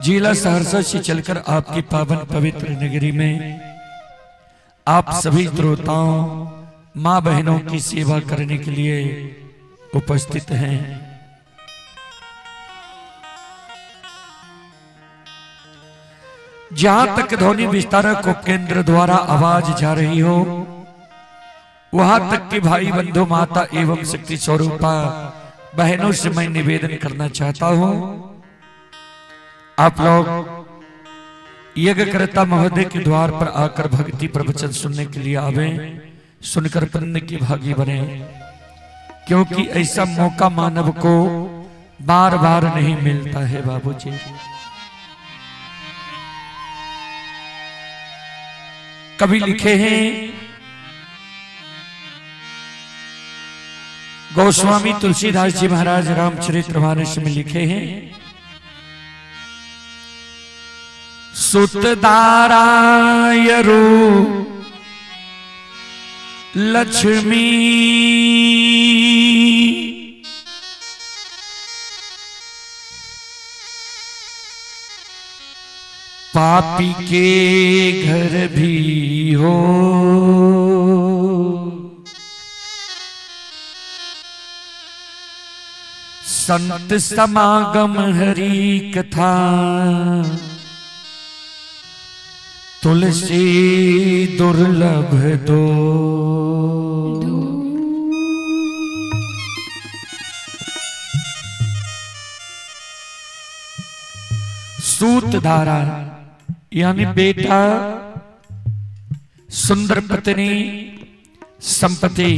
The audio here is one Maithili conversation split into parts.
जिला सहरसा से चलकर आपकी पावन पवित्र नगरी में आप सभी श्रोताओं माँ बहनों की सेवा करने के लिए उपस्थित हैं। जहां तक ध्वनि विस्तारक उपकेंद्र द्वारा आवाज जा रही हो, वहां तक के भाई बंधु माता एवं शक्ति स्वरूपा बहनों से मैं निवेदन करना चाहता हूं, आप लोग यज्ञकर्ता महोदय के द्वार पर आकर भक्ति प्रवचन सुनने के लिए आवे, सुनकर पुण्य के भागी बने, क्योंकि ऐसा मौका मानव को बार बार नहीं मिलता है। बाबूजी कभी लिखे हैं गोस्वामी तुलसीदास जी महाराज रामचरितमानस में लिखे हैं, सुतदारायरु लक्ष्मी पापी के घर भी हो। संत समागम हरि कथा तुलसी दुर्लभ दो। सूतधारा यानी बेटा, सुंदर पत्नी, संपत्ति,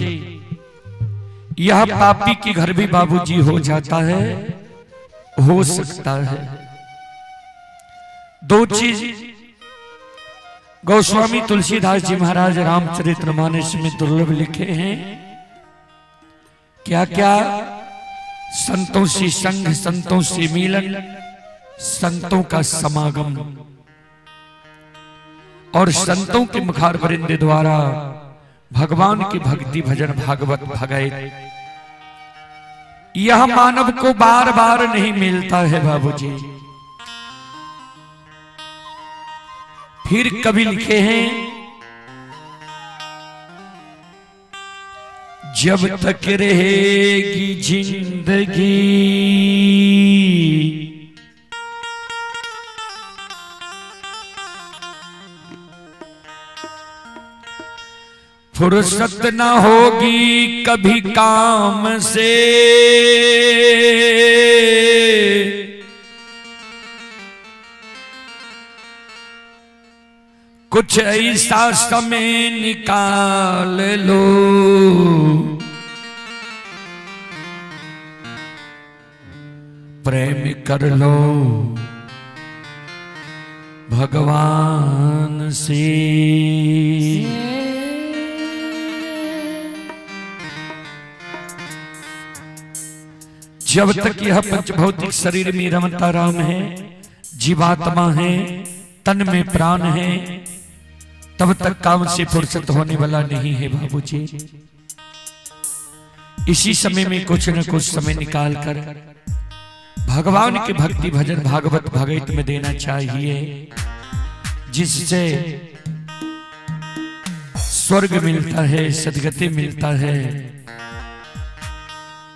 यह पापी के घर भी बाबूजी हो जाता है, हो सकता है। दो चीज गोस्वामी तुलसीदास जी महाराज रामचरितमानस में दुर्लभ लिखे हैं। क्या क्या? संतों से संग, संतों से मिलन, संतों का समागम और संतों के मुखार वरिंदे द्वारा भगवान की भक्ति भजन भागवत भगवत, यह मानव को बार बार नहीं मिलता है बाबूजी। फिर कभी लिखे हैं, जब तक रहेगी जिंदगी फुर्सत न होगी कभी काम से, कुछ ऐसा समय निकाल लो, प्रेम कर लो भगवान से। जब तक यह पंचभौतिक शरीर में रमता राम है, जीवात्मा है, तन में प्राण है, तब तक काम से फुर्सत होने वाला नहीं है बाबूजी। इसी समय में कुछ न कुछ समय निकाल कर भगवान के भक्ति भजन भागवत भगवत में देना चाहिए, जिससे स्वर्ग मिलता है, सदगति मिलता है।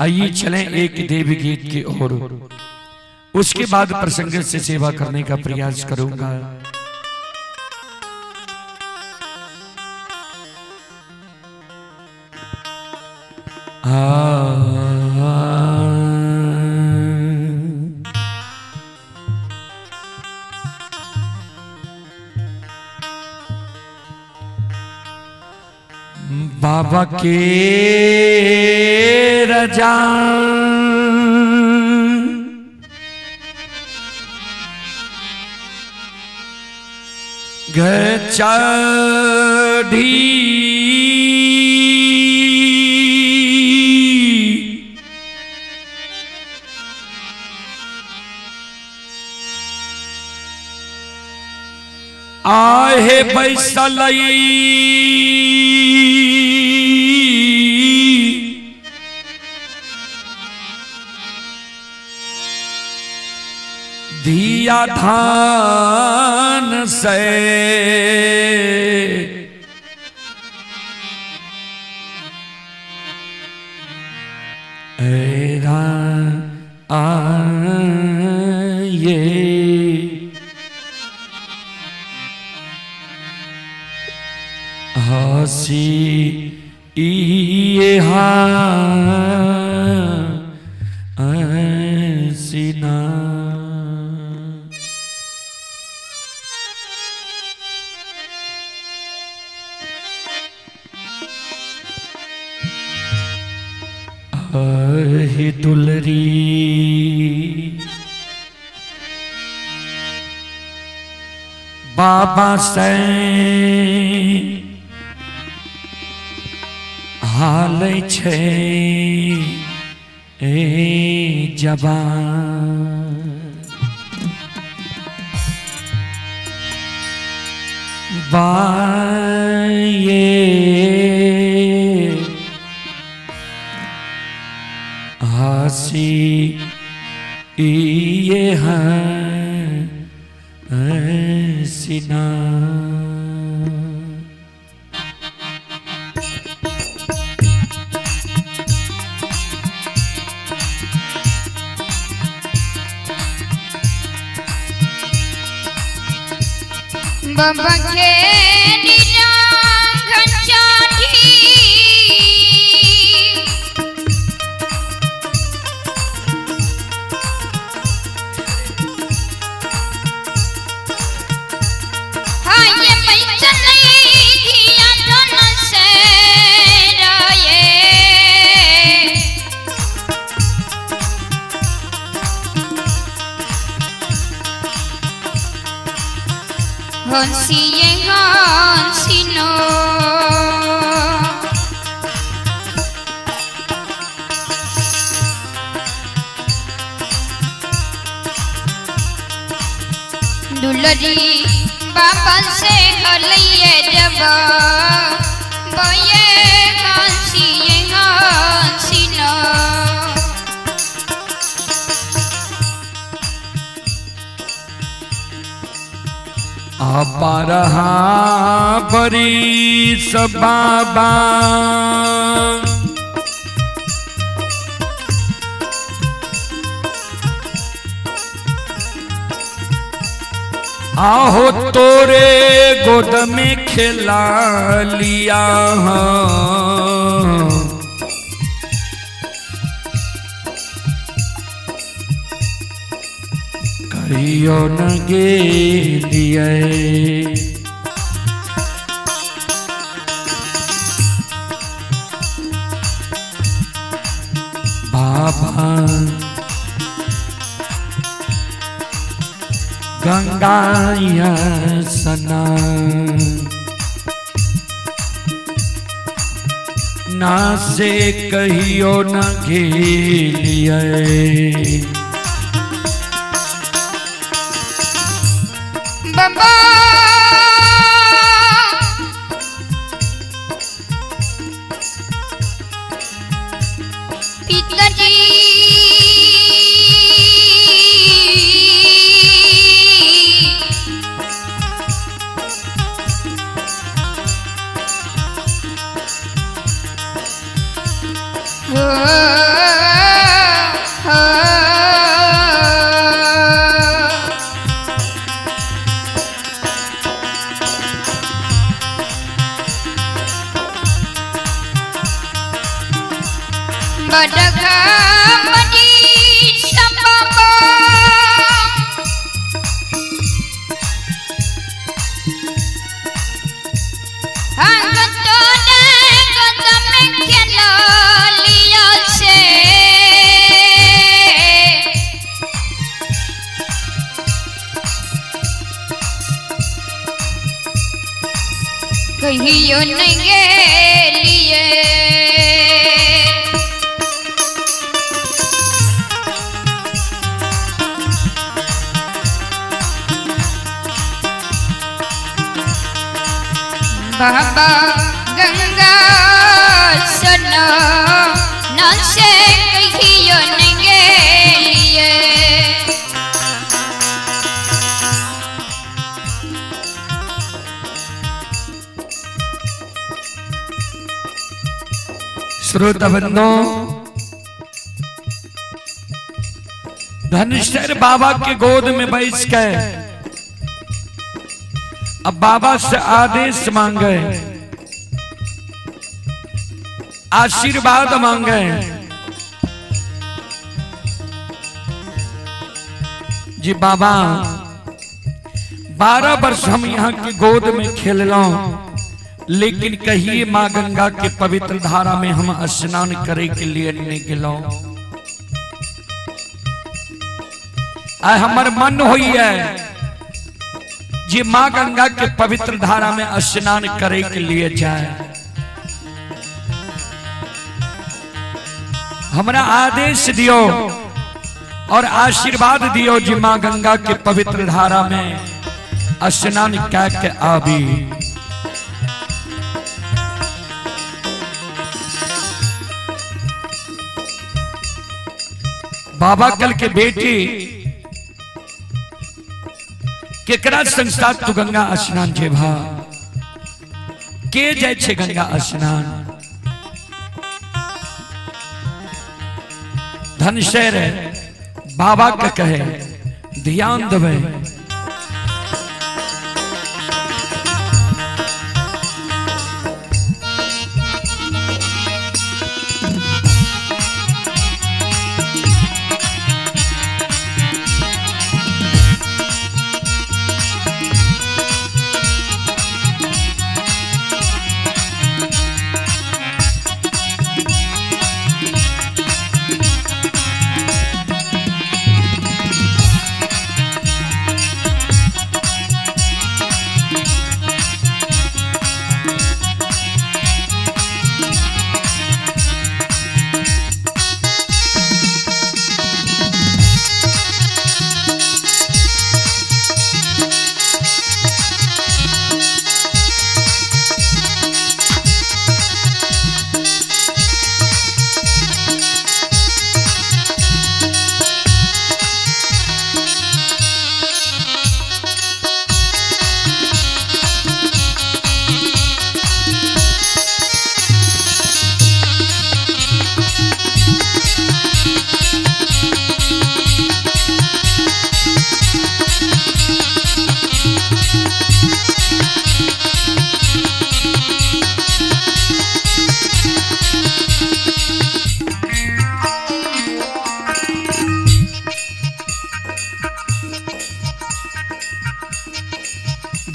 आइए चलें एक देवी गीत की ओर, उसके बाद प्रसंग से सेवा करने का प्रयास करूंगा। बाबा के रजा घर चढ़ी आहे बैसलई धिया धिया धान से ये हसी ये हसीना। अहि दुलरी बाबा से हाल छे ए जबान बाये हसी ये हसीना। बाबा के हंसिए हंसिनो दुलरी बाबा से हलिए जब बये हंसिए हंसिनो। बारहा बरीस बाबा आहो तोरे गोद में खेला लिया। कहियो न गेलिए बाबा गंगा सना ना से कहियो न गेलिए। बाबा पिताजी हो हो कहियो नहीं गेलिए। बाबा गंगा सना ना से कहियो नहीं गेलिए। श्रोता बंधो, धनेश्वर बाबा के गोद में बैठ के अब बाबा से आदेश मांगे, आशीर्वाद मांगे। जी बाबा, 12 वर्ष हम यहाँ की गोद में खेललो, लेकिन कहिए माँ गंगा के पवित्र धारा में हम स्नान करे के लिए नहीं गेलो। आय हमर मन होई है जे माँ गंगा के पवित्र धारा में स्नान करे के लिए जाए। हमरा आदेश दियो और आशीर्वाद दियो जी माँ गंगा के पवित्र धारा में स्नान कह के आबी। बाबा कल के बेटी केकरा संग तू गंगा स्नान जेबा? के जाय छे गंगा स्नान? धनशेर बाबा के कहे, ध्यान देवे।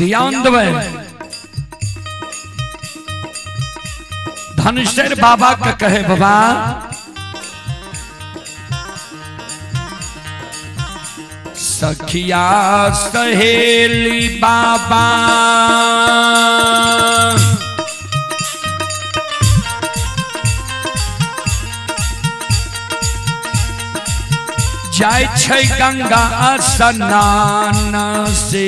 ध्यान देवे। धनशेर बाबा के कहे, बाबा सखिया सहेली बाबा जाय छै गंगा स्नान से,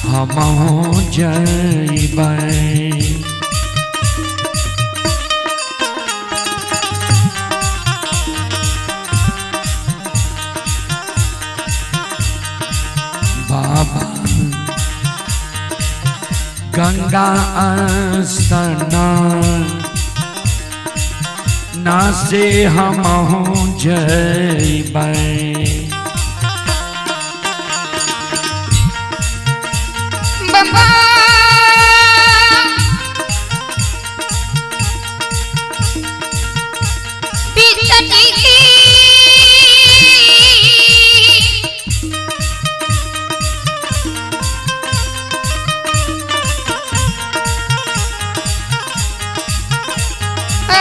हमहु जइबै। बाबा गंगा स्नान ना से हमहु जइबै। बाबा पिताजी की आ,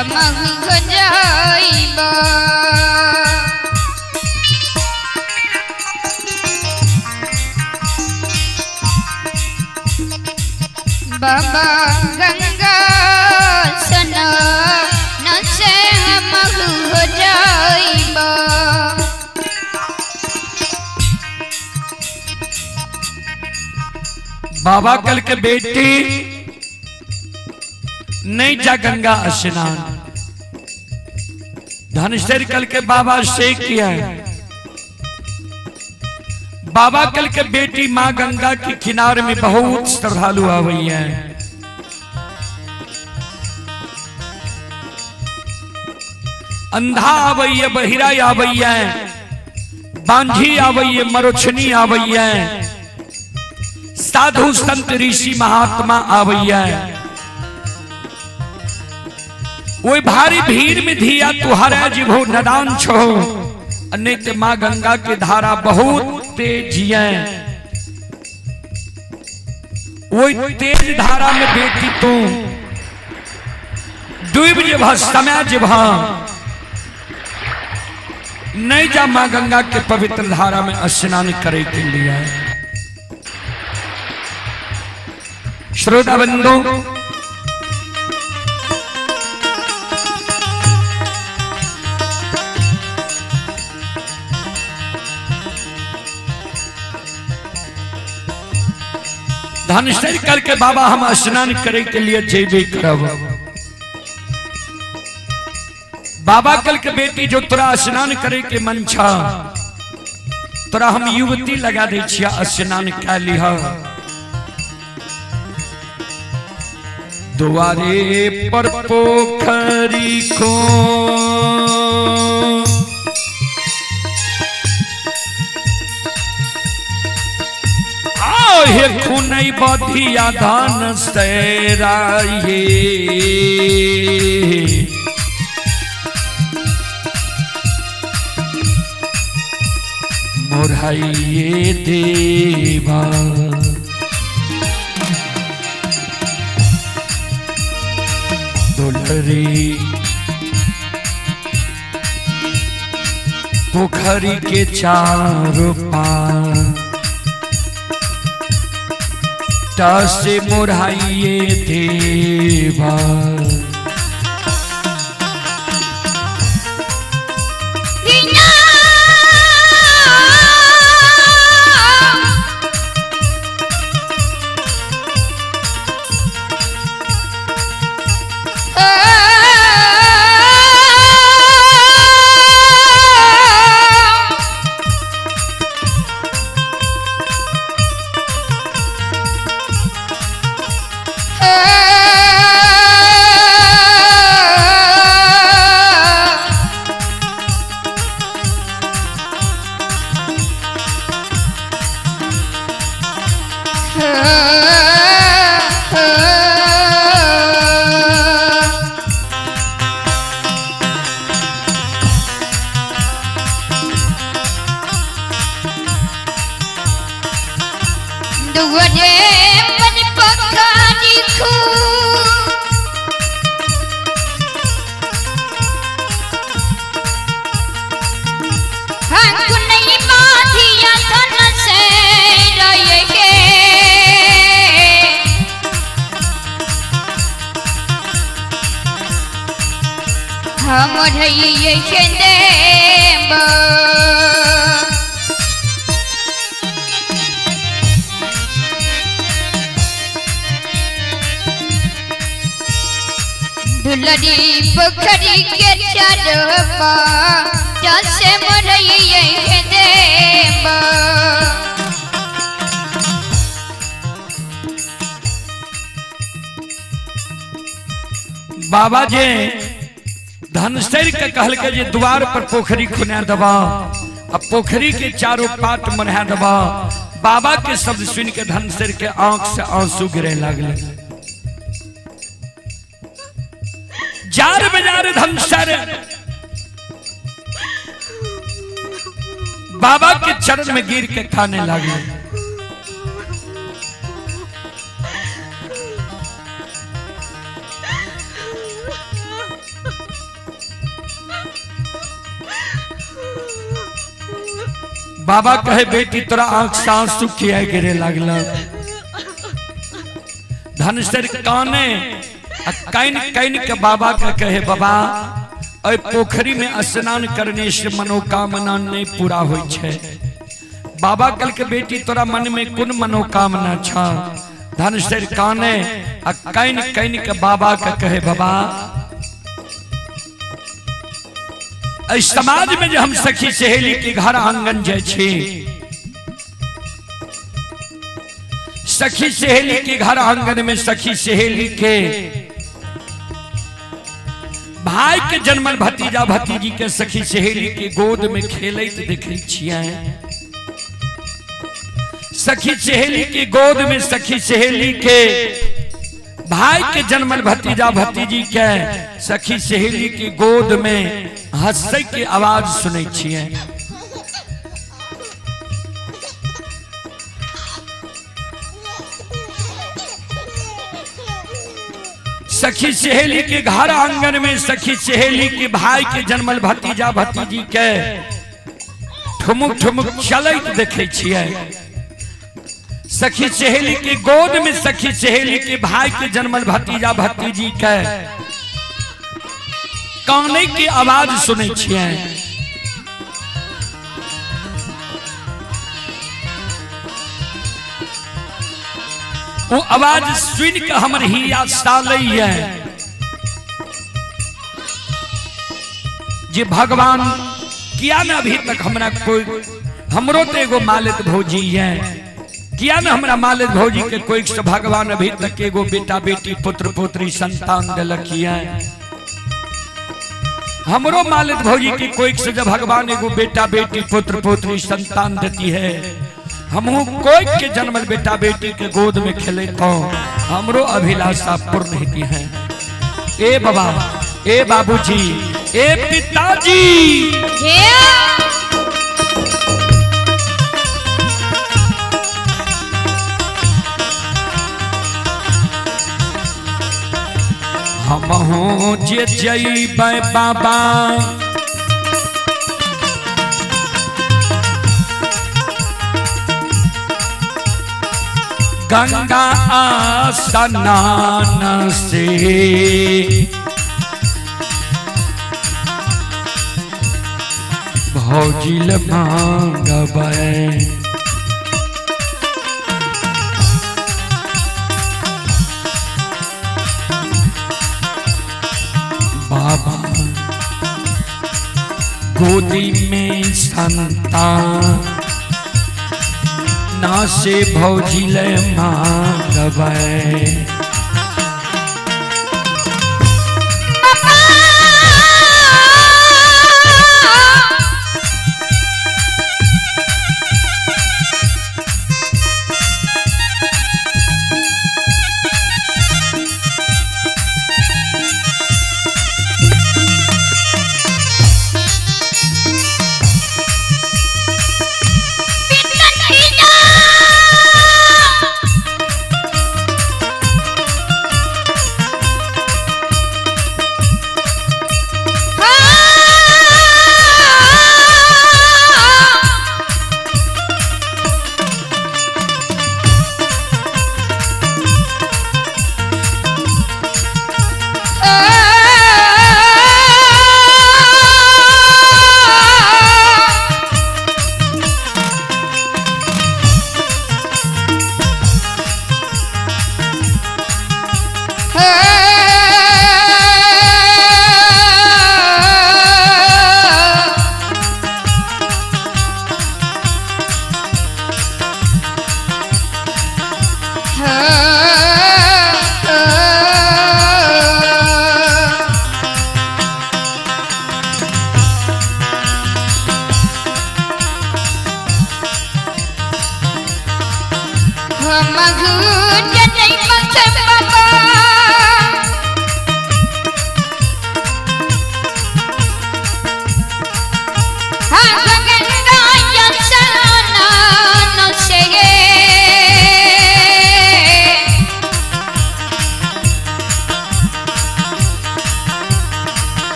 हम हो जाइबा। बाबा गंगा सना न से हम हो जाइबा। बाबा कल के बेटी नहीं जा गंगा स्नान। धनसर कल के बाबा से किया है। बाबा कल के बेटी माँ गंगा के किनारे में बहुत श्रद्धालु आवई है। अंधा आवई है, बहिरा आवई है, बांझी आवई है, मरोछनी आवई है, साधु संत ऋषि महात्मा आवैया। वो भारी भीड़ में धिया तुहरा जीभो नदान छो, नहीं माँ गंगा के धारा बहुत तेज है। वो तेज धारा में बेटी तू डूब जेबह, समय जेबह, नहीं जा माँ गंगा के पवित्र धारा में स्नान करे के लिए। श्रोता बंधु, धनसर करके बाबा हम स्नान करे के लिए जेबे करब। बाबा कल के बेटी जो तोरा स्नान करे के मन छा, तोरा हम युवती लगा दे छिया, स्नान कै लिह। दुआरे पर पोखरी को आहे खुनई बधिया धान सैराये। मोराइये देवा दुलरी पोखरी के चारों पार से मोराइये देवा। दुआरे पर पोखरी खू हक नहीं बाधिया धन से रहे के। हम रहिए के देव। दुलरी पोखरी के चरपा जसे मोरैये के देव। बाबा जे धनसर के कहल के जे द्वार पर पोखरी खुना दबा, अब पोखरी के चारों पाट मना दबा। बाबा के शब्द सुन के धनसर के आंख से आंसू गिरे लागले। जार बाजार धनसर बाबा के चरण में गिर के खाने लगे। बाबा कहे बेटी तोरा आंख से आंसू किया गिरे लागल। धनसर काने आ can can के बाबा के कहे बाबा अय पोखरी में स्नान करने से मनोकामना नहीं पूरा होई छे। बाबा कल के बेटी तोरा मन में कुन मनोकामना छा। धनसर काने आ can can के बाबा के कहे बाबा एहि समाज में जे हम सखी सहेली के घर आंगन जाय छी, सखी सहेली के घर आंगन में सखी सहेली के भाई के जन्मल भतीजा भतीजी के सखी सहेली के गोद में खेलैत देखै छियै। सखी सहेली के गोद में सखी सहेली के भाई के जन्मल भतीजा भतीजी के सखी सहेली के गोद में हंसै के आवाज सुनै छियै। सखी सहेली के घर आंगन में सखी सहेली के भाई के जन्मल भतीजा भतीजी के ठुमुक ठुमुक चलैत देखै छियै। सखी सहेली के गोद में सखी सहेली के भाई के जन्मल भतीजा भतीजी के काने के आवाज सुनै छियै। वो आवाज सुन के हमर हिया सालैया जे भगवान किया न अभी तक हमरा कोई, हमरो तो एगो मालिक भौजी है, किया न हमरा मालिक भौजी के कोई से भगवान अभी तक एगो बेटा बेटी पुत्र पुत्री संतान दिलक है। हमरो मालिक भौजी के कोई से जब भगवान एगो बेटा बेटी पुत्र पुत्री संतान देती है, हमहू कोई के जन्मल बेटा बेटी के गोद में खेले तो हमरो अभिलाषा पूर्ण होती है। ए बाबा, ए बाबूजी, ए पिताजी, हमहू जे जइबै बाबा गंगा स्नान से, भौजिल मांगबै बाबा गोदी में संतान ना से भौजिल मांगबै।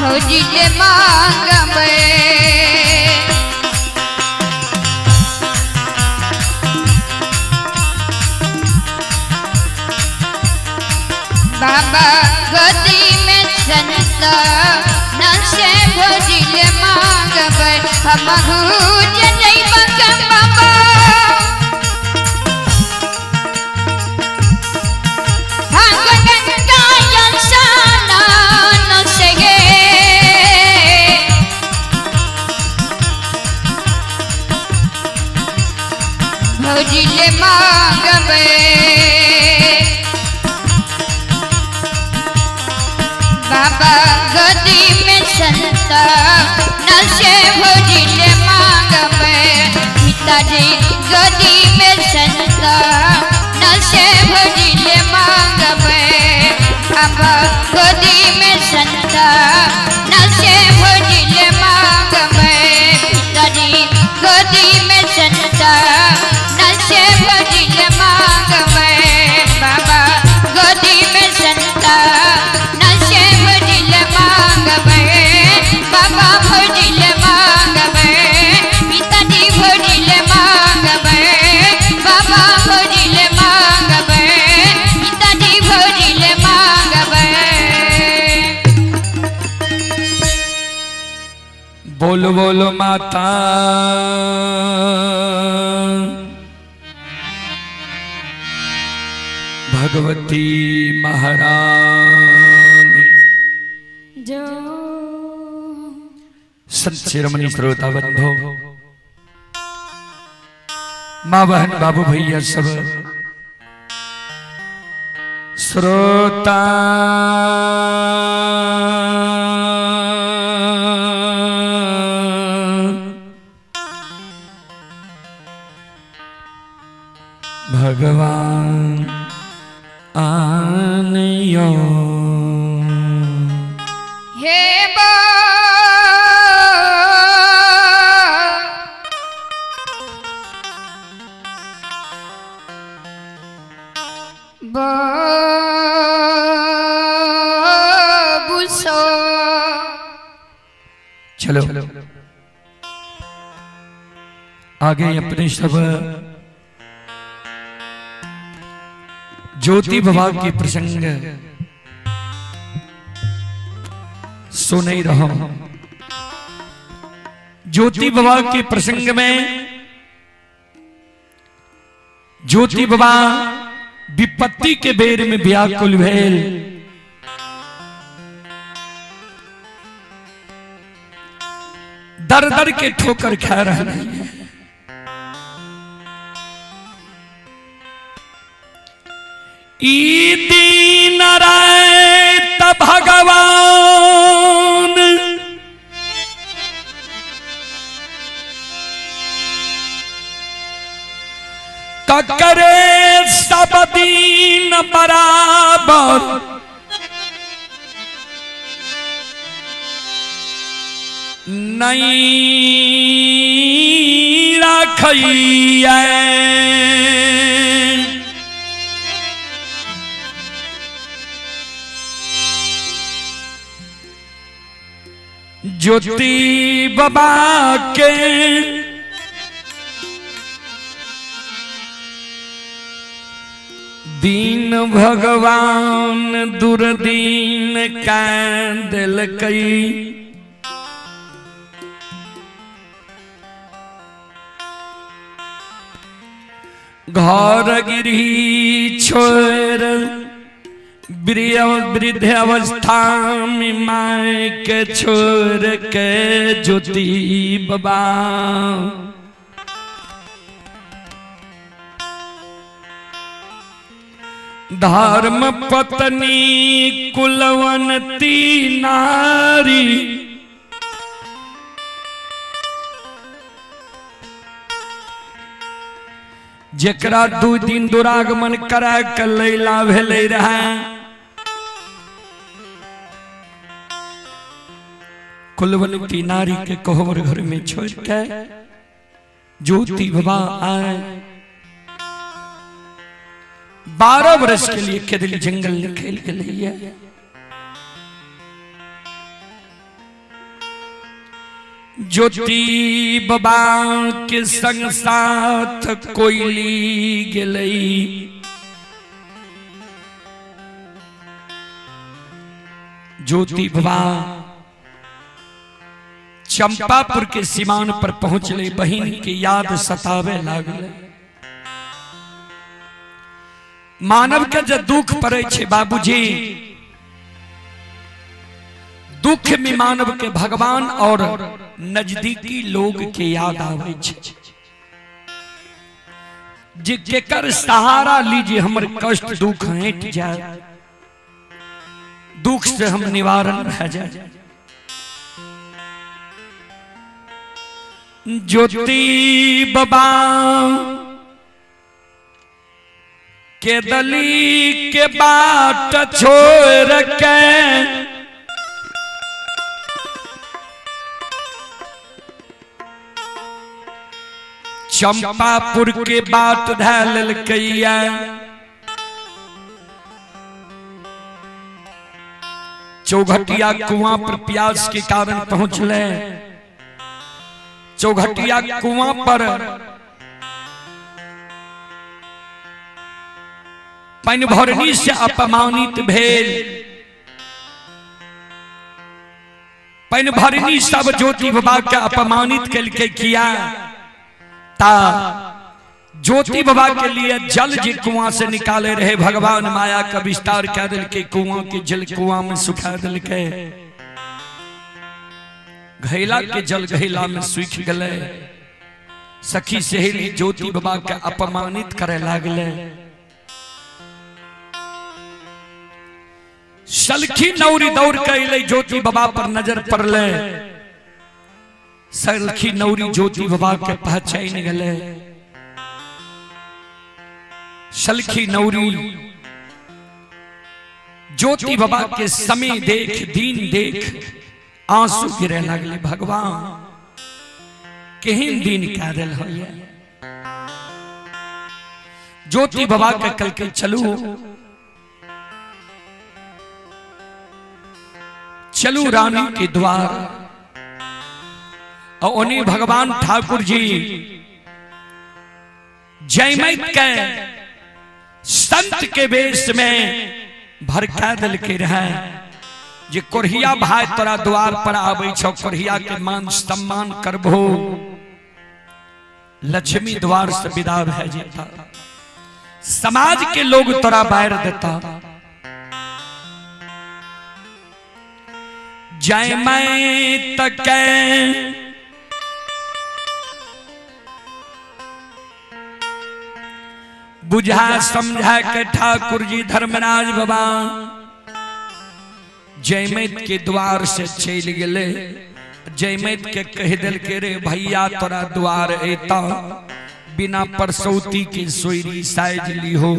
भौजी ले मांगबै। बाबा गोदी में संत नशे भजिल मांगबै हम जइब के बाबा। हाँ गंगा स्नान से गे भजिल मांगबै। बाबा गोदी में संत नशे भजिल मांगबै। पिताजी गोदी में संत नशे भजिल मांगबै। बाबा गोदी में संत नशे भजिल मांगबै। पिताजी गोदी में संत नशे भजिल मांगबै। बाबा गोदी में संत नशे भजिल मांगबै। बाबा भजिल मांगबै। पिताजी भजिल मांगबै। बाबा भजिल मांगबै। पिताजी भजिल मांगबै। बोलो बोलो माता भगवती महारानी। जो संत शिरोमणि श्रोता बंधो, माँ बहन बाबू भैया सब श्रोता भगवान आनियो। हे बा बाबू सो चलो आगे अपने सब ज्योति बाबा के प्रसंग सुन ही रहो। ज्योति बाबा के प्रसंग में ज्योति बाबा विपत्ति के बेर में व्याकुल भेल। दर दर के ठोकर खा रहे हैं। ई दीन रात भगवान ककरे सब दीन बराबर नहीं रखैया। ज्योति बाबा के दीन भगवान दुर्दीन कै दिलकई। घर गिरी छोड़ वृद्ध अवस्था में माय के छोड़ के ज्योति बाबा धर्म पत्नी कुलवंती नारी जेकरा 2 दिन दुरागमन करा के लैला भेलै रहे, कुलवंती नारी के कोहबर घर में छोड़ के ज्योति बाबा आए। 12 वर्ष के लिए खेदली जंगल में खेल के लिए ज्योति बाबा के संग साथ कोयली गेलई। ज्योति बाबा चंपापुर के सीमान पर पहुंचले, बहिन के याद सतावे लागले। मानव के जब दुख पड़े छे बाबूजी, दुख में मानव के भगवान और नजदीकी लोग के याद आवे छे, जे केकर सहारा लीजिए हमर कष्ट दुख हट जाए, दुख से हम निवारण भए जाए। ज्योति बाबा के दली के बाट छोड़ के चंपापुर के बाट धै लेलकैया। चौघटिया कुआं पर प्यास के कारण पहुंचले। चौघटिया कुआं पर पनिभरनी से अपमानित भेल। पनिभरनी सब ज्योति बाबा के अपमानित केलकै किया ता ज्योति बाबा के लिए जल जे कुआं से निकाले रहे भगवान माया का विस्तार कर दिलकै, कुआं के जल कुआं में सुखा दिलकै, घैला के जल घैला में सूख गले। सखी सहेली ज्योति बाबा के अपमानित करे लागले। सलखी नौरी दौड़ के अइलै, ज्योति बाबा पर नजर पड़ले। सलखी नौरी ज्योति बाबा के पहचान गले। सलखी नौरी ज्योति बाबा के समय देख, दिन देख आंसू गिरे लगले। भगवान केहन दिन कह दिल होइए। ज्योति बाबा के कल के चलू चलू रानी के द्वार। और उन्हीं भगवान ठाकुर जी जयमत के संत के वेश में भरका दिल के रहे जे कोढ़िया भाई तोरा द्वार पर आबै छौ, कोढ़िया के मान सम्मान करबो, लक्ष्मी द्वार से विदा भए जेता, समाज के लोग तोरा बाहर देता। जय मैं तक बुझा समझा के ठाकुर जी धर्मराज बाबा जयमैत के द्वार से चल गए। जयमैत के कह दिल के रे भैया तोरा द्वार एता बिना परसौती के सोयरी साइज ली हो।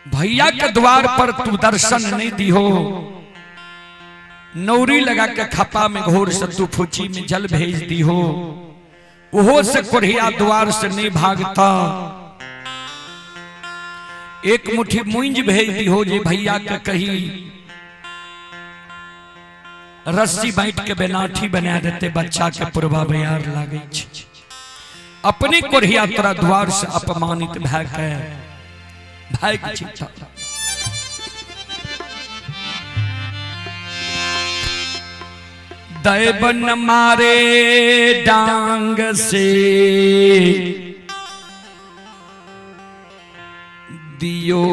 भैया के द्वार पर तू दर्शन नहीं दी हो, नौरी लगा के खपा में घोर से तू फूची में जल भेज दी हो, ओहो से कोढ़िया द्वार से नहीं भागता। एक मुट्ठी मुंज भेज दी हो जे भैया के कही रस्सी बैठ के बेनाठी बना देते, बच्चा के पुरवा बयार लागे छे। अपने कोढ़िया तोरा द्वार से अपमानित भय के भाग चिता। दैबन मारे डांग से दियो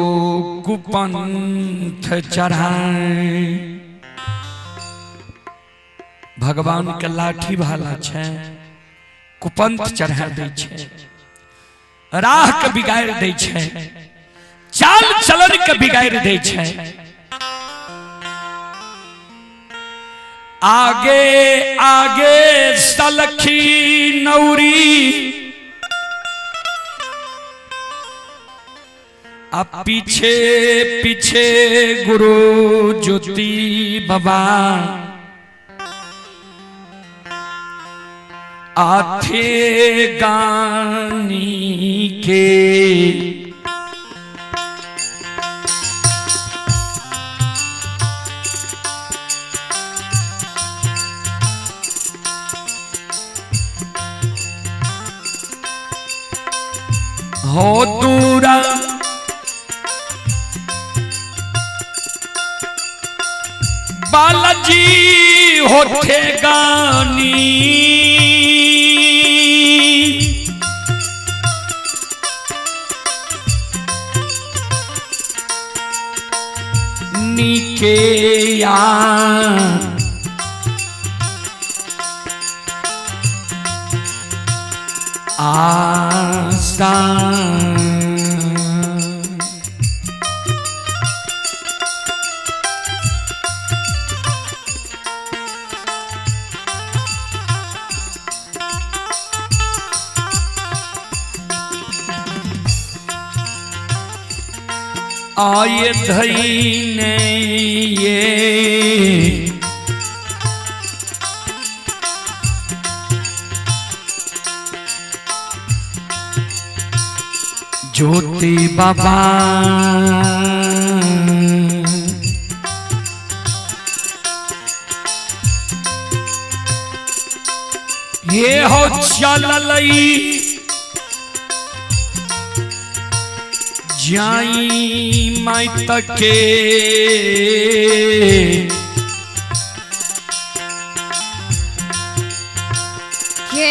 कुपंथ चढ़ाए। भगवान के लाठी भाला छे कुपंथ चढ़ा दै छे, राह के बिगाड़ दै छे, चाल चलन के बिगाड़ दै छे। आगे आगे सलखी नौरी अब पीछे पीछे गुरु ज्योति बाबा आथे गानी के हो दूरा बालाजी होते गानी। नीके या आशा। आए धैने ये ज्योति बाबा। ये हो चललई जाई माई तके। के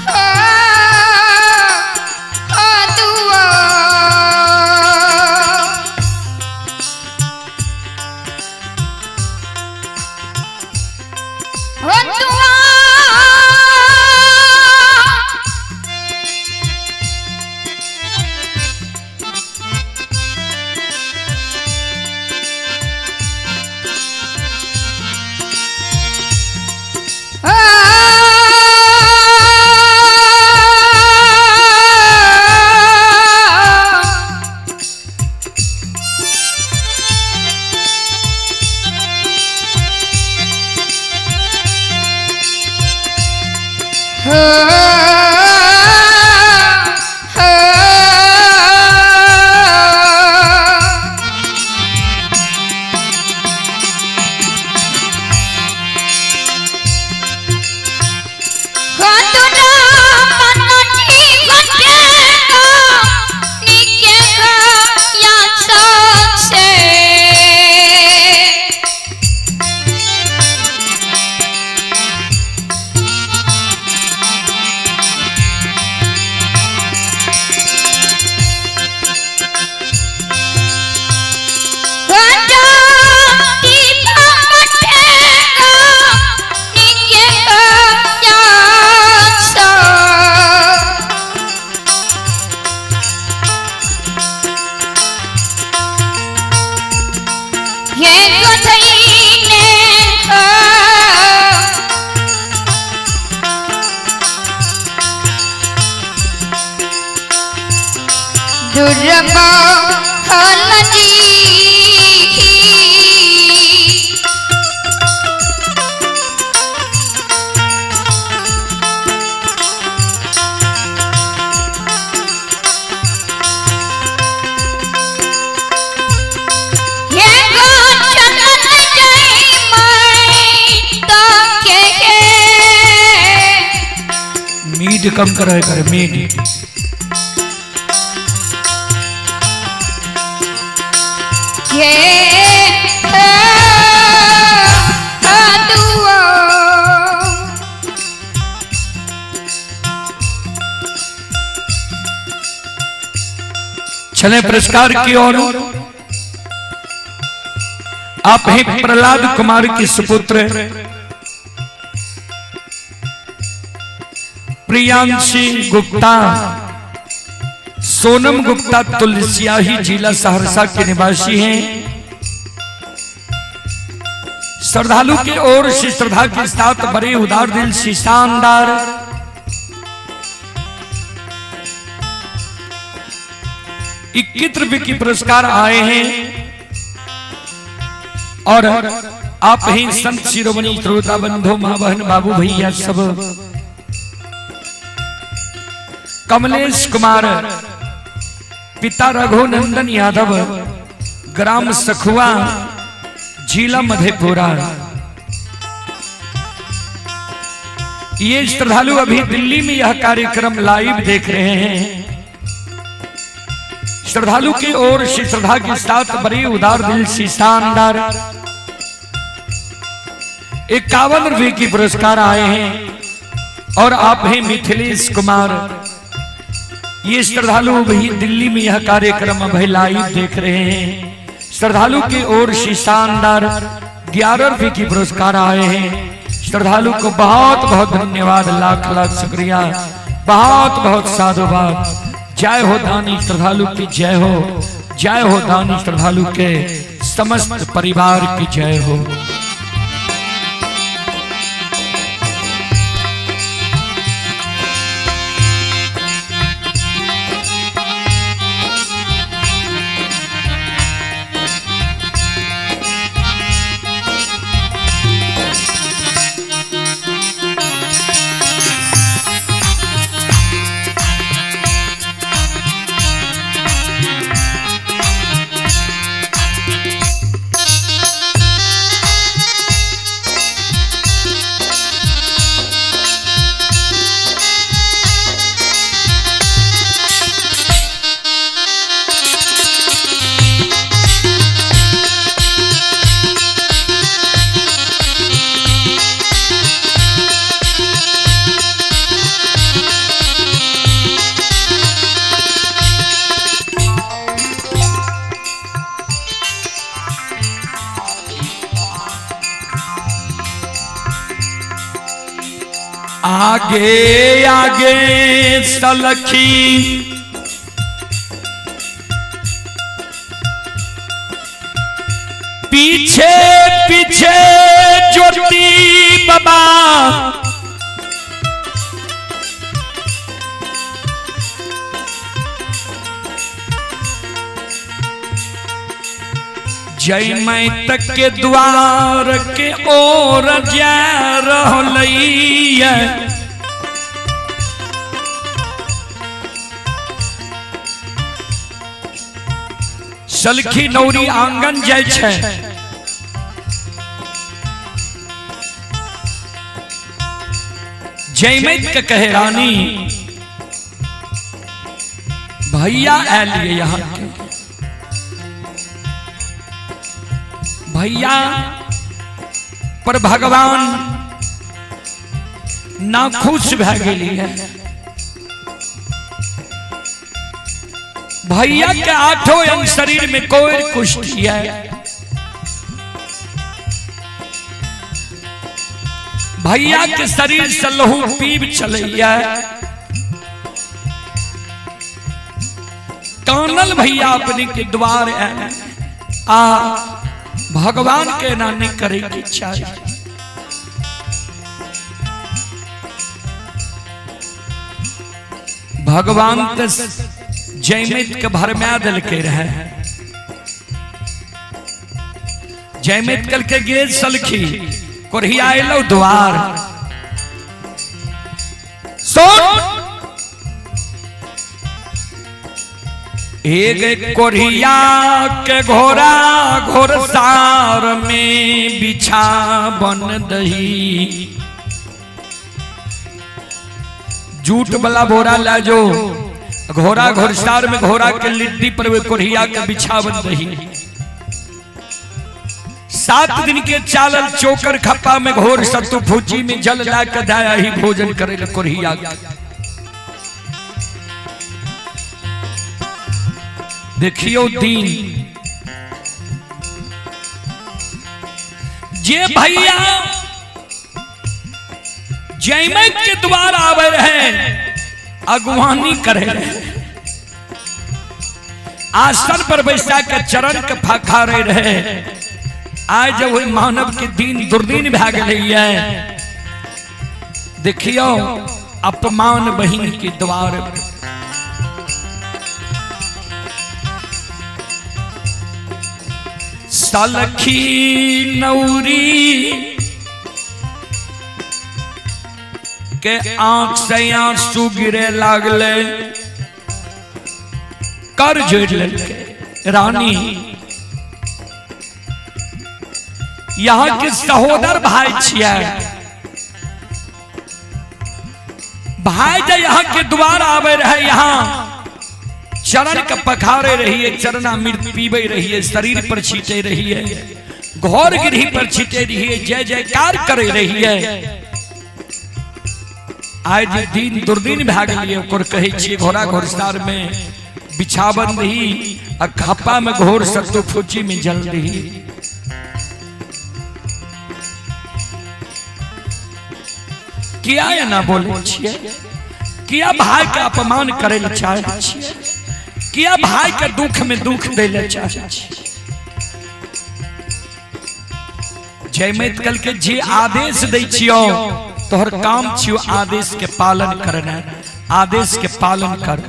हो हो दुआ। हो दुआ। दुर्मोहन। मीड कम करे करे मीड। चले पुरस्कार की ओर। आप हैं प्रहलाद कुमार के सुपुत्र प्रियांशी गुप्ता, सोनम गुप्ता तुलसियाही जिला सहरसा के निवासी हैं। श्रद्धालु की ओर से श्रद्धा के साथ बड़े उदार दिल से शानदार 21 रुपए की पुरस्कार आए हैं। और आप ही संत शिरोमणि श्रोता बंधु माँ बहन बाबू भैया सब, कमलेश कुमार पिता रघुनंदन यादव, ग्राम सखुआ, जिला मधेपुरा। ये श्रद्धालु अभी दिल्ली में यह कार्यक्रम लाइव देख रहे हैं। श्रद्धालु की ओर से श्रद्धा के साथ बड़ी उदार दिल से शानदार 51 रुपए की पुरस्कार आए हैं। और आप हैं मिथिलेश कुमार, ये श्रद्धालु भी दिल्ली में यह कार्यक्रम अभी लाइव देख रहे हैं। श्रद्धालु की ओर से शानदार 11 रुपए की पुरस्कार आए हैं। श्रद्धालु को बहुत बहुत धन्यवाद, लाख लाख शुक्रिया, बहुत बहुत साधुवाद। जय हो दानी श्रद्धालु की जय हो, जय हो दानी श्रद्धालु के समस्त परिवार की जय हो। आगे आगे सलखी पीछे पीछे ज्योति बाबा, जय मैं तक के द्वार के ओर जा रहलैया। सलखी नौरी आंगन जाय छै, जयमैत के कहे रानी भैया आयल यहाँ के, भैया पर भगवान ना खुश भै गेली है। भैया के आठों अंग शरीर में कोई कुष्ठी है। भैया के शरीर से लहू पीब चलैया। कानल भैया अपने के द्वार आयल आ भगवान के ना नहीं करे की चाही। भगवान तो जयमित के भरमा दिलके रहे। जयमित कल के गे सलखी कोरिया एलो द्वार, सुन एक कोरिया के घोड़ा घोड़सार में बिछा बन दही। जूट वाला बोरा ला जो घोड़ा घोड़सार में घोड़ा के लिट्टी पर वे कोरिया के बिछा बन दही। 7 दिन के चालल चोकर खप्पा में घोर सत्तू फूची में जल ला के दाया ही भोजन करे कोरिया। देखियो दिन जे भैया जयमैत के द्वार आवे रहे, अगुवानी करे रहे, आसन पर बैसा के चरण के फखारे रहे। आज जब वही मानव के दिन दुर्दिन भै गेलै, देखियो अपमान बहिन के द्वार। सलखी नौरी के आंख से आंसू गिरे लागले, कर जोड़ लेलकै रानी। यहाँ के सहोदर भाई छियै, भाई जे यहाँ के द्वार आवे रहे, यहाँ चरण के पखारे रहिए, चरणामृत पीबे रहिए, शरीर पर छींटे रहिए, घर गिरही पर छिटे रहिए, जय जयकार करे रहिए। आज दिन दुर्दिन भए गेलिए, ओकर कहै छियै घोड़ा घोड़सार में बिछावन दही आ खप्पा में घोर सत्तू फूची में जल दही। किया एना बोले छियै? किया भाई के अपमान करे ले चाहे छियै? किया भाई के दुख में दुख दे ले चाहे छियै? जयमैत कल के जे आदेश दै छियो तोहर काम छियो आदेश के पालन करना। आदेश के पालन कर,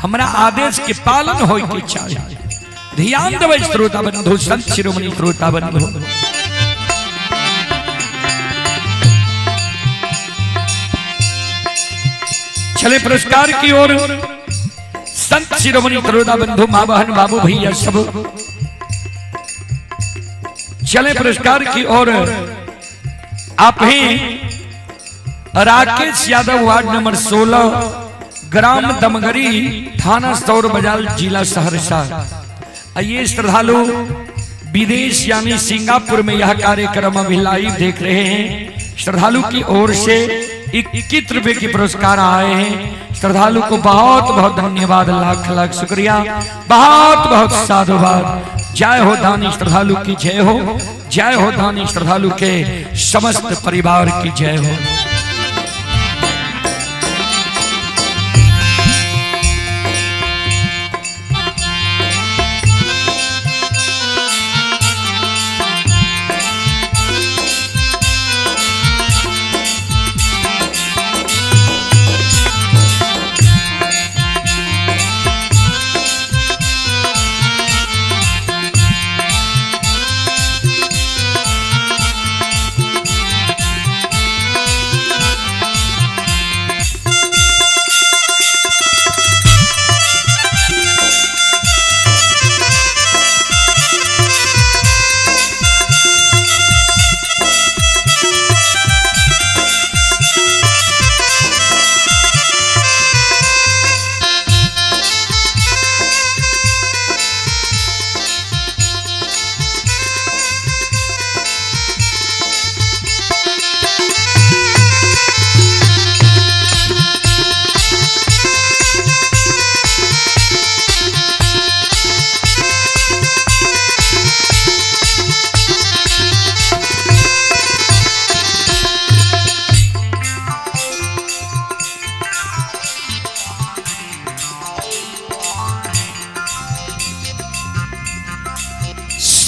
हमरा आदेश के पालन होय के चाही। ध्यान देबै श्रोता बंधु, संत शिरोमणि श्रोता बंधु। चले पुरस्कार की ओर। संत शिरोमणि श्रोता बंधु, माँ बहन बाबू भैया सब चले पुरस्कार की ओर। आप ही राकेश यादव, वार्ड नंबर 16, ग्राम दमगरी, थाना सौर बाजार, जिला सहरसा। ये श्रद्धालु विदेश यानी सिंगापुर में यह कार्यक्रम अभी लाइव देख रहे हैं। श्रद्धालु की ओर से 21 रुपए के पुरस्कार आए हैं। श्रद्धालु को बहुत बहुत धन्यवाद, लाख लाख शुक्रिया, बहुत बहुत साधुवाद। जय हो दानी श्रद्धालु की जय हो, जय हो दानी श्रद्धालु के समस्त परिवार की जय हो।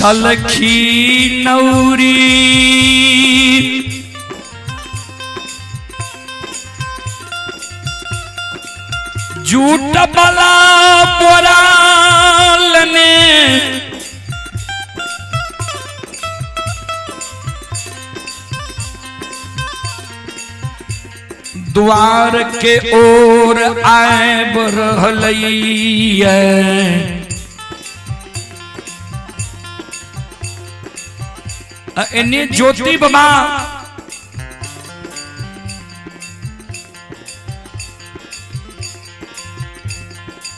सलखी नौरी जूट बला बोराल ने द्वार के ओर आब रहलैया। एने ज्योति बाबा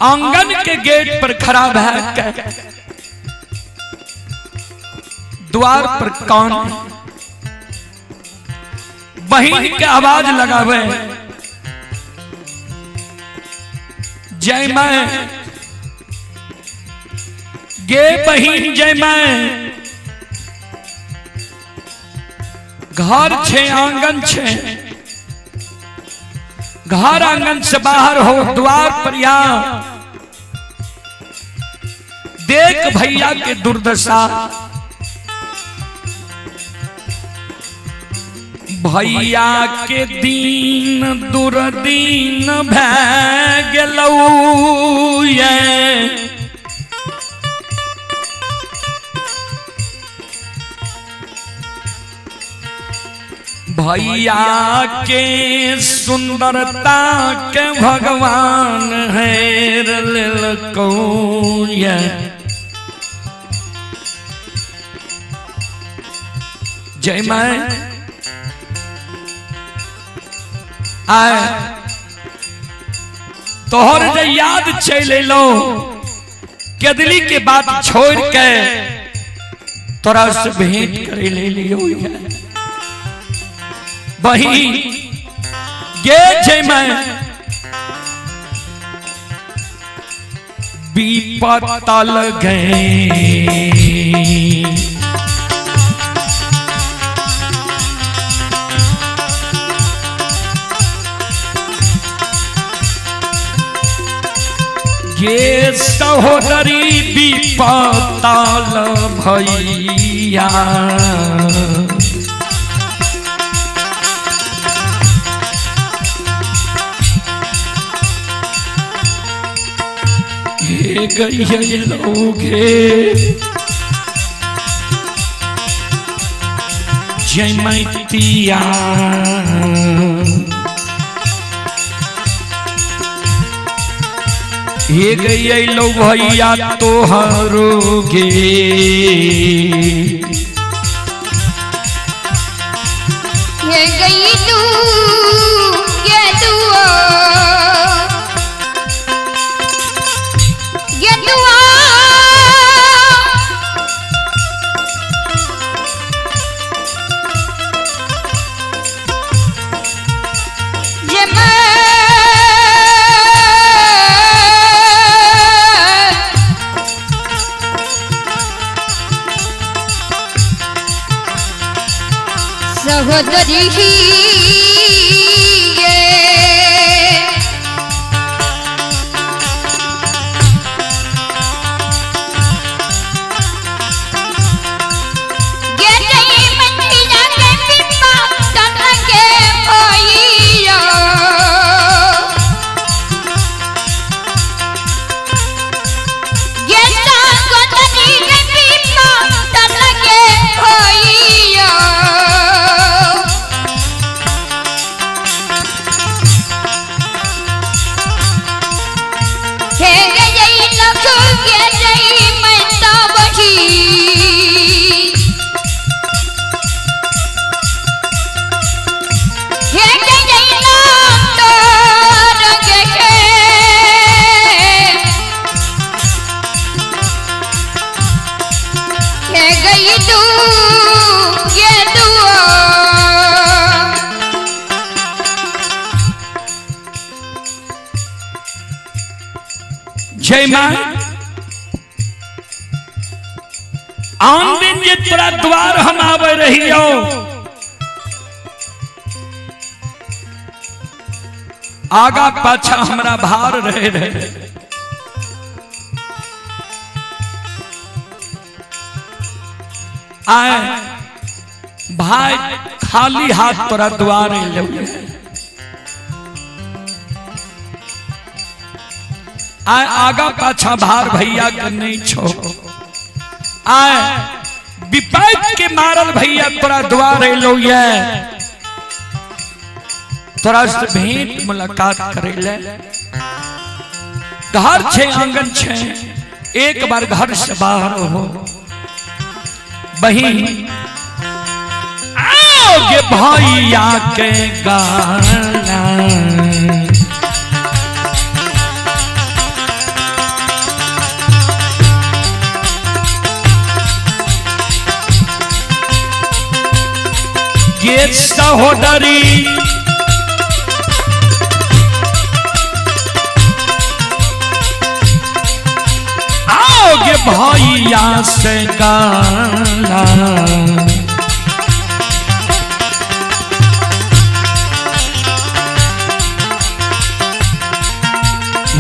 आंगन के गेट पर खड़ा भै द्वार पर कौन बहिन के आवाज लगावे, जय मैं गे बहिन जय मैं, घर छे आंगन छे, घर आंगन से बाहर हो द्वार पर या देख भैया के दुर्दशा। भैया के दीन दुर्दीन भै गेलौ ये, भैया के सुंदरता के भगवान हेर लेलकौ ये। जय मैं आए तोहर जे याद चल एलो, केदली के बात छोड़ के तोरा से भेंट करे ले लियो। बही गे जय मैं विपता गए। ये सहोदरी विपताल भैया, हे गई लोगे जयमतिया। हे गई लो भैया तोहरो गे। ये गई तू ये दुआ ये दुआ ये मैं सहोदरी ये ये गई मंदिरा के पिपा तन के भैया। ये सहोदरी के पिपा तन के भैया। हे गई लखु ये गई मैं बही। हे गई लातर गे हे गई तू ये दुआ। जय मां आन दिन जे तोरा द्वार हम आवे रहियो, आगा पाछा हमरा भार रहे रहे। आए भाई खाली हाथ तोरा द्वार अइलौ। आए आगा पाछा भार भैया के नहीं छो। आए विपैत के मारल भैया तोरा द्वार अइलौ ये, तोरा से भेंट मुलाकात करे ले। घर छे आंगन छे, एक बार घर से बाहर हो बही आओगे भैया के गाना। ये सहोदरी आओगे भैया से गाना।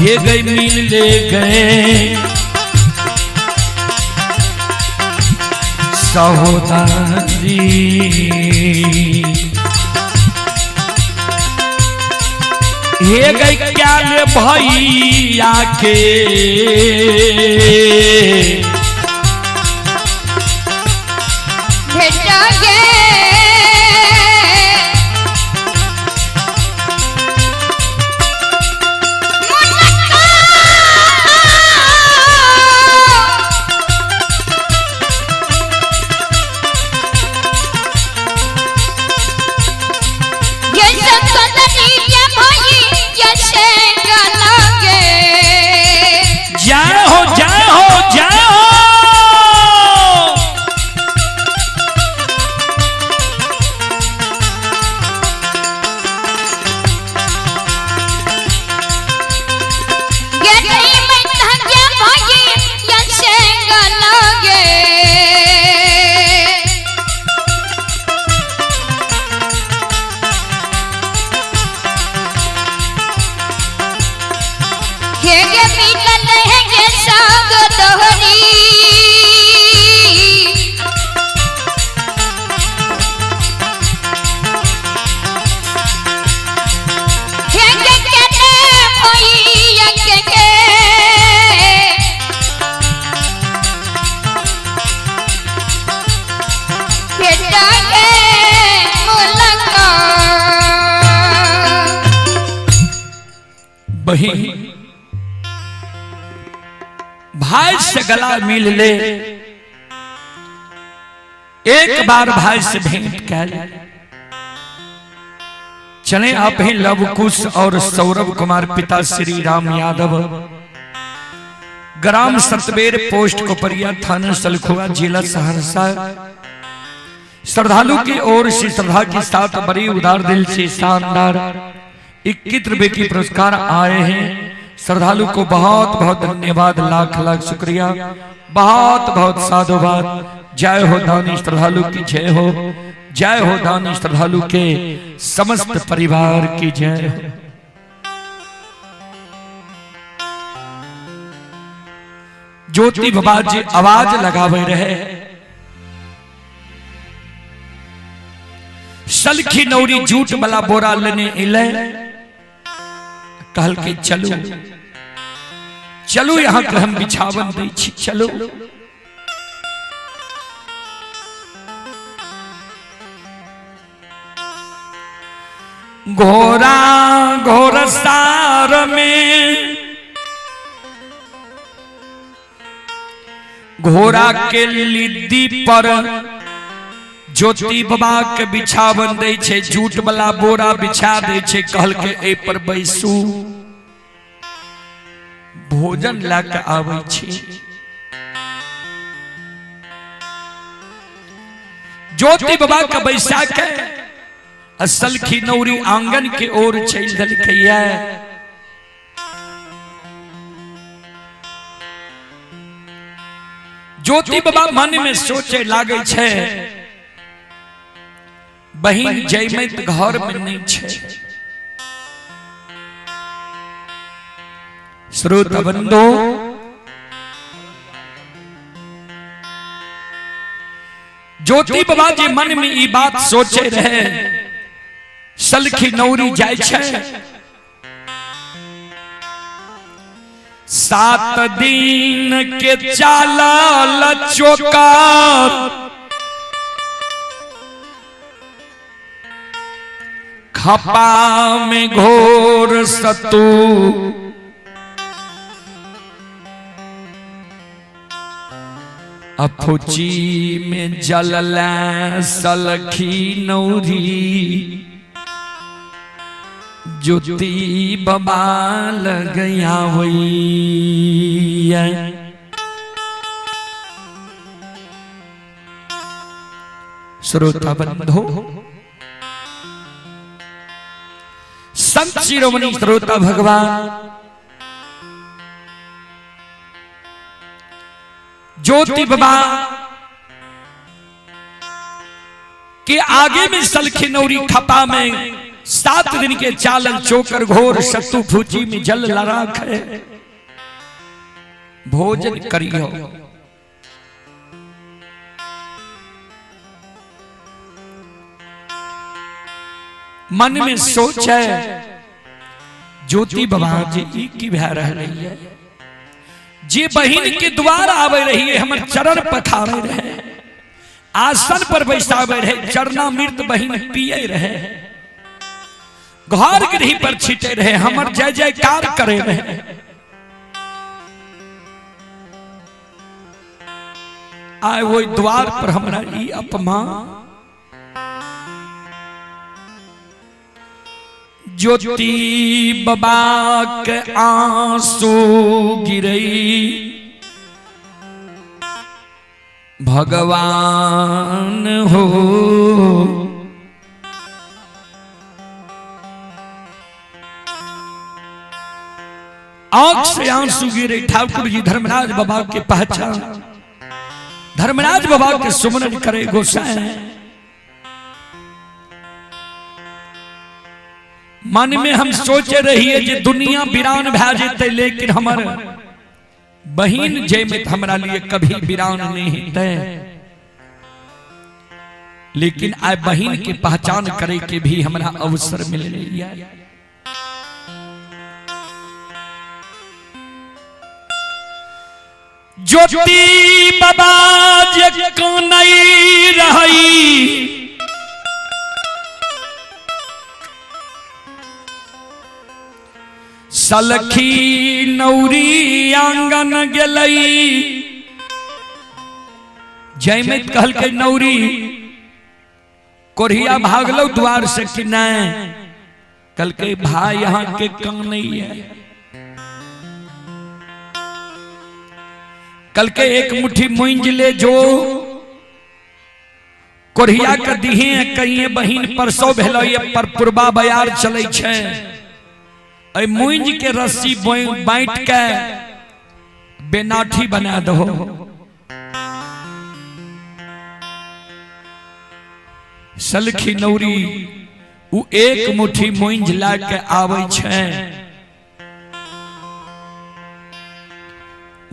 ये गई मिल ले गए सहोदरी। ये गई क्या ले भैया के भेटा गे ये सहोदरी ये भाई ये से गला गे। जय हो जय हो जय हो। बहिन भाई से गला मिल ले, एक बार भाई से भेंट कर ले। चले आप ही लवकुश और सौरभ कुमार, पिता श्री राम यादव, ग्राम सतबेर, पोस्ट कोपरिया, थाना सलखुआ, जिला सहरसा। श्रद्धालु की ओर से श्रद्धा के साथ बड़ी उदार दिल से शानदार 21 रुपए की पुरस्कार आए हैं। श्रद्धालु को बहुत बहुत धन्यवाद, लाख लाख शुक्रिया, बहुत बहुत साधुवाद। जय हो दानी श्रद्धालु की जय हो, जय हो दानी श्रद्धालु के समस्त परिवार की जय हो। ज्योति बाबा जी आवाज लगावे रहे, सलखी नौरी जूट वाला बोरा लेने इले, कहल के चलू चलू यहाँ के हम बिछावन दै छी, चलू। घोरा घोरसार में घोड़ा के लिद्दी पर ज्योति बाबा के बिछावन दै छै, जूट वाला बोरा बिछा दै छै, कहल के ए पर बैसू, भोजन लए के आबै छी। ज्योति बाबा के बैसा के असल खिनौरी आंगन के ओर चलि देलकैया। ज्योति बाबा मन में सोचे लागे छै, बहिन जयमैत घर में नहीं छै। श्रोता बंधु, ज्योति बाबा जी मन में ई बात सोचे रहे, सलखी नौरी जाय छै, 7 दिन के चालल चोकर, खपा में घोर सतू, अफुची में जलल सलखी नौरी, ज्योति बाबा लगया हुई। श्रोता बंधु, संत शिरोमणि श्रोता भगवान ज्योति बाबा के आगे में सलखी नौरी खपा में 7 दिन के चालल चोकर घोर सत्तू फूची में जल लराख है, भोजन करियो। मन में सोच है ज्योति बाबा जी ई की भै रहलै है, जे बहिन के द्वार आवे रही है, हमर चरण पखारे रहे, आसन पर बैसावे रहे, चरणामृत बहिन पिए रहे, घर गृह पर छीटे रहे, हमर जय जयकार करे रहे। आए वही द्वार पर हमरा ई अपमान। ज्योति बाबा के आंसू गिरई, भगवान हो आंख से आंसू गिरे। ठाकुर जी धर्मराज बाबा के पहचान, धर्मराज बाबा के सुमरन करे गोसाई। मन में हम सोचे रहिए जे दुनिया वीरान भै जेतै, लेकिन हमर बहिन जयमित हमरा लिए कभी वीरान नहीं हेतै। लेकिन आइ बहिन के पहचान करे के भी हमरा अवसर मिल रही है। ज्योति बाबा जे कनई रही, सलखी नौरी आंगन गेलई। जयमित कहलकै नौरी कोढ़िया भागलो द्वार से कि नहीं? कहलकै भाई यहाँ के कान नहीं है। कल के एक मुट्ठी मुंज ले जो कोढ़िया के दिहे, कहिए बहिन परसो भेलो ये पर पुरबा बयार चलै छै, एहि मुंज के रस्सी बांट के बेनाठी बना दहो। सलखी नौरी उ एक मुट्ठी मुंज ला के आबै छै।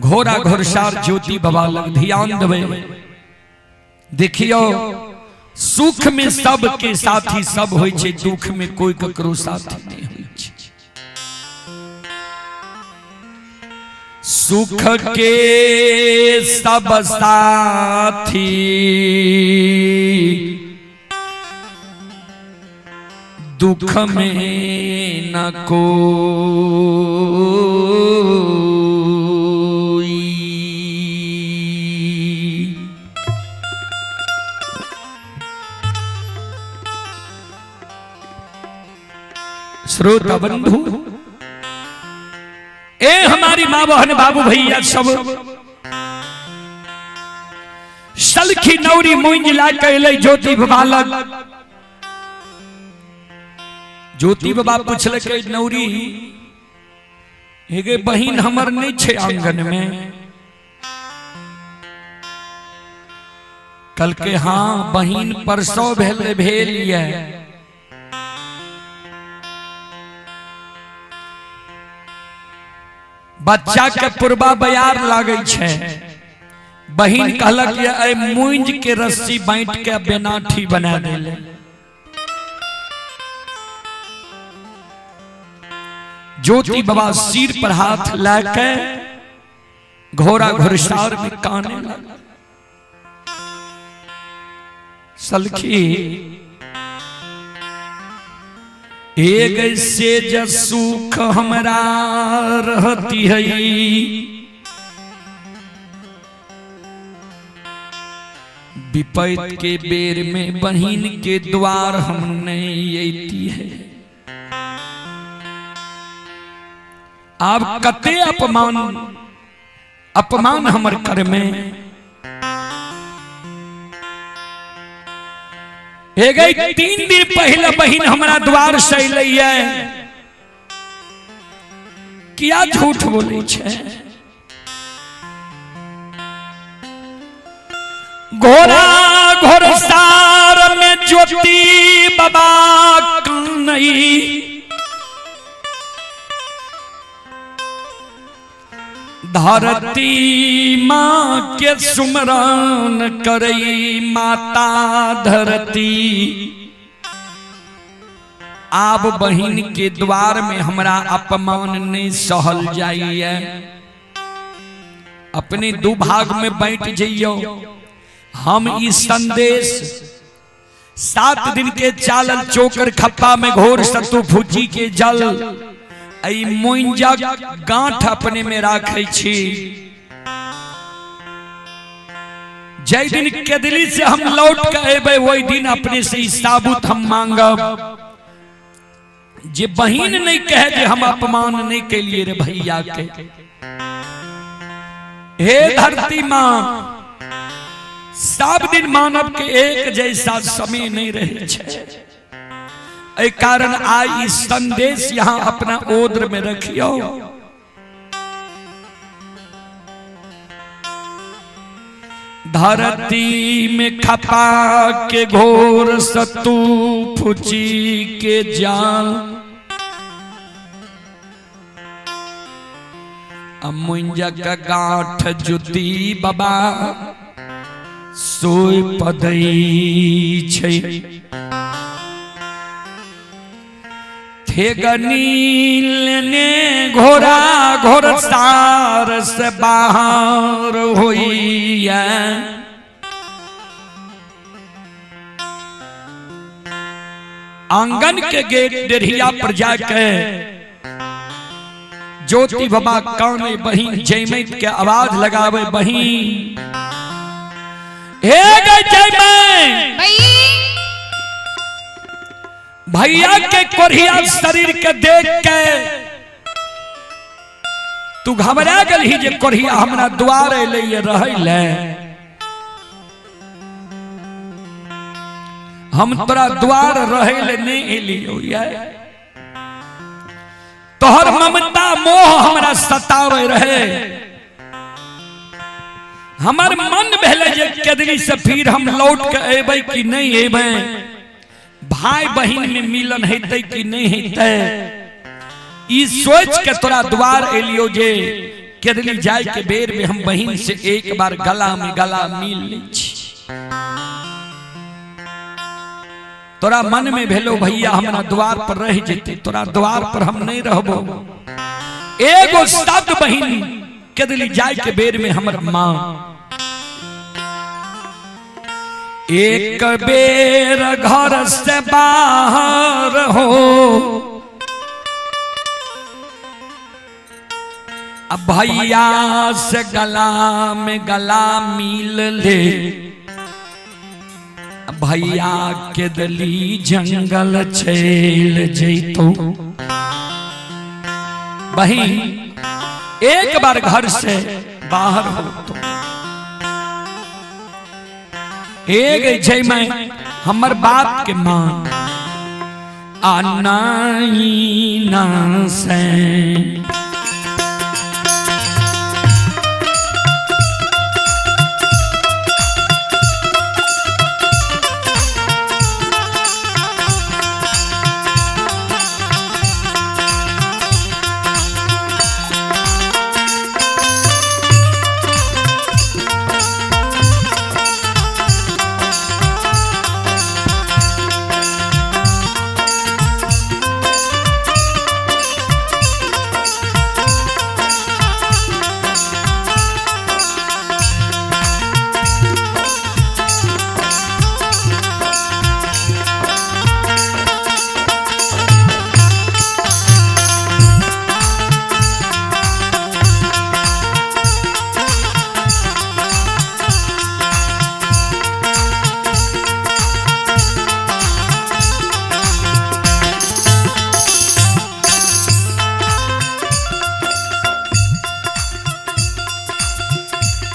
घोड़ा घोड़सार ज्योति बाबा लग ध्यान देबै। देखियो, सुख में सब के साथी सब होइ छै, दुख में कोई ककरो साथी नहीं होइ छै। सुख के सब साथी दुख में न कोई। श्रोता बंधु, ए हमारी माँ बहन बाबू भैया सब, सलखी नौरी मुंज ला के अलै ज्योति बाबा लग। ज्योति बाबा पुछलकै, नौरी हे गे बहिन हमर नहीं छै आंगन में? कल के हाँ बहिन परसो भेल भेल ये। बच्चा के पुरबा बयार लागै छै। बहिन कहलक ये ए मुंज के रस्सी बांट के बेनाठी बना देले। ज्योति बाबा सिर पर हाथ लाके घोड़ा घोड़सार में काने लगा। सलखी एक से ज सुख हमरा रहती है, विपैत के बेर में बहिन के द्वार हम नहीं अती है। आब कते अपमान अपमान हमर कर में हे गई। 3 दिन पहले बहिन हमरा द्वार से अलै, किया झूठ बोलै छै? घोड़ा घोड़सार में ज्योति बाबा कानई, धरती माँ के सुमरन करई माता धरती। आब बहिन के द्वार में हमरा अपमान नहीं सहल जाइए। अपने दो भाग में बैठ जइयो। हम ई संदेश 7 दिन के चालल चोकर खप्पा में घोर सत्तू फूची के जल ऐ मुंजा गांठ अपने में राखै छी। जै दिन केदली से हम लौट के अबै वही दिन अपने से ई साबुत हम मांगब जे बहिन नहीं कहे जे हम अपमान नहीं केलिए रे भैया के। हे धरती मां, सब दिन मानव के एक जैसा समय नहीं रहे छे, एहि कारण आई संदेश यहाँ अपना ओद्र में रखियो। धरती में खपा के घोर सतू फुची के जाल अमुंजक गांठ जुती बाबा सोय पदई छै। थेगनी लेने घोड़ा घोड़सार से बाहर होइया। आंगन के गेट डेढ़िया पर जाके ज्योति बाबा काने बहिन जयमैत के आवाज लगावे बहिन हे गई जयमैत भैया के कोरिया शरीर के देख के तू घबरा गल ही जे कोरिया हमरा द्वार अलै रहै ले हम तोरा द्वार रहै ले नहीं एलियो ये तोहर ममता मोह हमरा सतावे रहे हमर मन भेलै जे केदरी से फिर हम लौट के एबै कि नहीं एबै, भाई बहिन में मिलन हेतै कि नहीं हेतै, ई सोच के तोरा द्वार एलियो जे केदली जाय के बेर में हम बहिन से एक बार गला में गला मिल लै छी। तोरा मन में भेलो भैया हमरा द्वार पर रह जेते, तोरा द्वार पर हम नहीं रहबो। एगो शब्द बहिन केदली जाय के बेर में हमर माँ एक बेर घर से बाहर हो अब भैया से गला में गला मिल ले, भैया के दली जंगल चल जैतो। बहिन एक बार घर से बाहर हो तो एक जय मैं हमर बाप के मां आनाई ना से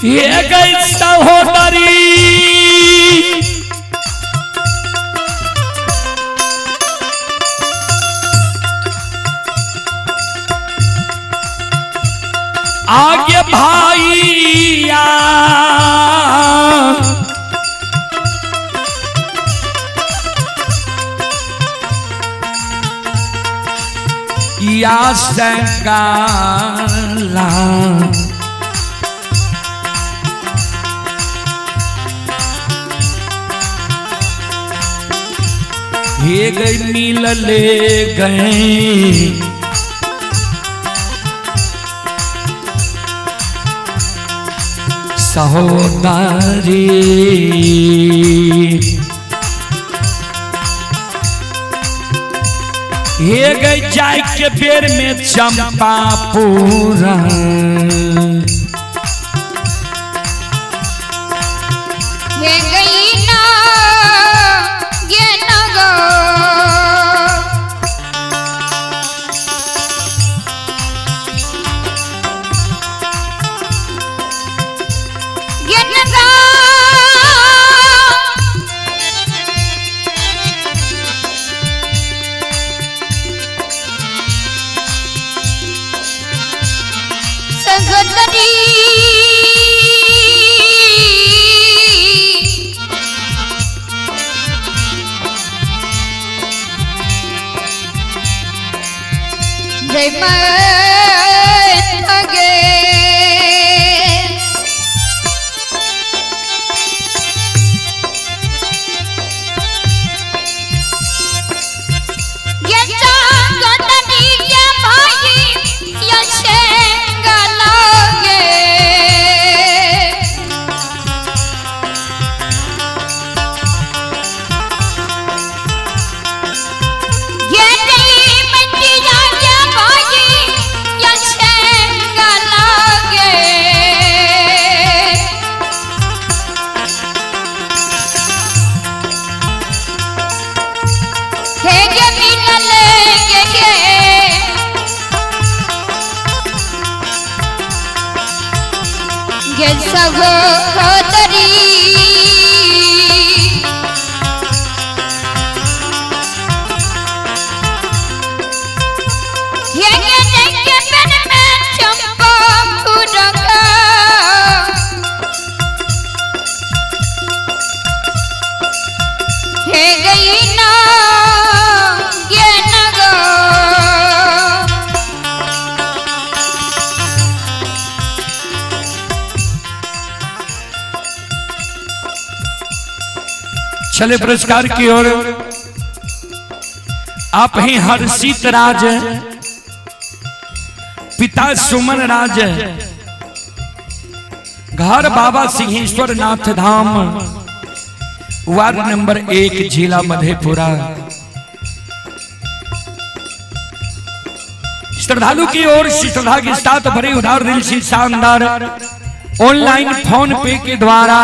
ये गई सहोदरी आगे भाईया या संगाला ये गई मिल ले गए सहोदरी ये गई जाय के बेर में चंपापुरा ये गई ना ये ना गो ये ना गो गे सहोदरी। हे गे देख बन में चंपा फुरका, हे गई ना गे नगो। चले पुरस्कार की ओर। आप ही हर्षित राज, पिता सुमन राज, घर बाबा सिंहेश्वर नाथ धाम, वार्ड नंबर 1, जिला मधेपुरा। श्रद्धालु की ओर से श्रद्धा के साथ भरी उधार दिल से शानदार ऑनलाइन फोन पे के द्वारा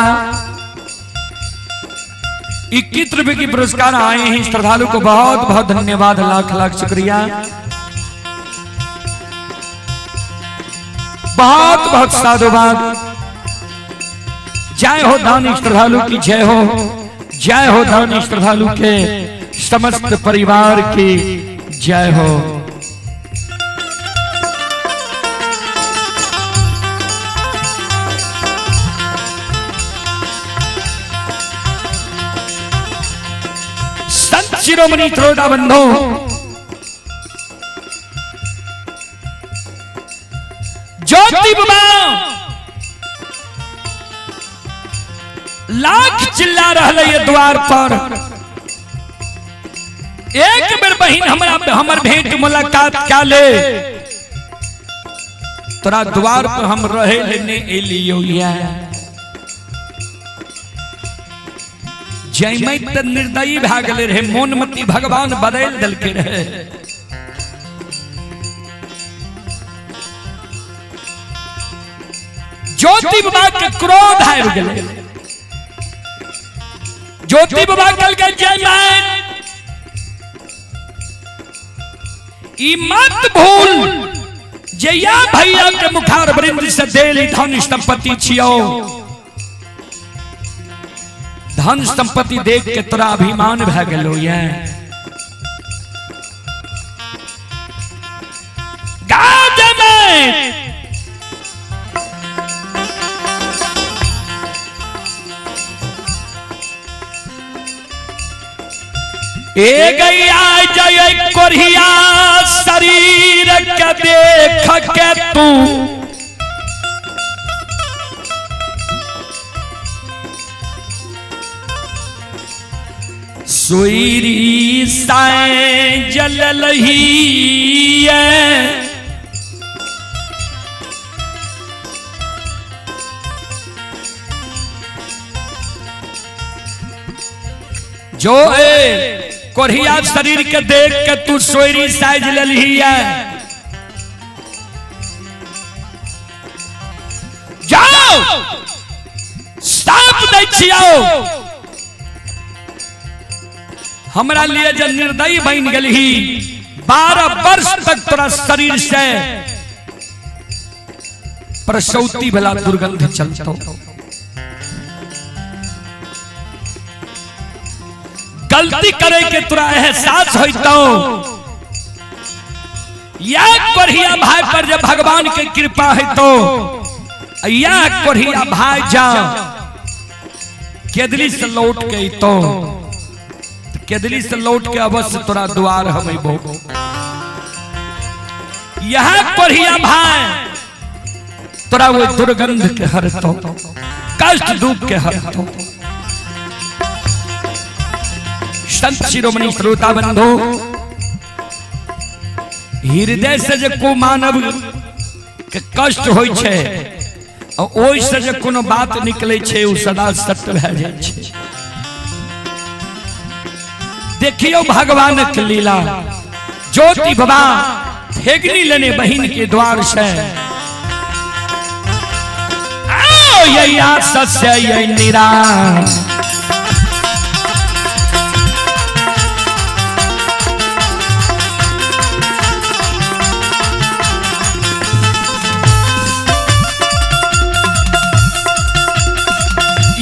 21 रुपए की पुरस्कार आए हैं। श्रद्धालु को बहुत बहुत धन्यवाद, लाख लाख शुक्रिया, बहुत बहुत साधुवाद। जय हो दानी श्रद्धालु की जय हो, जय हो दानी श्रद्धालु के समस्त परिवार की जय हो। संत शिरोमणि श्रोता बंधु, ज्योति बाबा लाख चिल्ला रहा ये द्वार पर, एक बेर बहिन हमरा हमर भेंट मुलाकात क्या ले, तोरा द्वार पर हम रहे लेने एलियो। या जयमय त निर्दयी भए गेले रहे, मोनमती भगवान बदल देलके रहे। ज्योति बाबा के क्रोध आबि गेलै। ज्योति बाबा कहलकै, जयमय, ई मत भूल जे या भैया के मुखार वृंद से देल धन संपत्ति छियो। धन संपत्ति देख के तोरा अभिमान भए गेलो। ये गा जयमय। ए गैया जय कोरिया शरीर के देख के तू सुईरी साए जल लही। जो ए कोरिया शरीर के देख के तू सोयरी साइज ललही है, जाओ, साप दै छियौ, हमरा लिए जे निर्दयी बन गेलही, 12 वर्ष तक तोरा शरीर से प्रसौती वाला दुर्गंध चलतो। गलती करे के तोरा एहसास होइतो। या कोढ़िया भाई पर जब भगवान के कृपा होइतो, या कोढ़िया भाई जा केदली से लौट के अइतो, केदली से लौट के अवश्य तोरा द्वार हम अइबो। यह कोढ़िया भाई तोरा वो दुर्गंध के हरतो, कष्ट दुख के हरतो। संत शिरोमणि श्रोता बंधु, हृदय से जे को मानव के कष्ट होइ छै आ ओहि से जे कोनो बात निकले छै, ओ सदा सत्य भए जाइ छै। देखियौ भगवानक लीला। ज्योति बाबा ठेगनी लेने बहिन के द्वार से आओ, ये सस्य ये निरा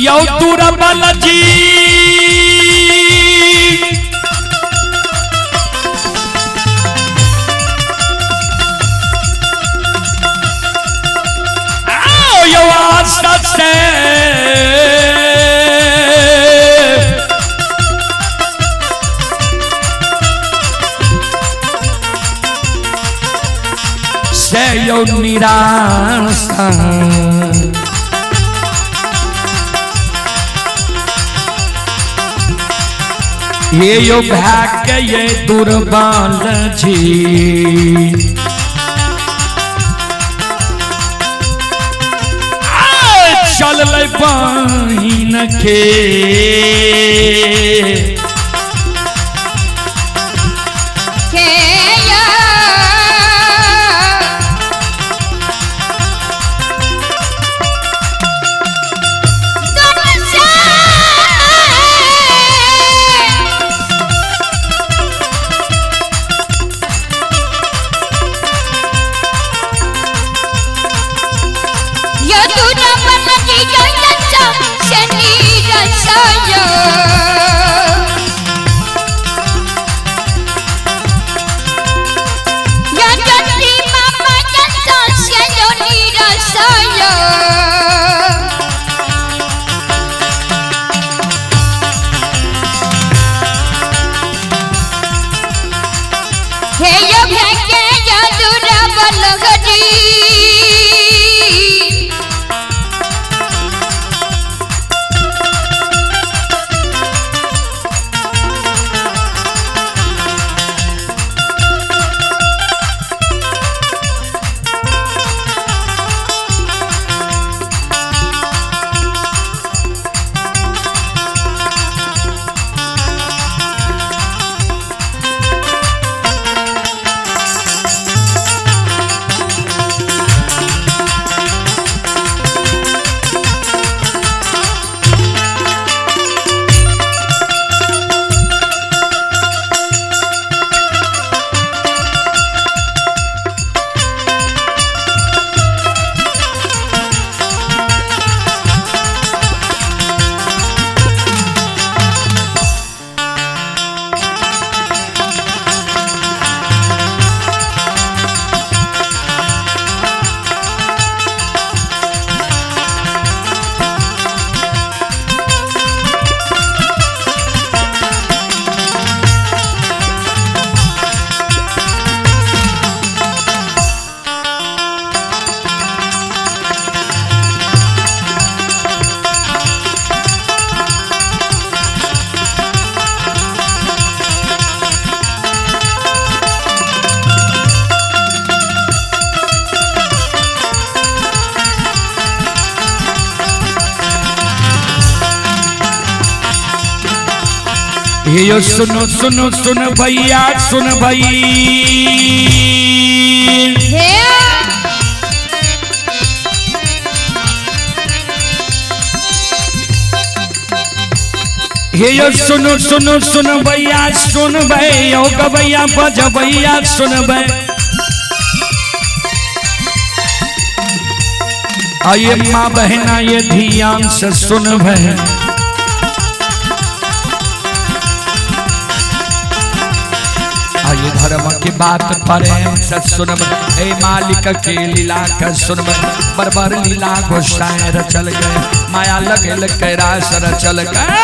यौ दुर्बल जी आओ यौ आशा से से यौ निराशा। ये यो भाग्य ये दुर्बल जी चल बहिन के के या तुमसे Yeah. हे यो भेके यदुरा बलगरी ये यो सुनो सुनो सुन भैया सुन भाई हे हे यो सुनो सुनो सुन भैया सुन भाई ओ गवैया बज भैया सुन भाई। आइए माँ बहना ये ध्यान से सुन भाई। आइए धर्म की बात प्रेम से सुनब, ए मालिक के लीला के सुनब। बरबर लीला गोसाई रचल गए, माया लगल कैरास रचल गए।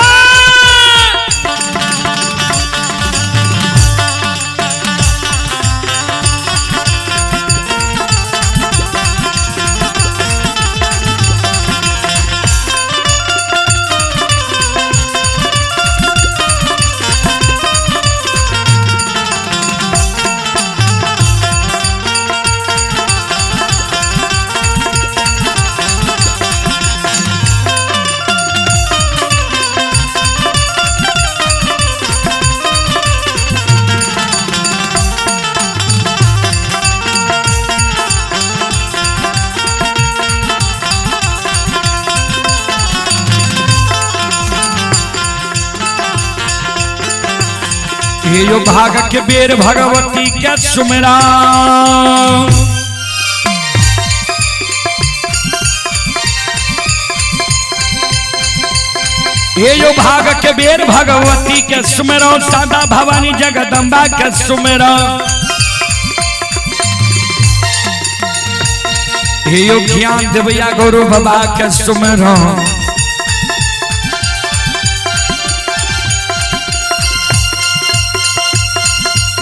ये यो भाग के बेर भगवती के सुमिरा, ये यो भाग के बेर भगवती के सुमेरो, सादा भवानी जगदम्बा के सुमेरो। ये यो ज्ञान देवया गुरु बाबा के सुमेरो।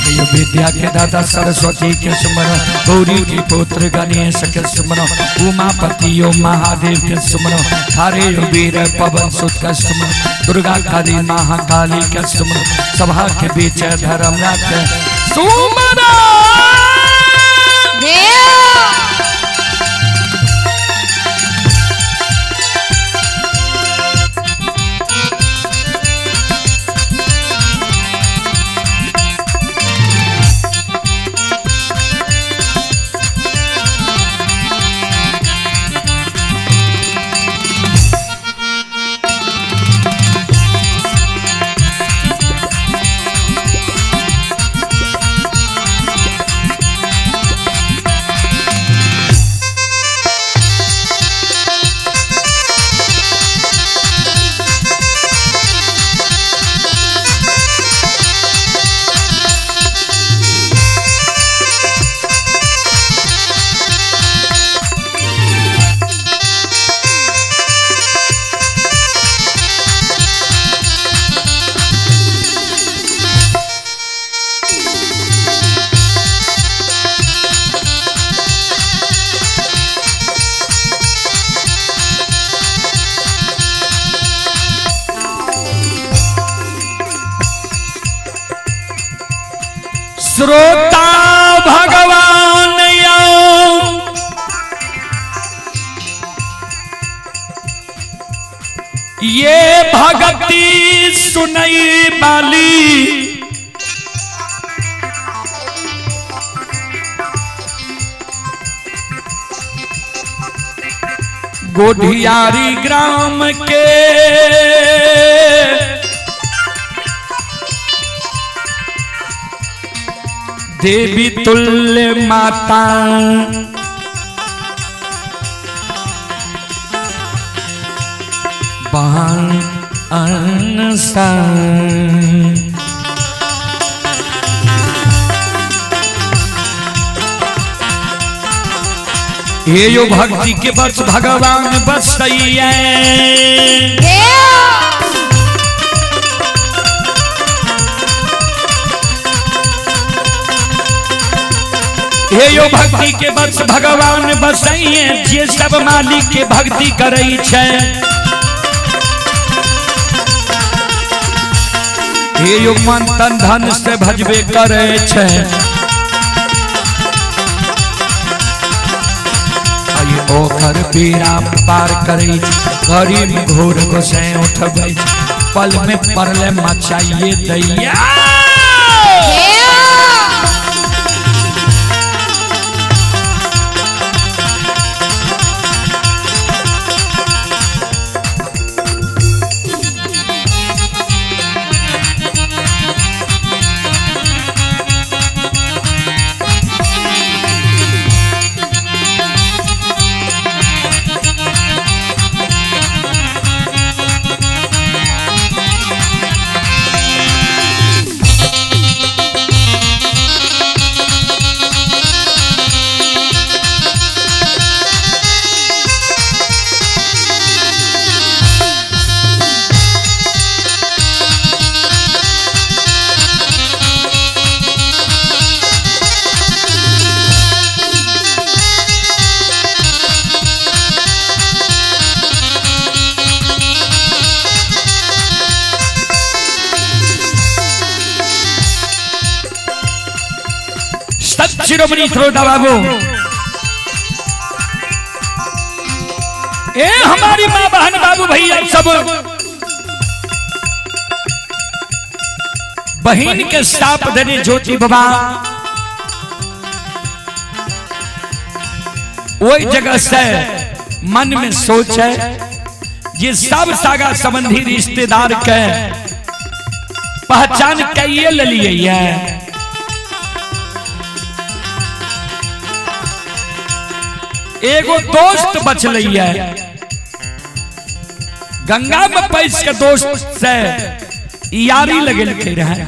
ये विद्या के दाता सरस्वती के सुमरो, गौरी के पुत्र गणेश के सुमरो, उमापति यो महादेव के सुमरो, हरे यो वीर पवन सुत के सुमरो, दुर्गा काली महाकाली के सुमरो, सभा के बीच धर्म के सुमरो। श्रोता भगवान ये भगती सुनई बाली, गोढियारी ग्राम के देवी तुल्य माता। बाण ये यो भक्ति के बस भगवान बसैया। हे यो भक्ति के बस भगवान बसैये, जे सब मालिक के भक्ति करै छै। हे यो मन तन धन से भजबे करै छै। ओकर पीड़ा पार करै छै, घड़ी में घोर गोसाई उठबै छै, पल में परले मचाइए दैया। शिरोमणि श्रोता बाबू, ए हमारी माँ बहन बाबू भैया सब बहन के साप देने ज्योति बाबा वही जगह से मन में सोच है ये सब सागा संबंधी रिश्तेदार के पहचान कैये लिए है। एगो दोस्त बचल है, गंगा में पैस के दोस्त से यारी लगेलकै रहे,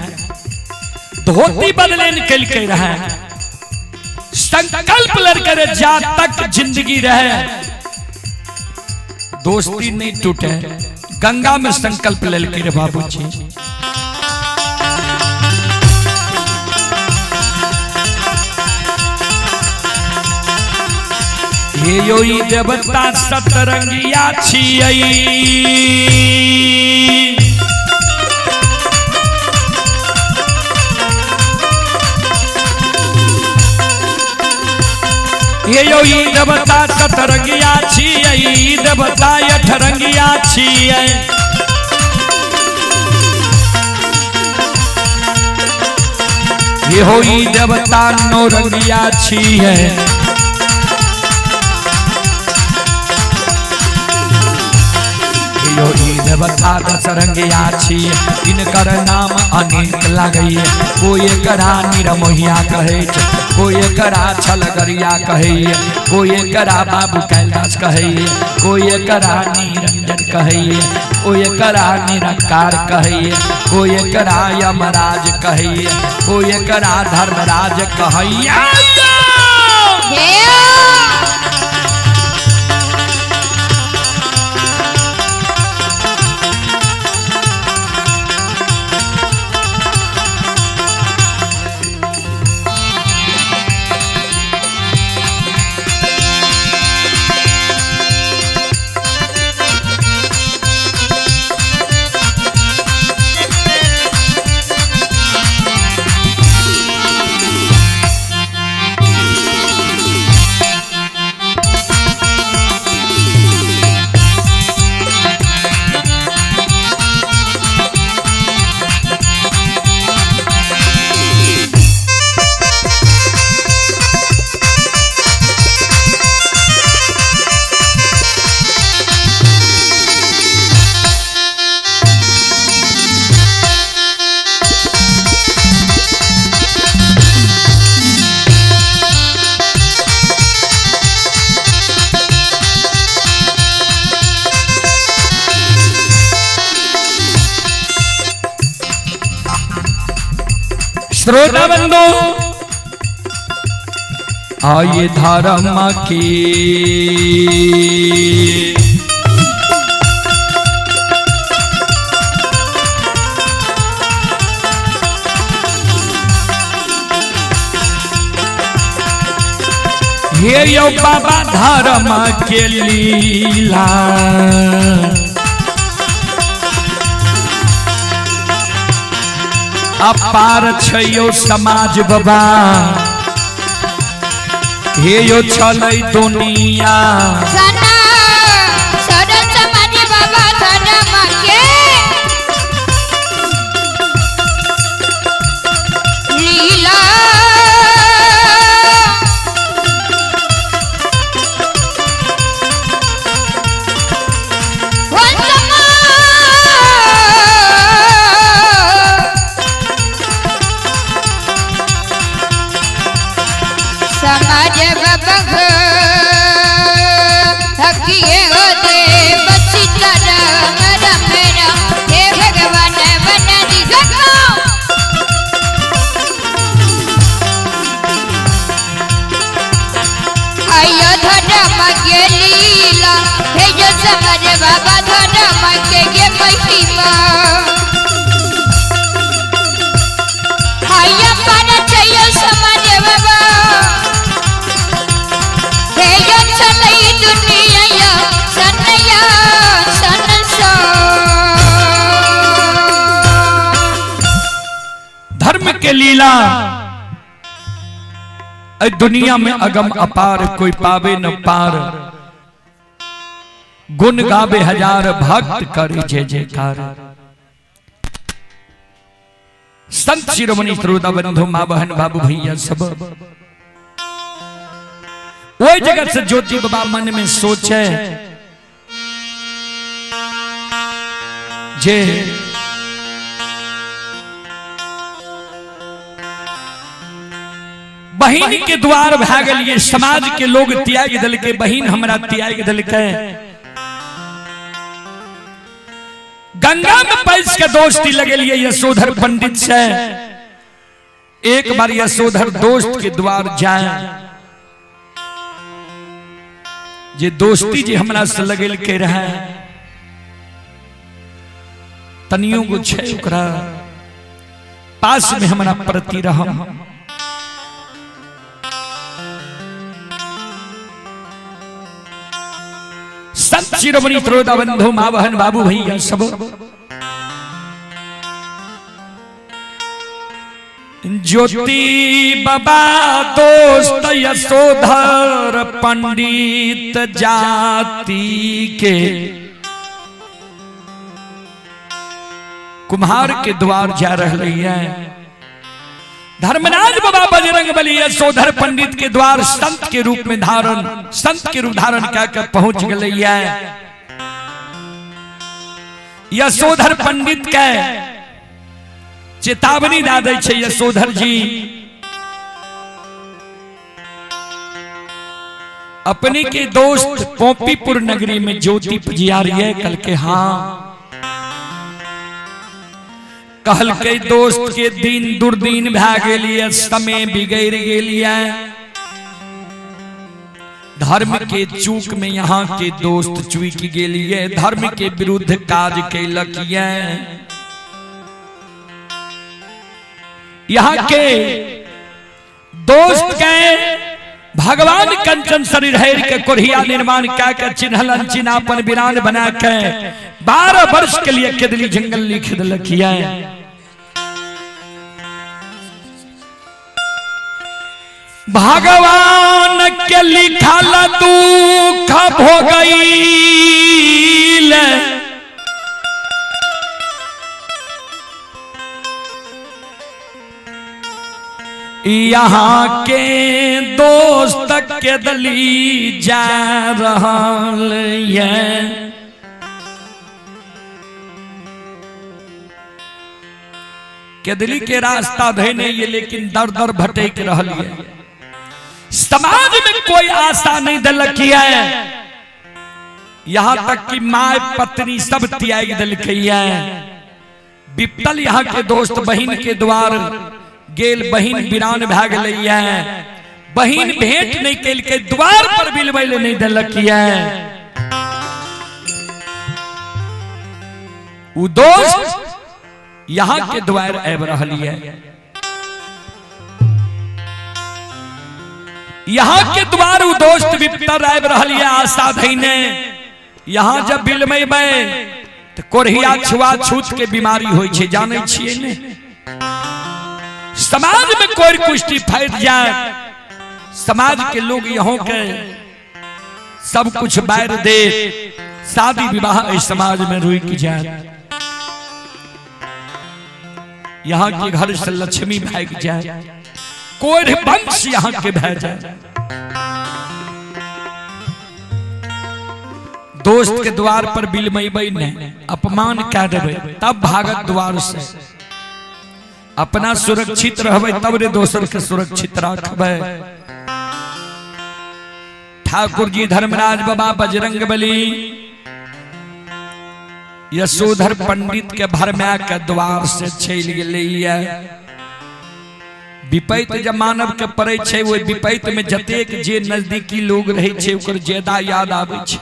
धोती बदलेन केलकै रहे, संकल्प लड़के रहे जा तक जिंदगी रहे दोस्ती नहीं टूटे। गंगा में संकल्प लेलकै रे बाबूजी। हे यो ई देवता सतरंगिया छियै, हे यो ई देवता सतरंगिया छियै, ई देवता अठरंगिया छियै। हे हो ई देवता नौरंगिया छियै। यो ई देवता दशरंगिया छियै, इनकर नाम अनेक लागैए। कोई एकरा निरमोहिया कहै छै, कोई एकरा छलगरिया कहैए, कोई एकरा बाबू कैलाश कहैए, कोई एकरा निरंजन कहैए, कोई एकरा निरंकार कहैए, कोई एकरा यमराज कहैए, कोई एकरा धर्मराज कहैए। श्रोता बंधु, आइए धर्म की हे यो बाबा धर्म के लीला, अपार छयो समाज बाबा, हे यो छलै दुनिया। सना सरल समाज बाबा धर्म के लीला, हो समाज बाबा हकिए हो देव सीताराम राम राम, हे भगवान बना दी सको। आयो धर्म के लीला, हे जो समाज बाबा धर्म के गे महिमा। आयो पर चयो समाज बाबा, हे जो चलई दुनिया सनया संसार। धर्म के लीला ऐ दुनिया में अगम अपार, कोई पावे न पार। गुण गावे हजार भक्त करे जय जयकार। संत शिरोमणि श्रोता बंधु, माँ बहन बाबू भैया सब वही जगह से ज्योति बाबा मन में सोचे जे बहिन के द्वार भए गेलिए, समाज के लोग त्याग दिलके, बहिन हमरा त्याग दिलके। गंगा में पैस के दोस्ती लगेलिए यशोधर पंडित से। एक बार यशोधर दोस्त के द्वार जाए, जे दोस्ती जे हमरा से लगेल के रहे तनियो गो छै ओकरा पास में हमरा प्रति रहम। संत शिरोमणि त्रोदा बंधु माँ बहन बाबू भैया सब ज्योति बाबा दोस्त यशोधर पंडित जाति के कुम्हार के द्वार जा रहे हैं। धर्मराज बाबा बजरंग बली यशोधर पंडित के द्वार संत के रूप में धारण, संत के रूप धारण क्या कर पहुंच गए। यशोधर पंडित के चेतावनी दा दै छै यशोधर जी, अपने के दोस्त पोपीपुर नगरी में ज्योति पुजियारी है। कल के हाँ कहल के दोस्त के दिन दुर्दिन भै गेलिए, समय बिगड़ गेलिए, धर्म के चूक में यहाँ के दोस्त चूक गेलिए, धर्म के विरुद्ध काज कैलक। यहाँ के दोस्त के भगवान कंचन शरीर हेर के कोढ़िया निर्माण क्या के चिन्हलन चिन्हापन विरान बना के 12 वर्ष के लिए केदली जंगल लिख दिलकिया। भगवान के लिखल दुख भोगईल, यहाँ के दोस्त के दली जा रहल ये। केदली के रास्ता धैने ये, लेकिन दर दर भटक रहल ये। समाज में कोई आशा नहीं दिलक है, यहाँ तक कि माय पत्नी सब त्याग दिलक है। विपतल यहाँ के दोस्त बहिन के द्वार गेल, बहिन वीरान भै गेलै है, बहिन भेंट नहीं केलकै, द्वार पर बिलबै ले नहीं दिलक है। उ दोस्त यहाँ के द्वार आबि रहल है, यहाँ के द्वार उ दोस्त विपतर आबि रहल है आशा धैने। यहाँ जब बिलमेबै तो कोढ़िया छुआ छूत के बीमारी होइ छै, जानै छियै ने। समाज में कोई कुष्ठी फैल जाए, समाज के लोग यहाँ के सब कुछ बैर दे, शादी विवाह इस समाज में रुक जाए। यहाँ के घर से लक्ष्मी भाग जाए, कोई वंश यहाँ के भै जाए। दोस्त के द्वार पर बिलमैबै ने अपमान कह देबै तब भागत द्वार से। अपना सुरक्षित रहबै तब रे दोसर के सुरक्षित राखबै। ठाकुर जी धर्मराज बाबा बजरंग बली यशोधर पंडित के भरमाया के द्वार से चलि गेलैया। विपैत जब मानव के पड़ै छै, ओहि विपैत में जतेक जे नजदीकी लोग रहै छै ओकर ज्यादा याद आबै छै।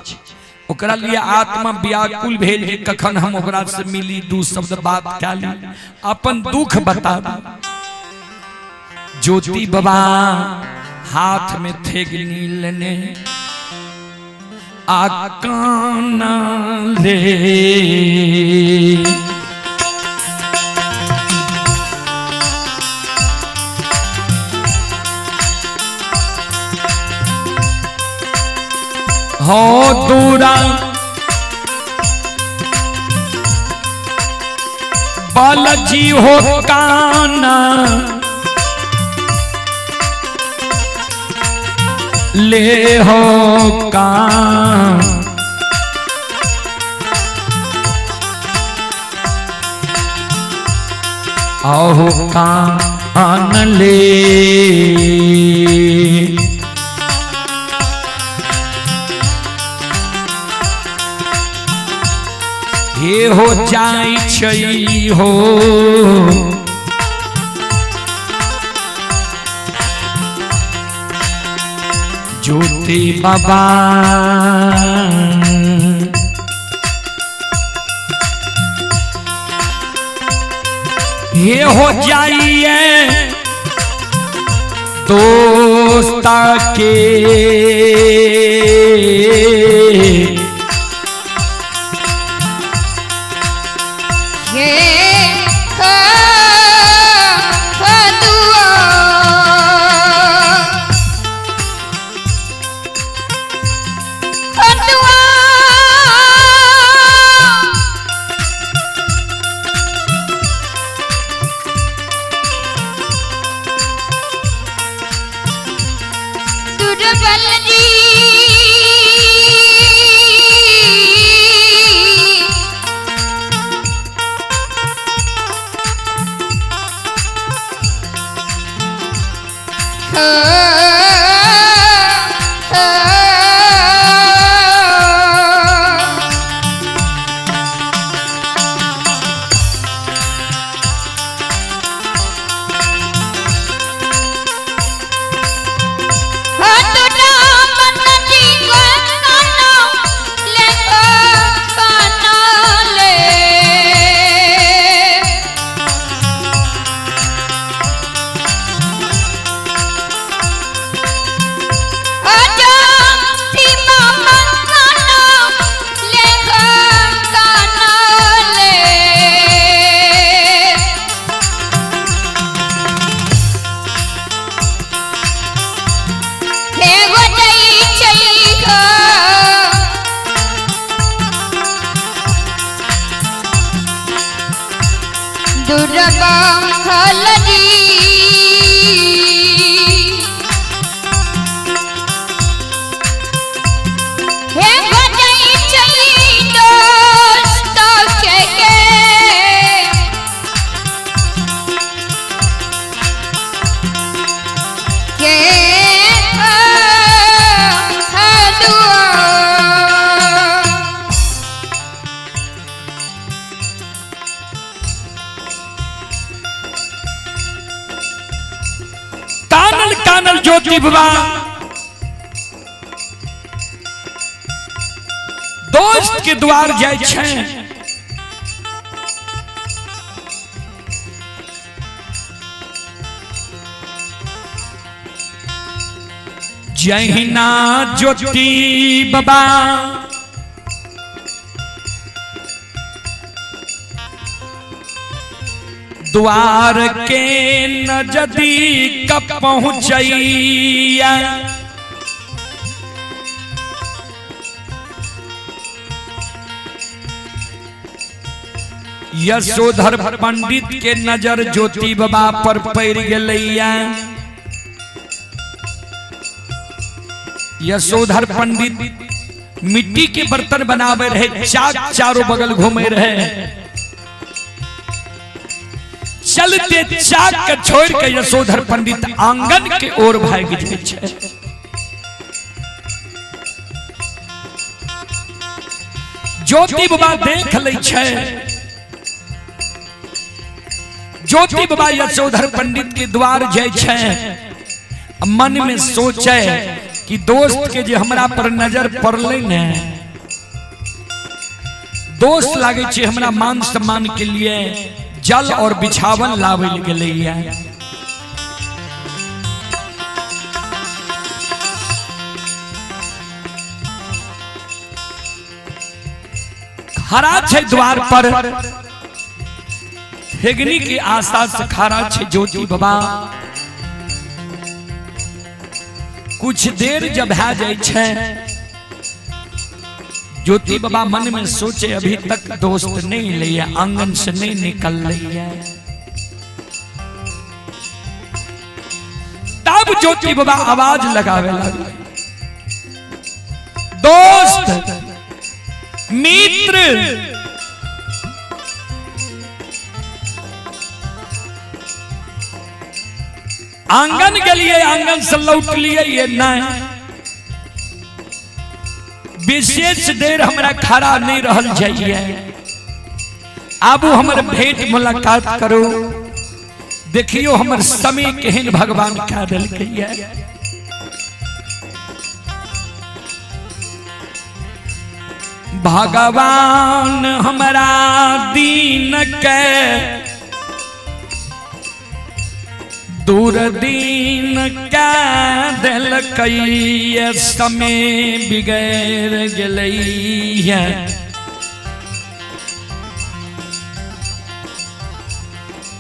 ओकरा लिए आत्मा व्याकुल भेल जे कखन हम ओकरा से मिली, दू शब्द बात कए ली, अपन दुख बता दी। ज्योति बाबा हाथ में थेगनी लेने आ कान ले, हो दूरा बालाजी हो काना ले हो कान। आहो कान ले, हे हे हो जाई छै हो ज्योति बाबा हे हो जाइए दोस्त के हे हो हो दुआ हो दुआ दुर्बल जी हो हो। हो तो राम नदी को काना ले ओ काना ले। आजा सीमा मकाना ले ओ काना ले। हे हो जई चई हो दुर्गा हलरी हे हो जई चई दोस्त के के के दुआ कानल कानल ज्योति बाबा दोस्त के द्वार जाय छै जहिना ज्योति बाबा द्वार के नजदीक पहुँचैया यशोधर पंडित के नजर ज्योति बाबा पर पड़ गेलैया। यशोधर पंडित मिट्टी के बर्तन बनावे रहे, चाक चारों बगल घूमे रहे। चलते चाक के छोड़ के यशोधर पंडित आंगन के ओर भाग जाइ छै। ज्योति बाबा देख लै छै। ज्योति बाबा यशोधर पंडित के द्वार जाइ छै, मन में सोचे कि दोस्त के जे हमरा पर नजर पड़लै ने, दोस्त लागे छै हमरा मान सम्मान के लिए जल और बिछावन लावे ले गेलैया। खड़ा छै द्वार पर, ठेगनी के आशा से खड़ा छै ज्योति बाबा। कुछ देर जब भए जाइ छै, ज्योति बाबा मन में सोचे अभी तक दोस्त नहीं लैया, आंगन से नहीं निकल लैया। तब ज्योति बाबा आवाज लगावे लगे, दोस्त मित्र, आंगन गेलिए, आंगन से लौटलिए ये नहीं, विशेष देर हमरा खड़ा नहीं रहल जाइए। आबू हमर भेंट मुलाकात करू। देखियो हमर समय केहन भगवान कह देलकै। भगवान हमरा दीन के दूर दीन के देलकै, समय बिगड़ गेलै।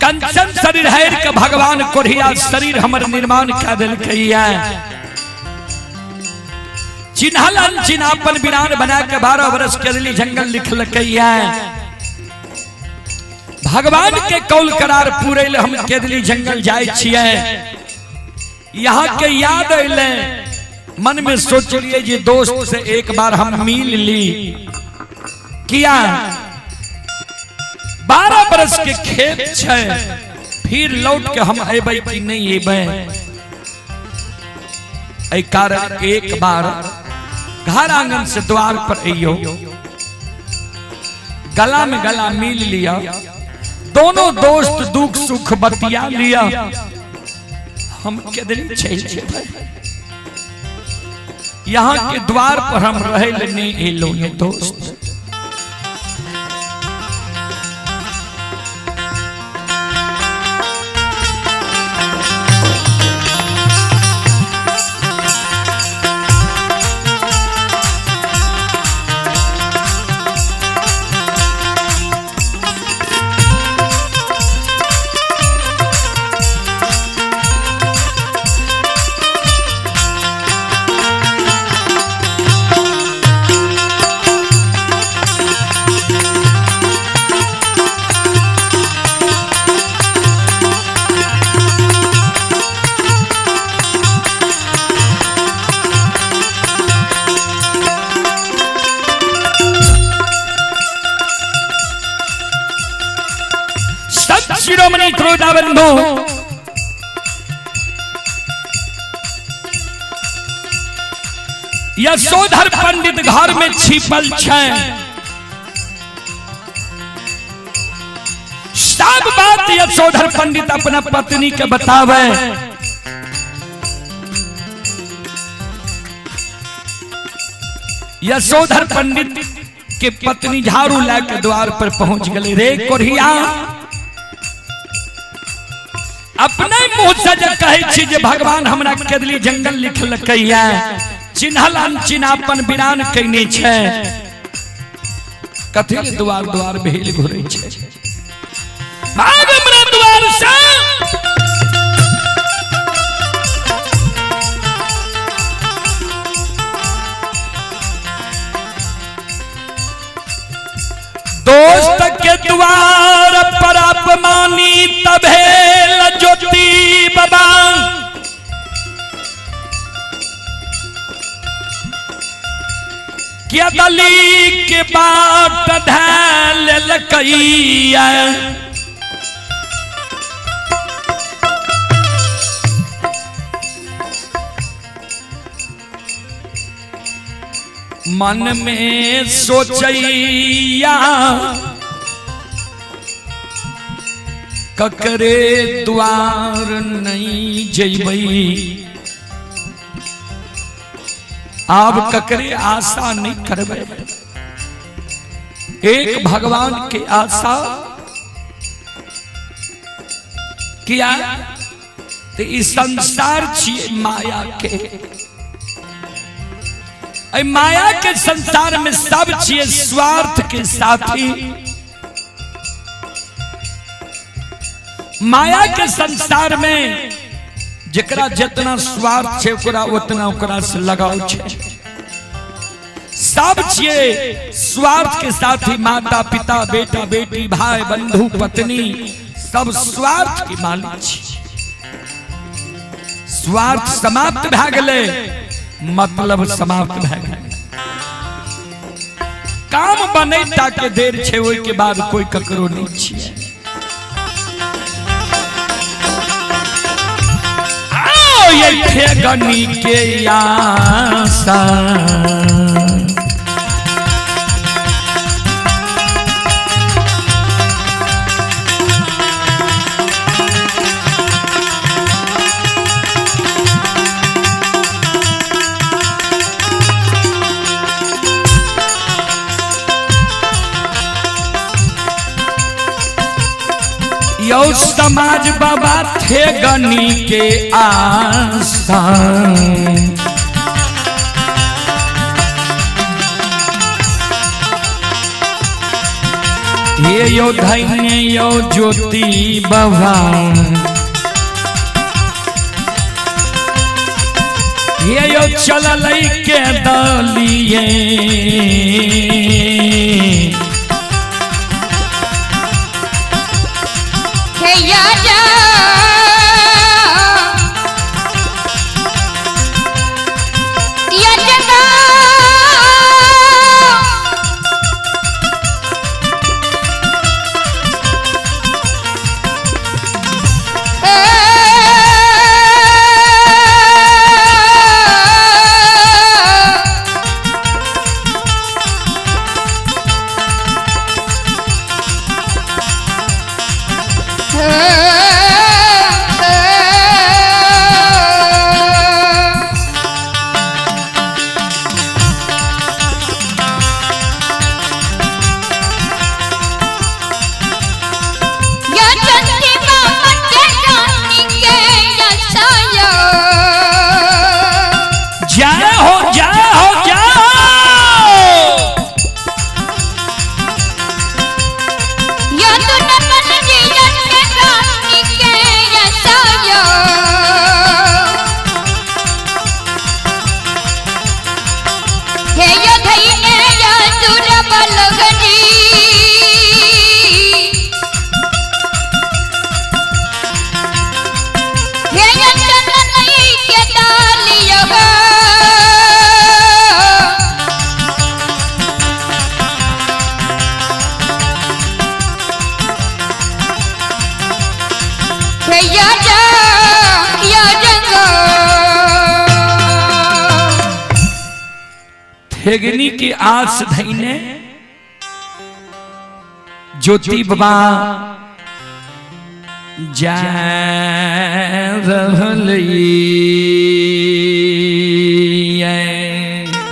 कंचन शरीर हैर के भगवान कोढ़िया शरीर हमर निर्माण कह देलकै। चिन्हल अनचिन्हापन बिरान बना के 12 वर्ष के लिए जंगल लिखलकै। भगवान के कौल करार पूरे ले हम केदली जंगल जाय छियै। यहाँ के याद अइले, मन में सोचलिए जे दोस्त से एक बार हम मिल ली। किया 12 बरस के खेत छै, फिर लौट के हम अबै कि नहीं अबै। एहि कारण एक बार घर आंगन से द्वार पर अइयो, गला में गला मिल लिया, दोनों दोस्त दुख सुख बतिया लिया। हम केदली चलि जेबै, यहाँ के द्वार पर हम रहे ले नहीं एलो ये दोस्त। शिरोमणि श्रोता बंधु, यशोधर पंडित घर में छिपल छै। सब बात यशोधर पंडित अपना पत्नी के बतावे। यशोधर पंडित के पत्नी झाड़ू लाके द्वार पर पहुंच गए। रे कोढ़िया, अपने मुंह से जे कहै छी जे भगवान हमरा केदली जंगल लिखलकैया, चिन्हल अनचिन्हापन बिरान कैने छै, कथी ले द्वार द्वार भेल घुरै छै। भाग हमरा द्वार से। दोस्त के द्वार पर अपमानी तभे ज्योति बाबा, क्या दली के बाट धैलकैया। मन में सोचैया ककरे द्वार नहीं जइबै, आब ककरे आशा नहीं करबै। एक भगवान के आशा किया तो इस संसार छिए माया के। माया के संसार में सब छिए स्वार्थ के साथी। माया के संसार में जकरा जितना स्वार्थ छे ओकरा उतना ओकरा से लगाव छे। सब छिए स्वार्थ के साथी, माता पिता बेटा बेटी भाई बंधु पत्नी सब स्वार्थ के मालिक छे। स्वार्थ समाप्त भए गेलै, मतलब समाप्त भए गेलै। काम बने ताके देर छे, ओहि के बाद कोई ककरो नहीं छिए। आओ ये ठेगनी के आशा, यौ समाज बाबा थे गनी के आशा। हे यो धन्य यो ज्योति बाबा, हे यो चलल के दलिए। हे या या जय हो जय हो जय हो। थेगनी की आस धैने ज्योति बाबा जा रहल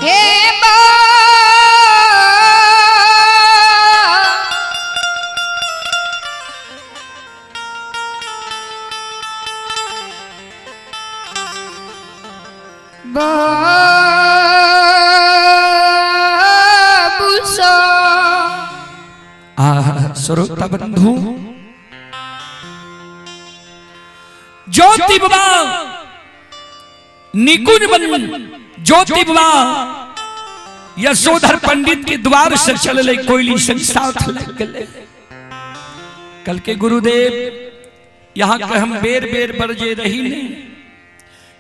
हे बा बाबूसो श्रोता बंधु, ज्योति बाबा निकुंज बन ज्योति बाबा यशोधर पंडित के द्वार से चलले कोयली संग साथ लग गए। कल के गुरुदेव यहाँ के हम बेर बेर बरजे रही ने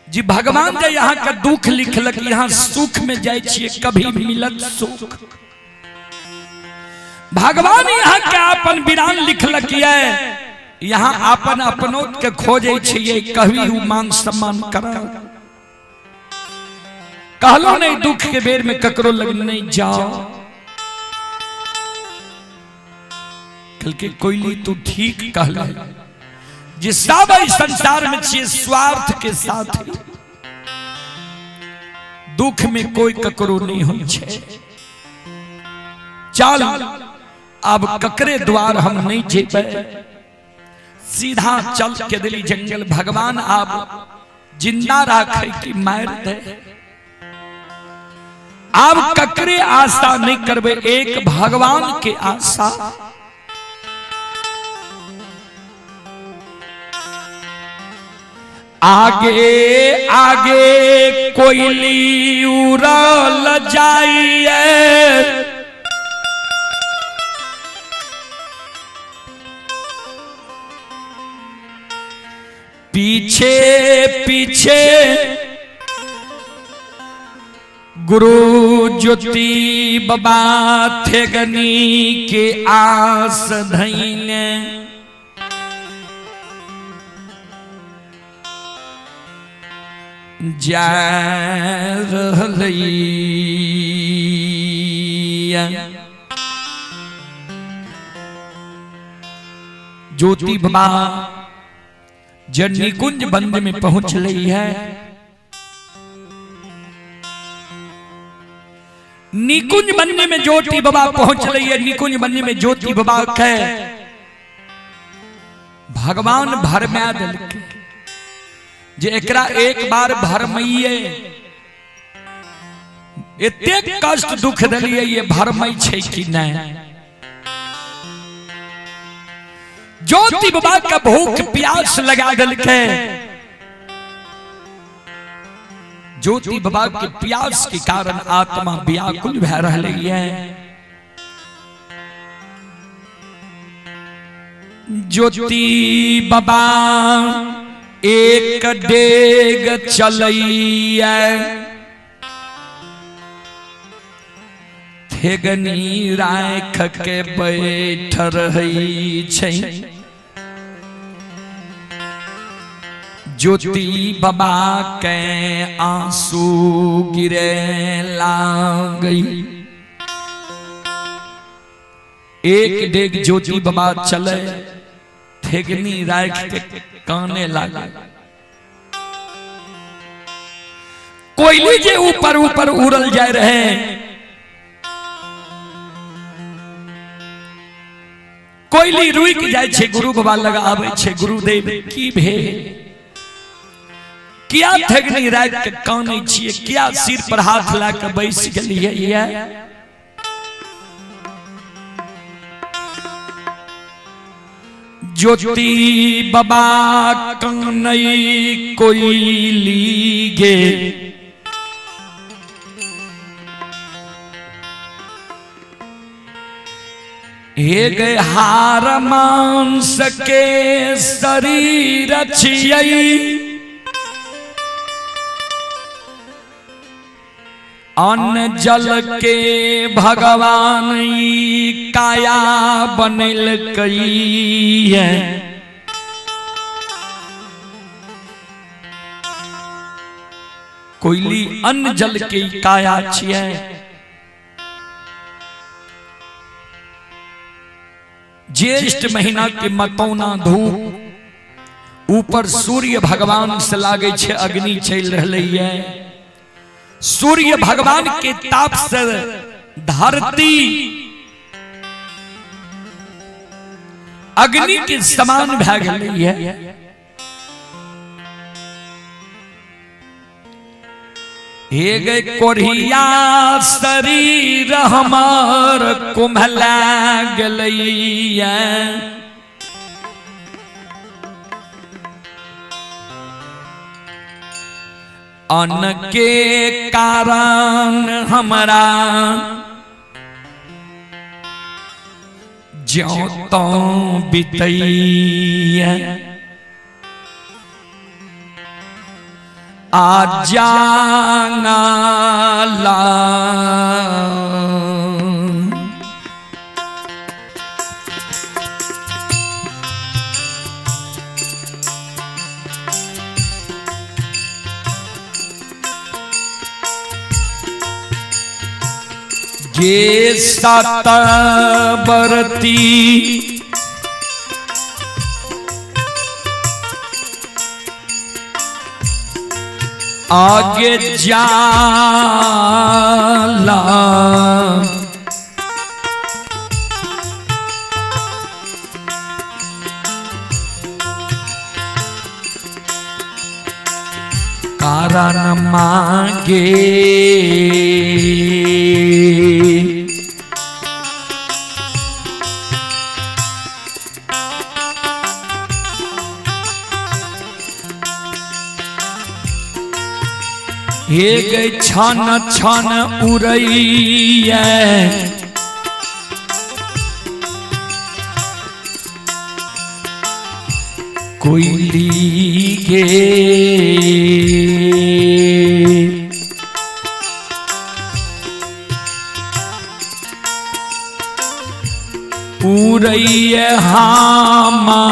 जी, भगवान जे यहाँ का दुख लिखलक यहाँ सुख में जाय छिए कभी मिलत सुख। भगवान यहाँ के अपन विरान लिखलक ये, यहाँ अपन अपनोत के खोजे छिए कभी उ मान सम्मान कर। कहलो नहीं दुख के बेर में ककरो लग नहीं जाओ। कल के कोयली तू ठीक कहला जे सब संसार में छिए स्वार्थ के साथ, दुख में कोई ककरो नहीं हो छे। चल अब ककरे द्वार हम नहीं जेबे, सीधा चल के दिली जंगल। भगवान आप जिंदा राखे कि मार दे, अब ककरे आशा नहीं करबे, एक भगवान के आशा। आगे आगे कोयली उड़ल जाइए, पीछे पीछे गुरु ज्योति बाबा थेगनी के आस धैने। जा रहलैया। ज्योति बाबा जब निकुंज बंद में पहुंच रही है, निकुंज बंद में ज्योति बाबा पहुंच रही है। निकुंज बंद में ज्योति बाबा के भगवान भरमा देलकै जे एकरा एक बार भरमैये, एतेक कष्ट दुख देलियै, ये भरमै छै कि नहि। ज्योति बाबा के भूख प्यास लगा देलकै। ज्योति बाबा के प्यास के कारण आत्मा व्याकुल भए रहलै है। ज्योति बाबा एक डेग चलैया, ठेगनी राख के बैठ रहै छै। ज्योति बाबा के आंसू गिरे लागई। एक डेग ज्योति बाबा चले, ठेगनी राख के काने लागे। कोयली जे ऊपर ऊपर उड़ल जाय रहे, कोयली रुक जाय छै, गुरु बाबा लग आबै छै, गुरुदेव की भेल, किया ठेगनी राख के कानै छियै, किया सिर पर हाथ ला के बैस गेलियै? ज्योति बाबा कानै कोयली गे, हे गे हार मांस के शरीर छियै, अन्न जल के भगवान ई काया बनेलकै है। कोयली अन्न जल के ई काया छियै। ज्येष्ठ महीना के मतौना धूप, ऊपर सूर्य भगवान से लागे छै अग्नि चल रहलै है। सूर्य भगवान के ताप से धरती अग्नि के समान भए गेलै है। हे गे कोढ़िया शरीर हमार कुम्हला गेलैया, अन्न के कारण हमरा ज्यों तों बितैया, आ जाना ला। गे सात बरती आगे जाला, कारण मांगे एक छन छन उड़ैया, कोयली गे, उड़ैया हामा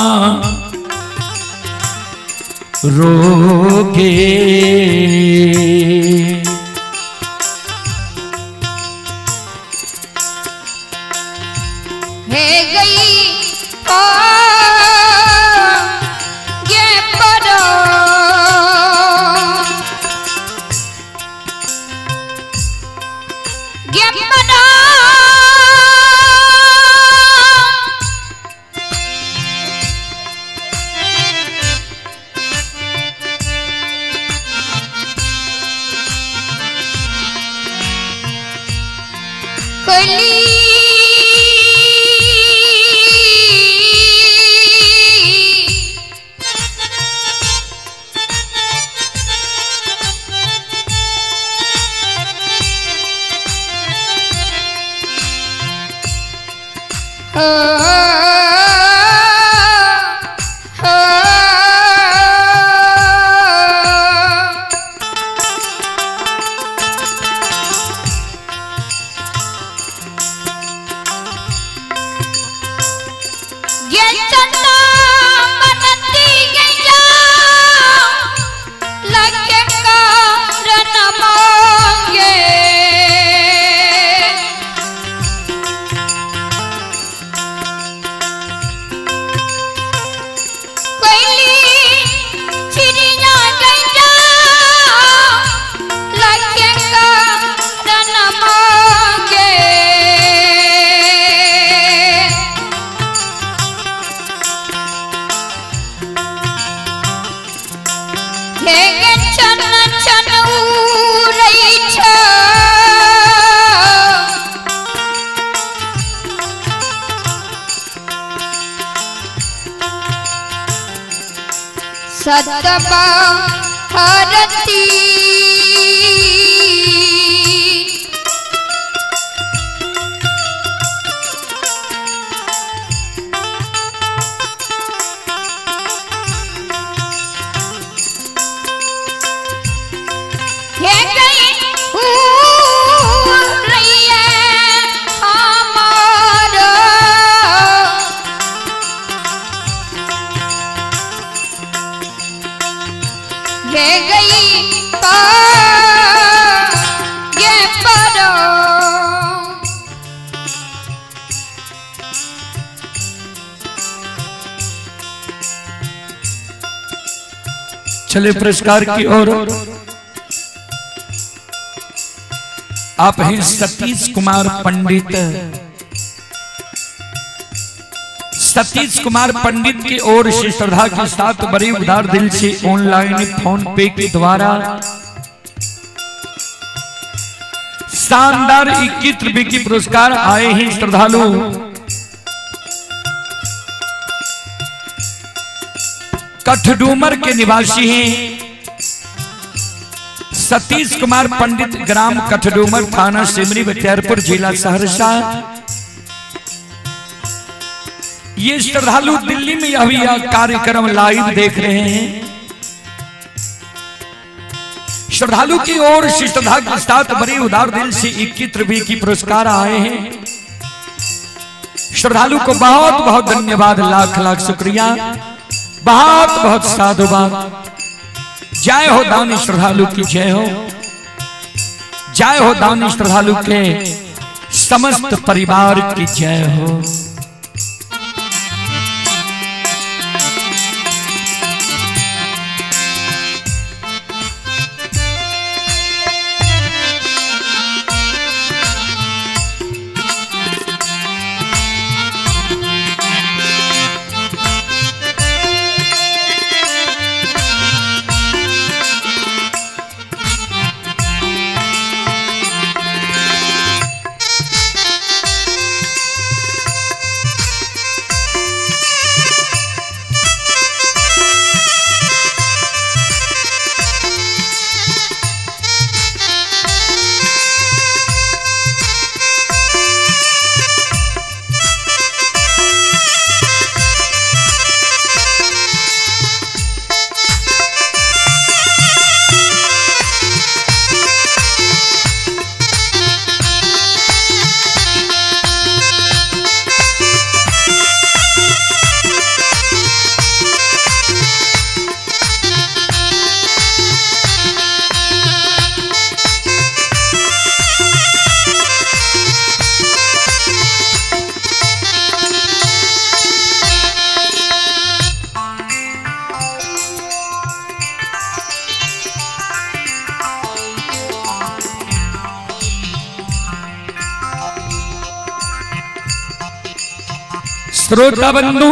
रोगे। हे गई ओ गे परो, गे परो, छन उड़ै छ। सतबा हरती हे गई रैया हमार। हे गई ये परो। चले पुरस्कार की ओर। आप हैं सतीश कुमार पंडित। सतीश कुमार पंडित की ओर से श्रद्धा के साथ बड़े उदार दिल से ऑनलाइन फोन पे के द्वारा शानदार 21 रुपए की पुरस्कार आए हैं श्रद्धालु। कठडूमर के निवासी हैं सतीश कुमार पंडित, ग्राम कठडूमर, थाना सिमरी बख्तियारपुर, जिला सहरसा। ये श्रद्धालु दिल्ली में अभी यह कार्यक्रम लाइव देख रहे हैं। श्रद्धालु की ओर से श्रद्धा के साथ बड़ी उदार दिल से 21 रुपए की पुरस्कार आए हैं। श्रद्धालु को बहुत बहुत धन्यवाद, लाख लाख शुक्रिया, बहुत बहुत साधुवाद। जय हो दानी श्रद्धालु की जय हो, जय हो दानी श्रद्धालु के समस्त परिवार की जय हो। श्रोता बंधु,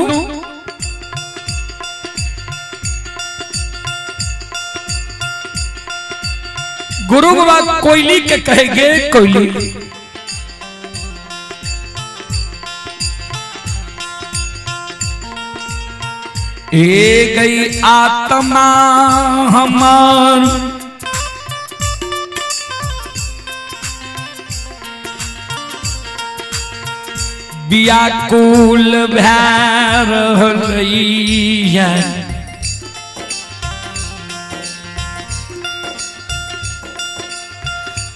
गुरु बाबा कोयली के कहेंगे कोयली, ए गई आत्मा हमार व्याकुल भै रहलैया।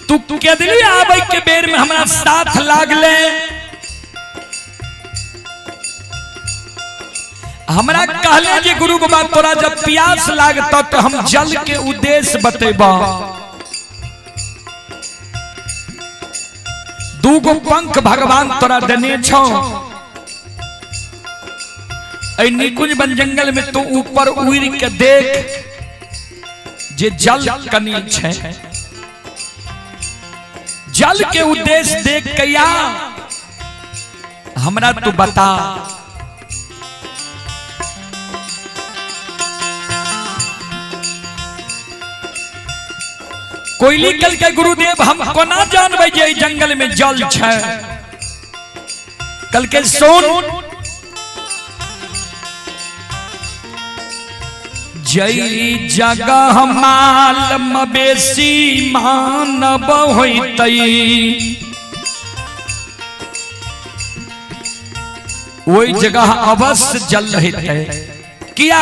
तू केदली आबै के बेर में हमरा साथ लागले, हमरा कहले जे गुरु बाबा तोरा जब प्यास लागत तो हम जल के उद्देश्य बतेबा। दूगो पंख भगवान तोरा देने छो, ऐ निकुंज वन जंगल में तू ऊपर उड़ के देख जे जल कनी छे, जल के उद्देश्य देख के या हमरा तू बता। कोयली कल के गुरुदेव हम कोना जानबै जे एहि जंगल में जल छै। कल के सुन, जई जगह माल मवेशी मानव होइतई ओहि जगह अवश्य जल रहतै। किया?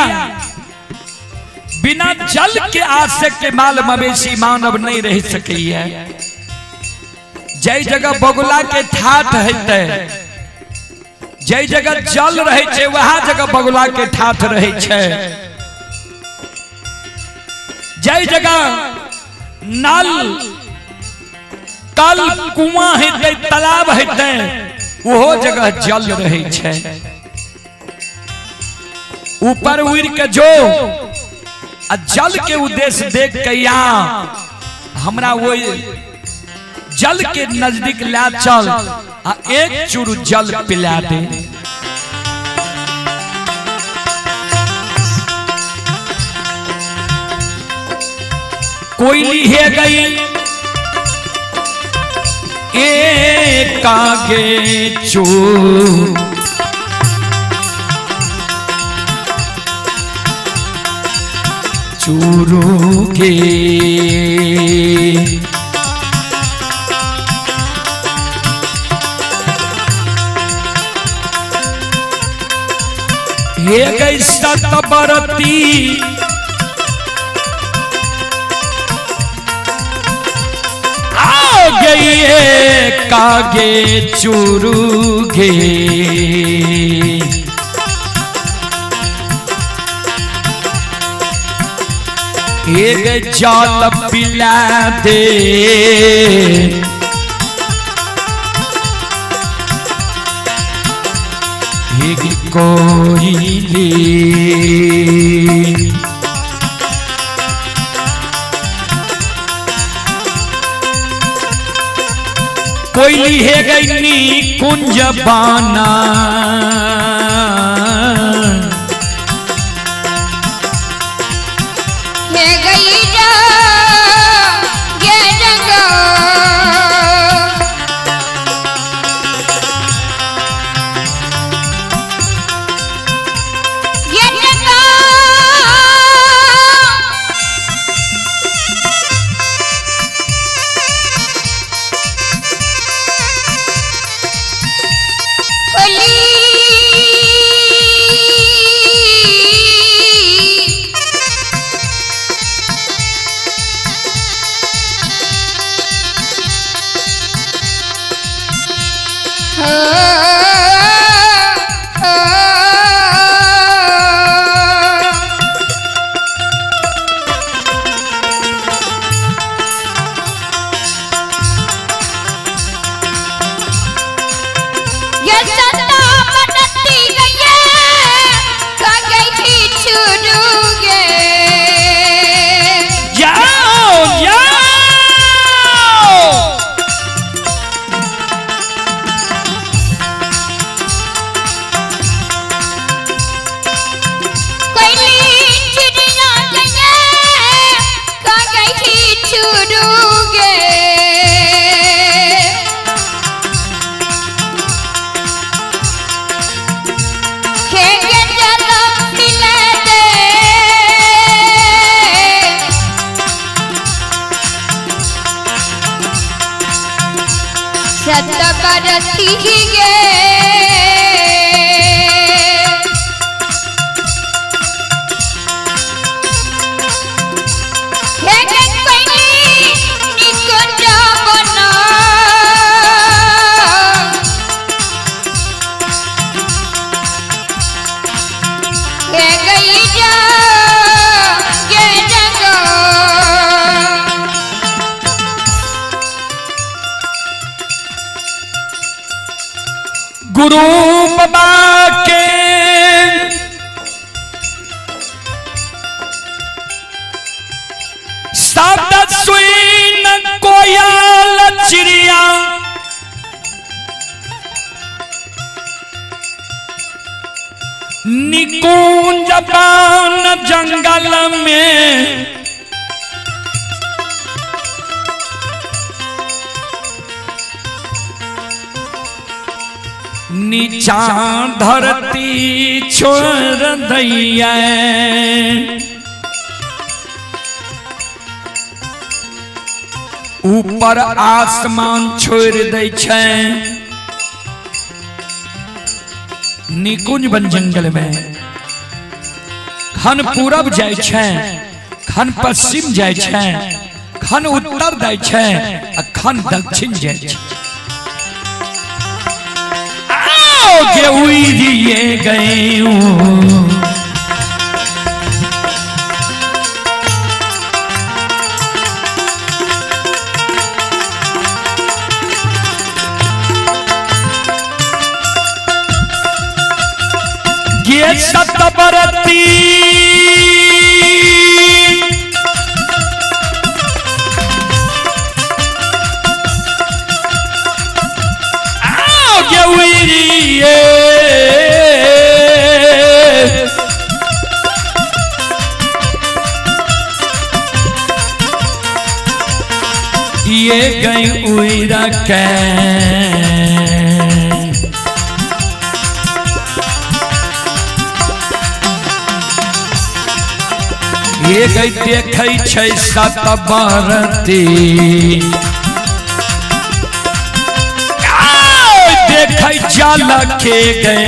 बिना जल के आशय के माल मवेशी मानव नहीं रह सकैया। जय जगह बगुला के ठाठ हेतै, जय जगह जल रहे छै वहां जगह बगुला के ठाठ रहे छै। जय जगह नल कल कुआं हेतै, तालाब हेतै, ओहो जगह जल रहे छै। ऊपर उड़ के जो आ जल के उद्देश्य देख के या हमरा वो जल के नजदीक ला चल आ एक चूर जल पिला दे। कोयली है गई एक आगे चूर चूरू के हे गई सतबरती आ गई कागे चूरू गे। एक जल पिला दे एक कोयली। कोयली है गई नी कुंज बाना हे गई जा गे जंगो। ये जंगो कोली हो हो। ये सत्ता बनती गई का गई थी छुड़ूगे। जाओ जाओ कोयली चिड़िया गई का गई थी छुड़ूगे। खेगे जल मिले दे सत बरती गे। हे गे कोयली निकुंज बना हे गई जा गे जंगो। गुरु बाबा के सात सुई न कोयल चिड़िया निकुंज बान जंगल में नीचा धरती छोड़ दैया, ऊपर आसमान छोड़ दै छै। निकुंज वन जंगल में खन पूरब जाइ छै, खन पश्चिम जाइ छै, खन उत्तर जाइ छै आ खन दक्षिण जाइ छै। आओ के उड़िए गए ये सतबरती आओ के उड़िए ये गई उड़ा के ये गई देखै छै सतबरती, देखै जल के गए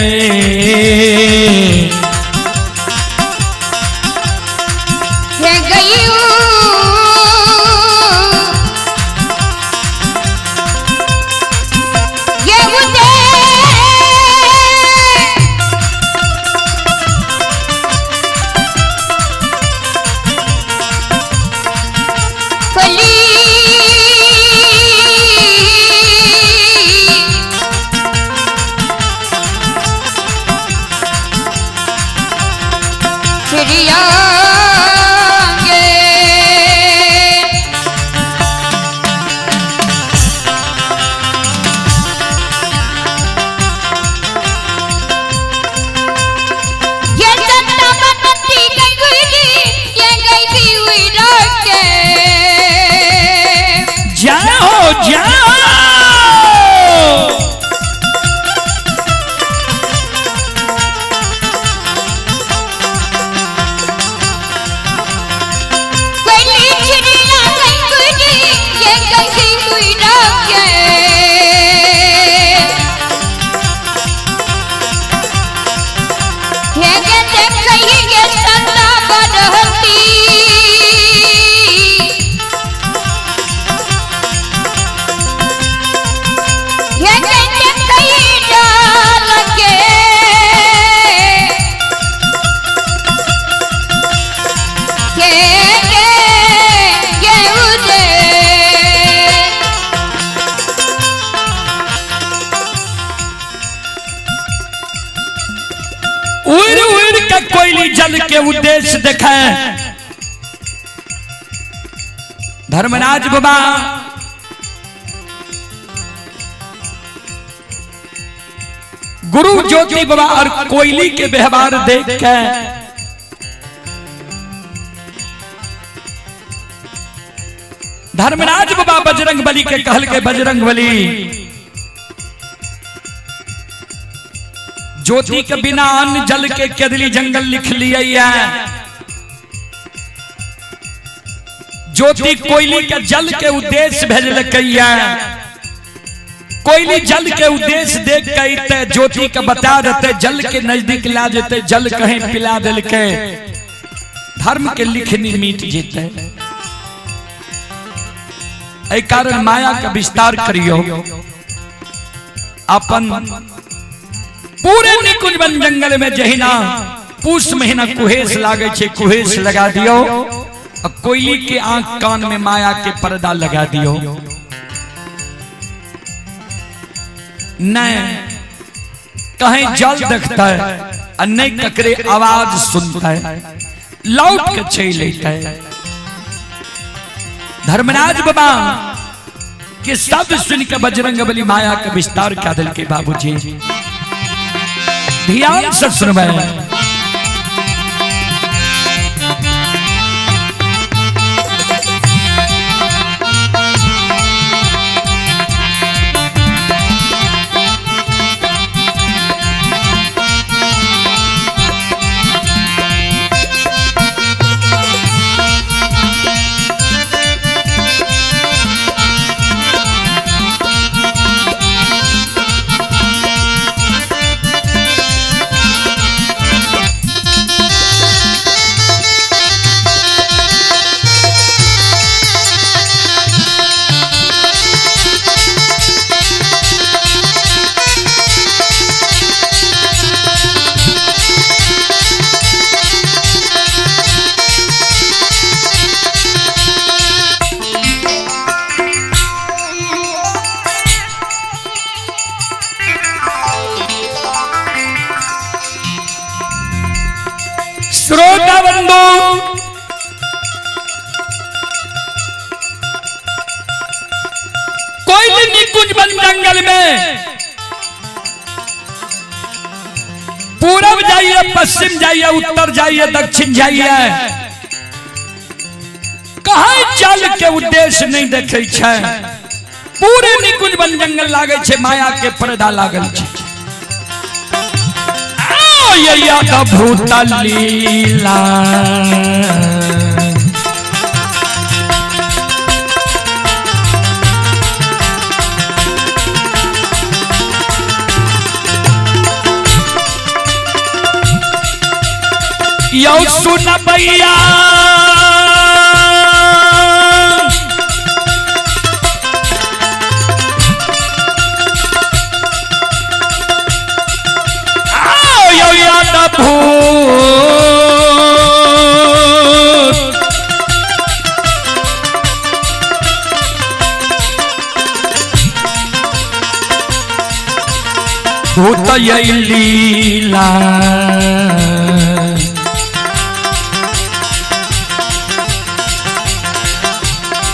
जल के उद्देश्य देखे। धर्मराज बाबा गुरु ज्योति बाबा और कोयली के व्यवहार देख के धर्मराज बाबा बजरंग बली के कहल के बजरंग बली ज्योति के बिना अन्न जल के केदली जंगल लिख लिया है। ज्योति कोयली के जल के उद्देश्य भेजलकैया, कोयली जल के उद्देश्य देख के ज्योति के बता देते, जल के नजदीक ला देते, जल कहीं पिला दिलके, धर्म के लिखनी मिट जेते। एहि कारण माया के विस्तार करियो, अपन पूरे निकुंज वन जंगल में जहिना पूस महीना कुहेस लागे छे, कुहेस लगा दियो और कोयली के आंख कान में माया के पर्दा लगा दियो। नहीं कहीं जल देखता है और नहीं ककरे आवाज सुनता है, लौट के चल लेता है। धर्मराज बाबा के सब सुन के बजरंग बली माया के विस्तार क्या दिल के बाबूजी ध्यान से सुनबे। श्रोता बंधु, कोई भी निकुंज वन जंगल में पूरब जाइए, पश्चिम जाइए, उत्तर जाइए, दक्षिण जाइए, कहीं चल के उद्देश्य नहीं देखे छै। पूरे निकुंज वन जंगल लागे छै माया के पर्दा लागल छै। भूत लीला यौ सुन भैया, यौ याद भूत भूत यै लीला।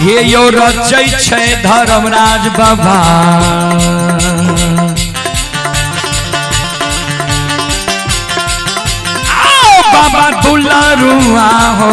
हे यो रचै छै धर्मराज बाबा, आओ बाबा दुलारुआ हो।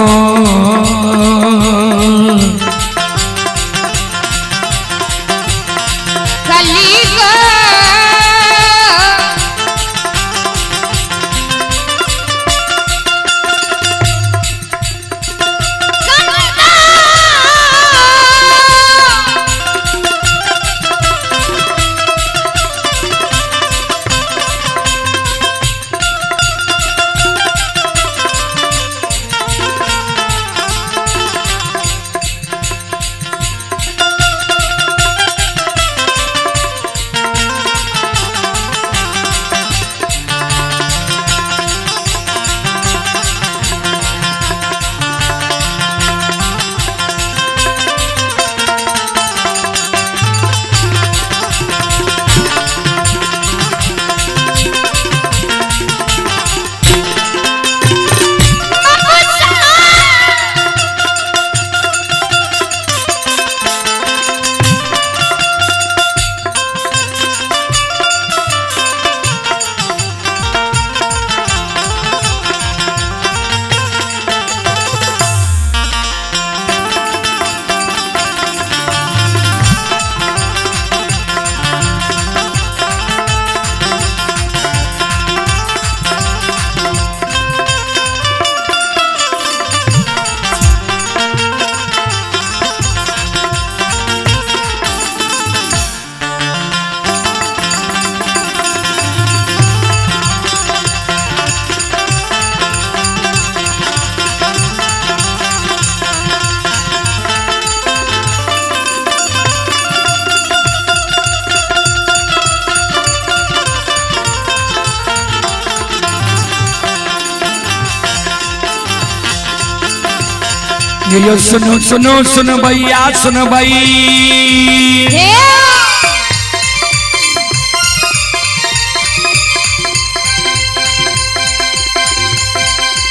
यो सुनो सुनो सुनो भैया सुनो भाई,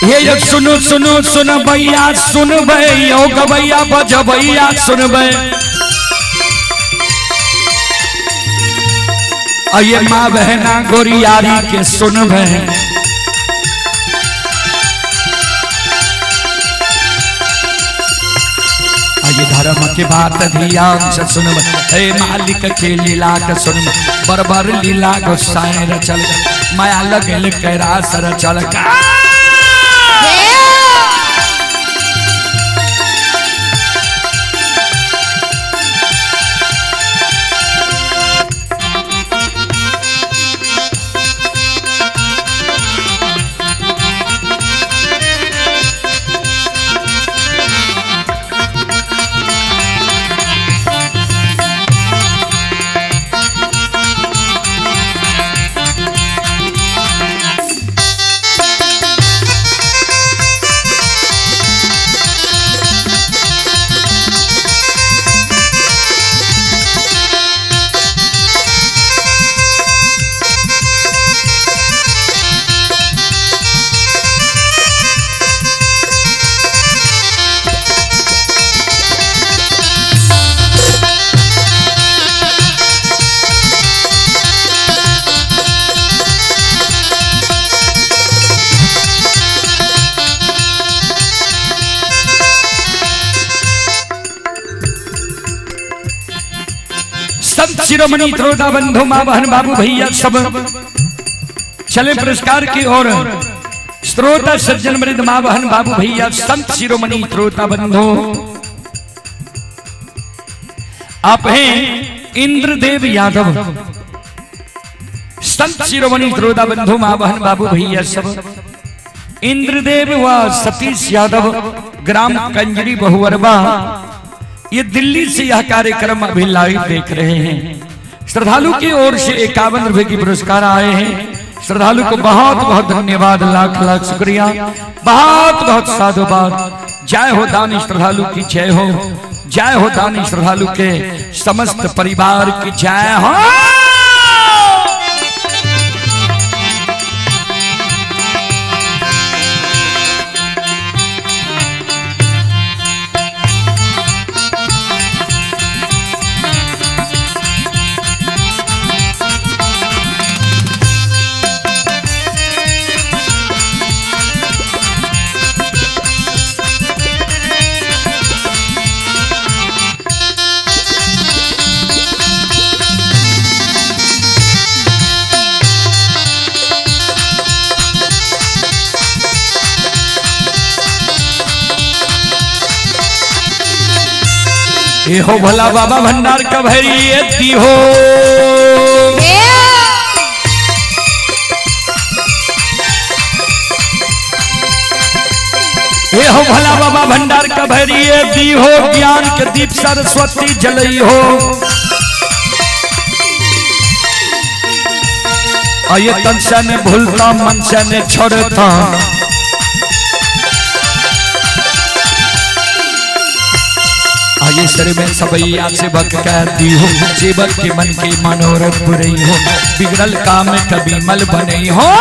ये यो सुनो सुनो सुनो भैया सुन भाई, यो गवैया बजबैया सुन भाई। ये माँ बहना गोरियारी के सुन भाई। धर्म के बात ध्यान से सुन, हे मालिक के लीला के सुन, बरबर लीला गोसाई रचल, माया लगल कैरास रचल। संत शिरोमणि त्रोदा बंधु माँ बहन बाबू भैया सब चले पुरस्कार की ओर। श्रोता सज्जन मृद माँ बहन बाबू भैया संत शिरोमणि त्रोता बंधु, आप हैं इंद्रदेव यादव। संत शिरोमणि त्रोदा बंधु माँ बहन बाबू भैया सब इंद्रदेव व सतीश यादव, ग्राम कंजरी बहुअरबा, ये दिल्ली से यह कार्यक्रम अभी लाइव देख रहे हैं। श्रद्धालु की ओर से 51 रुपए की पुरस्कार आए हैं। श्रद्धालु को बहुत बहुत धन्यवाद, लाख लाख शुक्रिया, बहुत बहुत साधुवाद। जय हो दानी श्रद्धालु की जय हो, जय हो दानी श्रद्धालु के समस्त परिवार की जय हो। ये हो भोला बाबा भंडार का भैरी हो। ये हो भोला बाबा भंडार का भैरी दी हो, ज्ञान के दीप सरस्वती जलई हो। ये तन से ने भूलता मन से ने छोड़ता, ये सर में सबैया सेवक कहती हो, सेवक के मन के मनोरथ पुरई हो, बिगड़ल काम कभी मल बनई हो।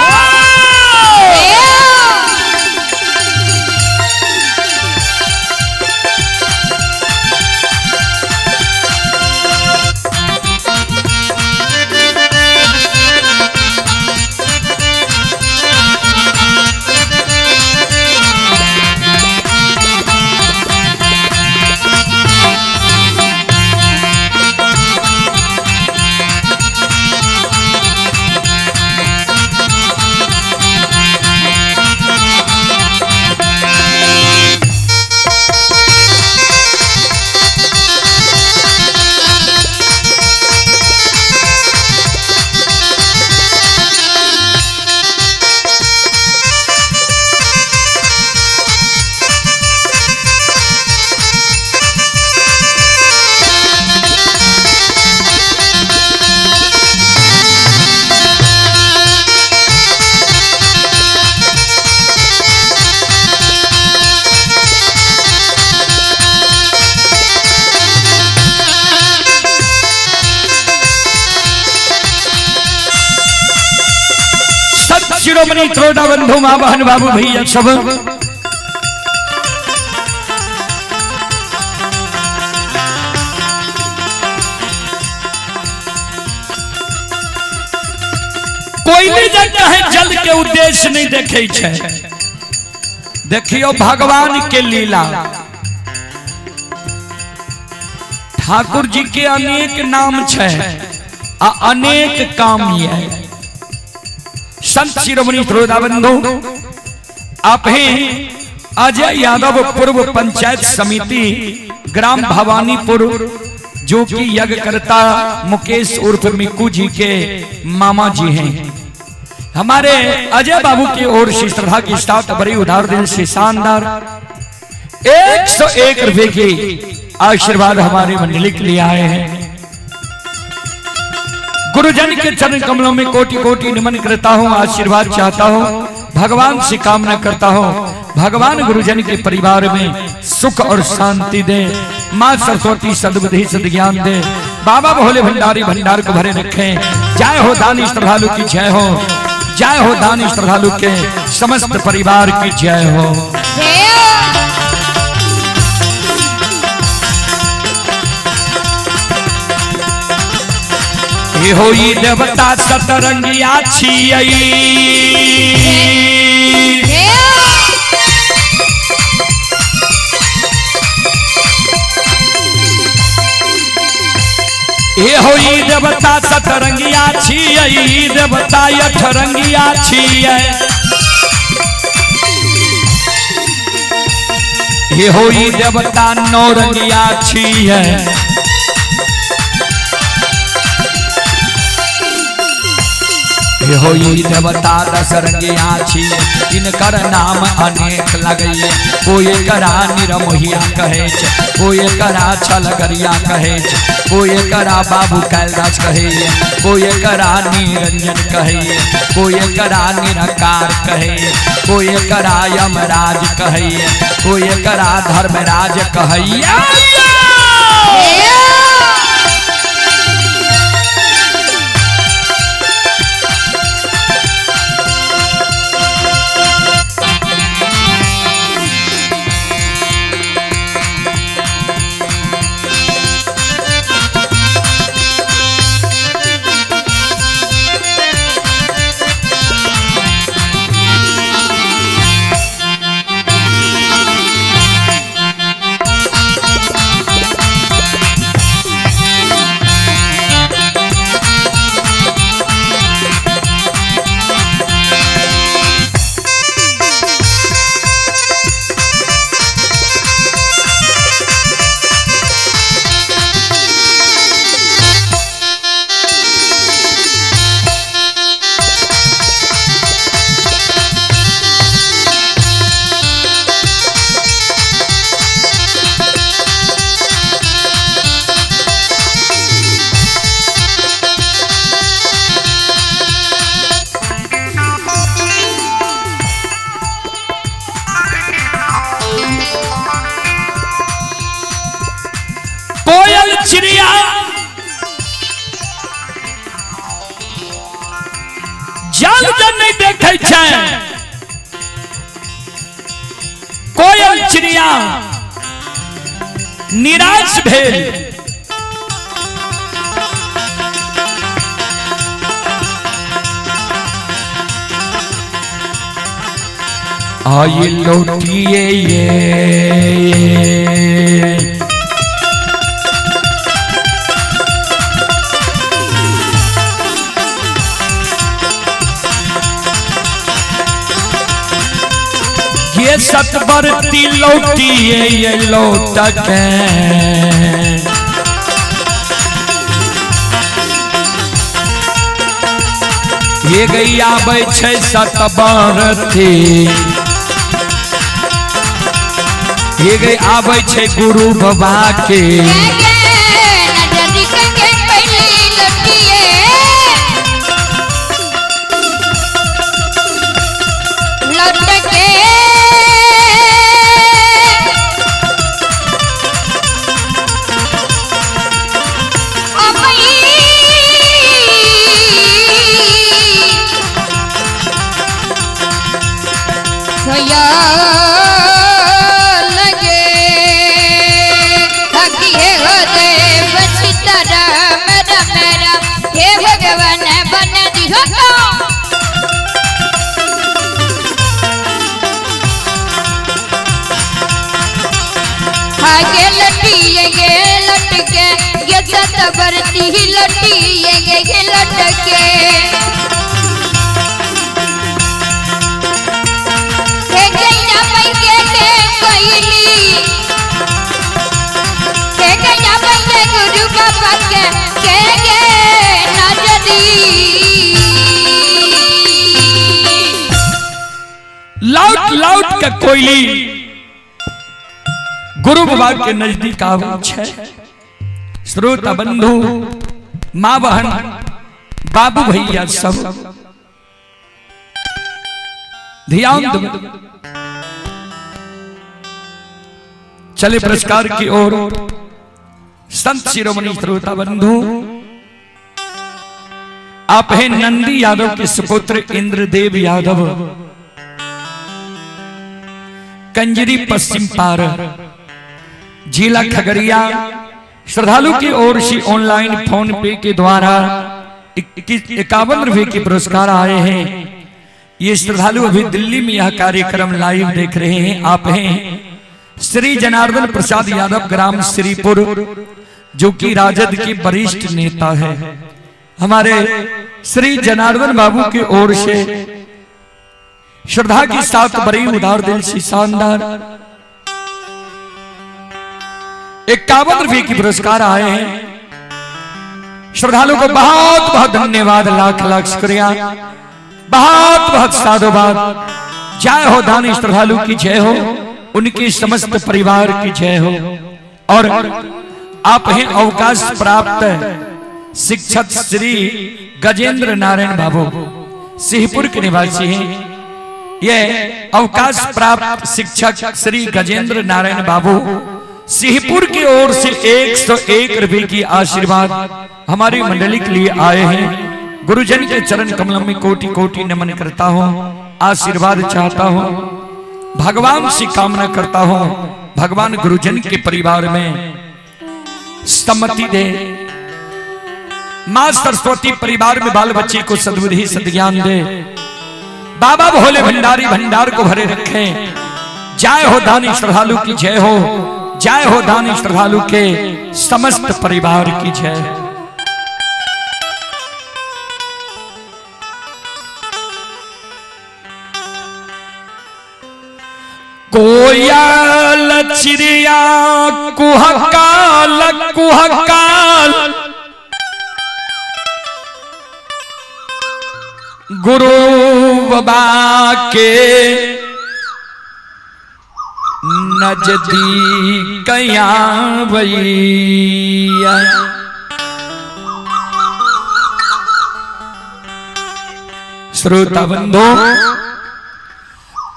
शिरोमणि त्रोटा बंधु माँ बहन बाबू भैया सब कोई भी जगह है जल के उद्देश्य नहीं देखे छे। देखियो भगवान के लीला, ठाकुर जी के अनेक नाम छे आ अनेक काम ये। संत शिरोमणि त्रोदा बंधु आप हैं अजय यादव, पूर्व पंचायत समिति ग्राम भवानीपुर, जो कि यज्ञकर्ता मुकेश उर्फ मिक्कू जी के मामा जी हैं। हमारे अजय बाबू की ओर से श्रद्धा के साथ बड़ी उदार दिल से शानदार 101 रुपए की आशीर्वाद हमारे मंडली के लिए आए हैं। गुरुजन के चरण कमलों में कोटि कोटि नमन करता हूँ, आशीर्वाद चाहता हूँ, भगवान से कामना करता हूँ, भगवान गुरुजन के परिवार में सुख और शांति दे, माँ सरस्वती सद्बुद्धि सद्ज्ञान दे, बाबा भोले भंडारी भंडार को भरे रखें। जय हो दानी श्रद्धालु की जय हो, जय हो दानी श्रद्धालु के समस्त परिवार की जय हो। हो देवता सतरंगिया छियई, ये हो ई देवता सतरंगिया छियै, ई देवता अठरंगिया छियै। ये हो ई देवता नौरंगिया छियै। हो ई देवता दशरंगिया छियै, इनकर नाम अनेक लगैये। कोई एकरा निरमोहिया कहै छै, कोई एकरा छलगरिया कहै छै, कोई एकरा बाबू कैलदास कहैये, कोई एकरा निरंजन कहैये, कोई एकरा निराकार कहैये, कोई एकरा यमराज कहैये, कोई एकरा धर्मराज कहैये। कोयल चिड़िया जल जल नहीं देखे छै, कोयल चिड़िया निराश भेल। आई लौटिए ये ये सतबरती लौटिए ये लौट के, ये गई आबै छै सतबरती, ये गई आबै छै गुरु बाबा के। लौट लौट के कोयली गुरु बाबा के नजदीक आबै छै। श्रोता बंधु, माँ बहन, बाबू भैया सब ध्यान दो। चले पुरस्कार की ओर। संत शिरोमणि श्रोता बंधु, आप हैं नंदी यादव के सुपुत्र इंद्रदेव यादव, कंजरी पश्चिम पार, जिला खगड़िया। श्रद्धालु की ओर से ऑनलाइन फोन पे के द्वारा 51 रुपए के पुरस्कार आए हैं। ये श्रद्धालु अभी दिल्ली में यह कार्यक्रम लाइव देख रहे हैं। आप हैं श्री जनार्दन प्रसाद यादव, ग्राम श्रीपुर, जो कि राजद के वरिष्ठ नेता है, हमारे श्री जनार्दन बाबू की ओर से श्रद्धा के साथ बड़ी उदार दिल से शानदार 51 रुपए की पुरस्कार आए हैं। श्रद्धालु को बहुत बहुत धन्यवाद, लाख लाख शुक्रिया, बहुत बहुत साधुवाद। जय हो दानी श्रद्धालु की जय हो, उनकी समस्त परिवार की जय हो। और आप हैं अवकाश प्राप्त शिक्षक श्री गजेंद्र नारायण बाबू, सिंहपुर के निवासी हैं। ये अवकाश प्राप्त शिक्षक श्री गजेंद्र नारायण बाबू सिंहपुर की ओर से 101 रुपए की आशीर्वाद हमारी मंडली के लिए आए हैं। गुरुजन के चरण कमलों में कोटि कोटि नमन करता हूँ, आशीर्वाद चाहता हूँ, भगवान से कामना करता हूँ, भगवान गुरुजन के परिवार में सम्मति दे, मां सरस्वती परिवार में बाल बच्चे को सद्बुद्धि सद्ज्ञान दे, बाबा भोले भंडारी भंडार को भरे रखें। जय हो दानी श्रद्धालु की जय हो, जय हो दानी श्रद्धालु के समस्त परिवार की जय। कोयल चिड़िया कुहकाल कुहकाल, गुरु बाबा के नजदीक आबैया। श्रोता बंधु,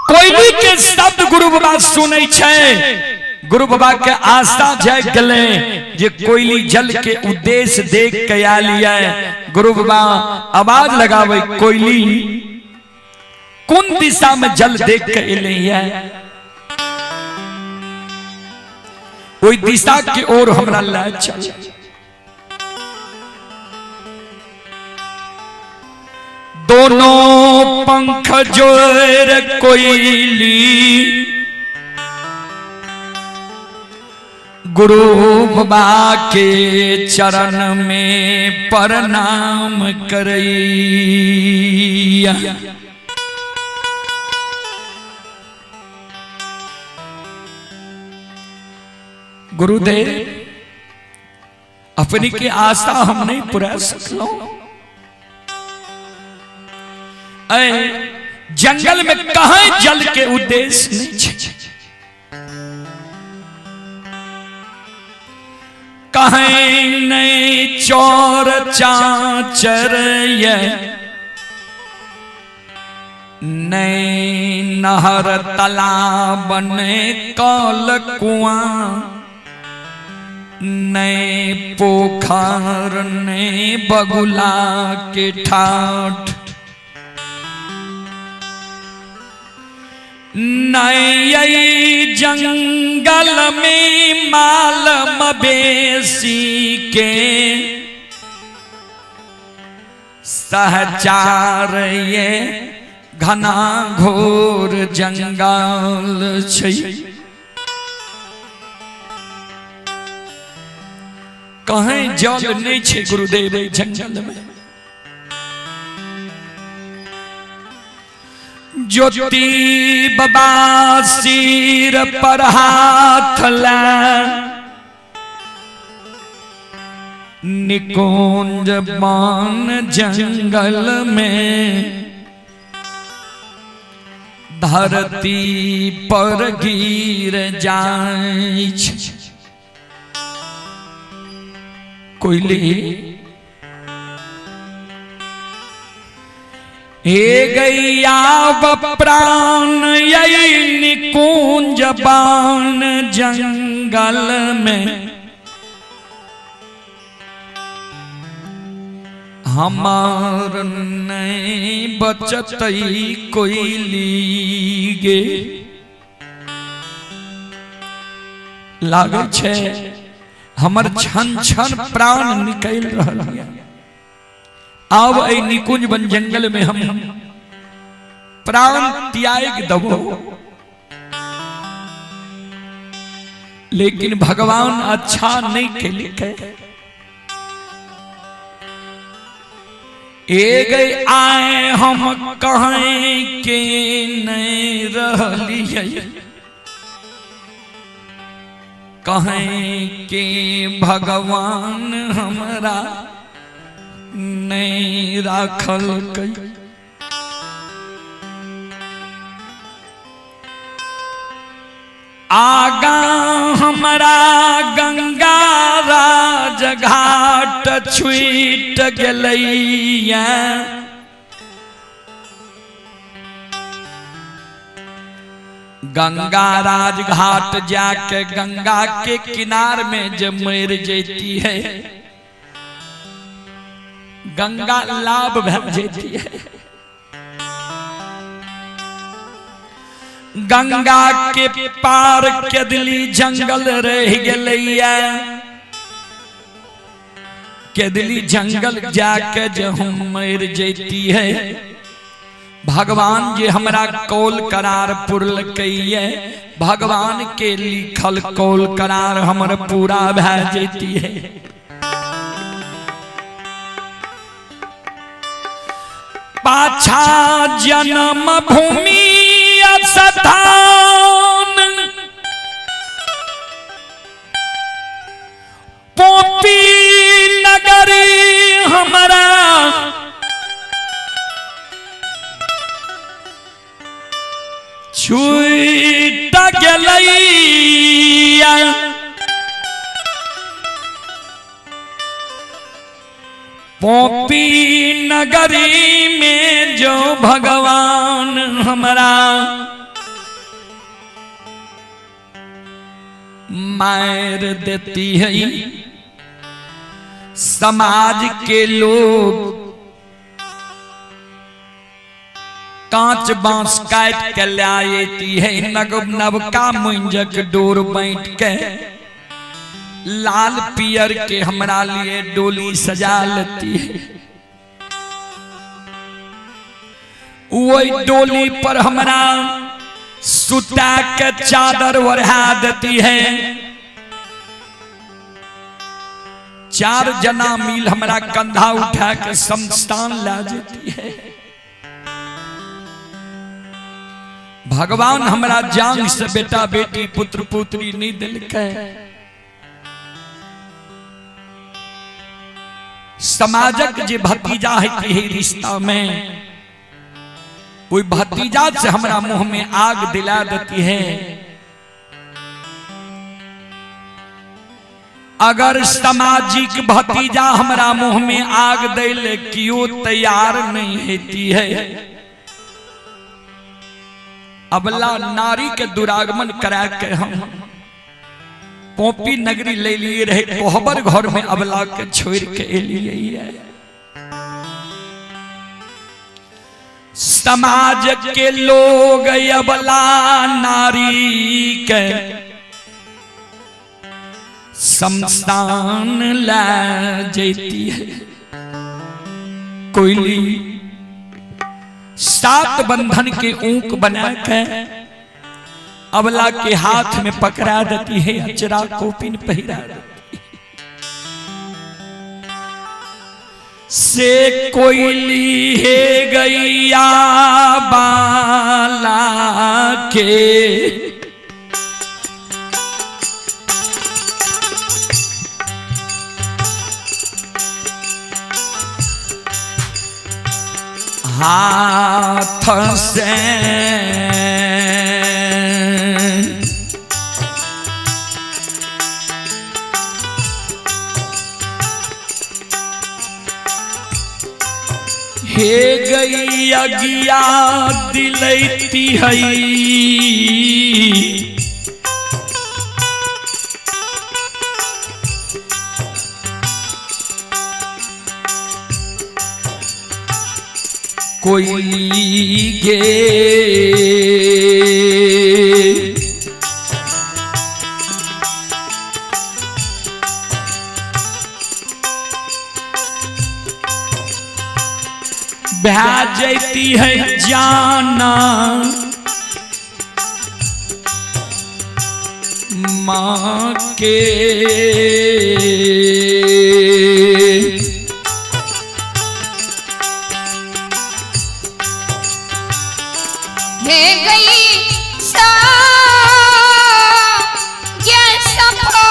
कोयली के शब्द गुरु बाबा सुनै छै, गुरु बाबा के आस्था जाग गेलै जे कोयली जल के उद्देश्य देख के आयल ये। गुरु बाबा आवाज लगावे, कोयली कोन दिशा में जल देख के एलै ये, ओहि दिशा के ओर हमरा लए चल। दोनों पंख जोर कोयली गुरु बाबा के चरण में प्रणाम करैया। गुरुदेव अपनी के आस्था हम नहीं पुरा सकलो। ऐ जंगल में कहीं जल के उद्देश्य नहीं छे, कहीं नहीं चोर चाचर ये, नहीं नहर तालाब ने कल कुआं, नहीं पोखर ने बगुला के ठाठ, नहीं जंगल में माल मवेशी के सहचार ये घना घोर जंगल छै। कहीं जल नहीं छै गुरुदेव जंगल में। ज्योति बाबा सिर पर हाथ ला निकुंज बान जंगल में धरती पर गिर जाय। कोयली हे गैया प्राण यही निकुंज बान जंगल में हमार नहीं बचत कोयली गे। लागे छे हमर क्षण क्षण प्राण निकल रहल है। आब एहि निकुंज वन जंगल में हम प्राण त्याग दबो। लेकिन भगवान अच्छा नहीं केलकै। ए गई आए हम कहें के नहीं रहलियै, कहें के भगवान हमरा नहीं राखलकै। आगा हमरा गंगा राज घाट छूट गेलैया, गंगा राज घाट जाके गंगा के किनार में जब मर जैती है, गंगा लाभ भर जैती है। गंगा के पार केदली जंगल रह गेलैया, केदली जंगल जाके जे हम मर जैती है, भगवान जे हमरा कौल करार पुरलकैये, भगवान के लिखल कौल करार हमर पूरा भए जैती है। पाछा जन्म भूमि स्थान पोपी नगरी हमरा छूट गेलैया, पोपी नगरी में जो भगवान हमरा मार देती है। समाज के लोग कांच बांस काट के लाती है, नवका मुंजक डोर बैठ के लाल पियर के हमरा लिए डोली सजा लेती है। वही डोली पर हमरा सुता के चादर ओढ़ा देती है। चार जना मिल हमरा कंधा उठा के शमशान ला देती है। भगवान हमरा जांग से बेटा बेटी पुत्र पुत्री नहीं दिलकै। समाजक जे भतीजा है रिश्ता में, कोई भतीजा से हमरा मुंह में आग दिला देती है। अगर सामाजिक भतीजा हमरा मुंह में आग दैले क्यों तैयार नहीं होती है। अबला नारी के दुरागमन करा के हम पोपी नगरी ले लिए रहे, कोहबर घर में अबला के छोड़ के लिए। समाज के लोग अबला नारी के शमशान ला जैती है। कोयली सात बंधन के ऊक बना के अबला के हाथ में पकड़ा देती है, अचरा कोपिन पहिरा देती है। से कोयली है गैया बाला के, हाथ से हे गई अगिया दिलैती है, कोई गे भै जैती है जाना माँ के। हे गई सा ये सफा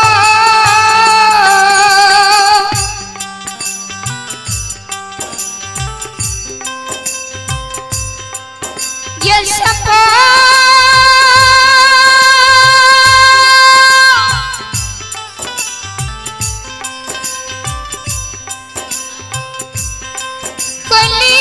ये सफा कली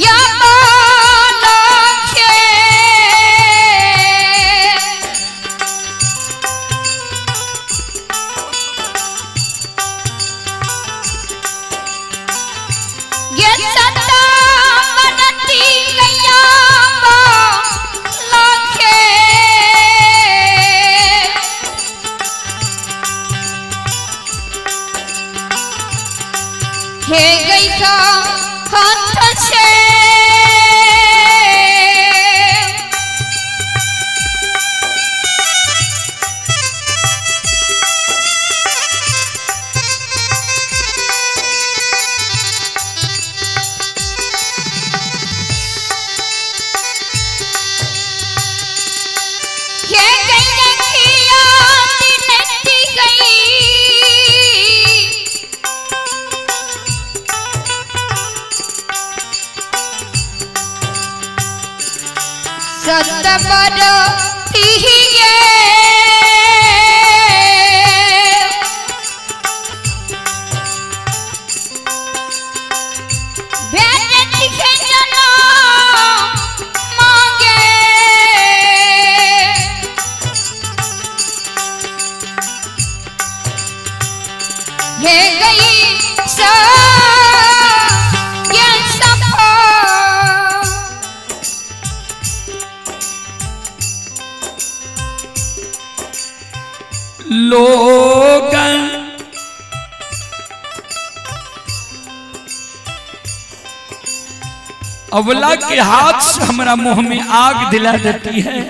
या बालखे ये सता बनती गैया लाखे हे गई का हाथ से हे गई रखिया दिनती गई सत पर मांगे हे गई सा ये सफा लोग अवला के हाथ से हमारा मुंह में आग दिला देती है।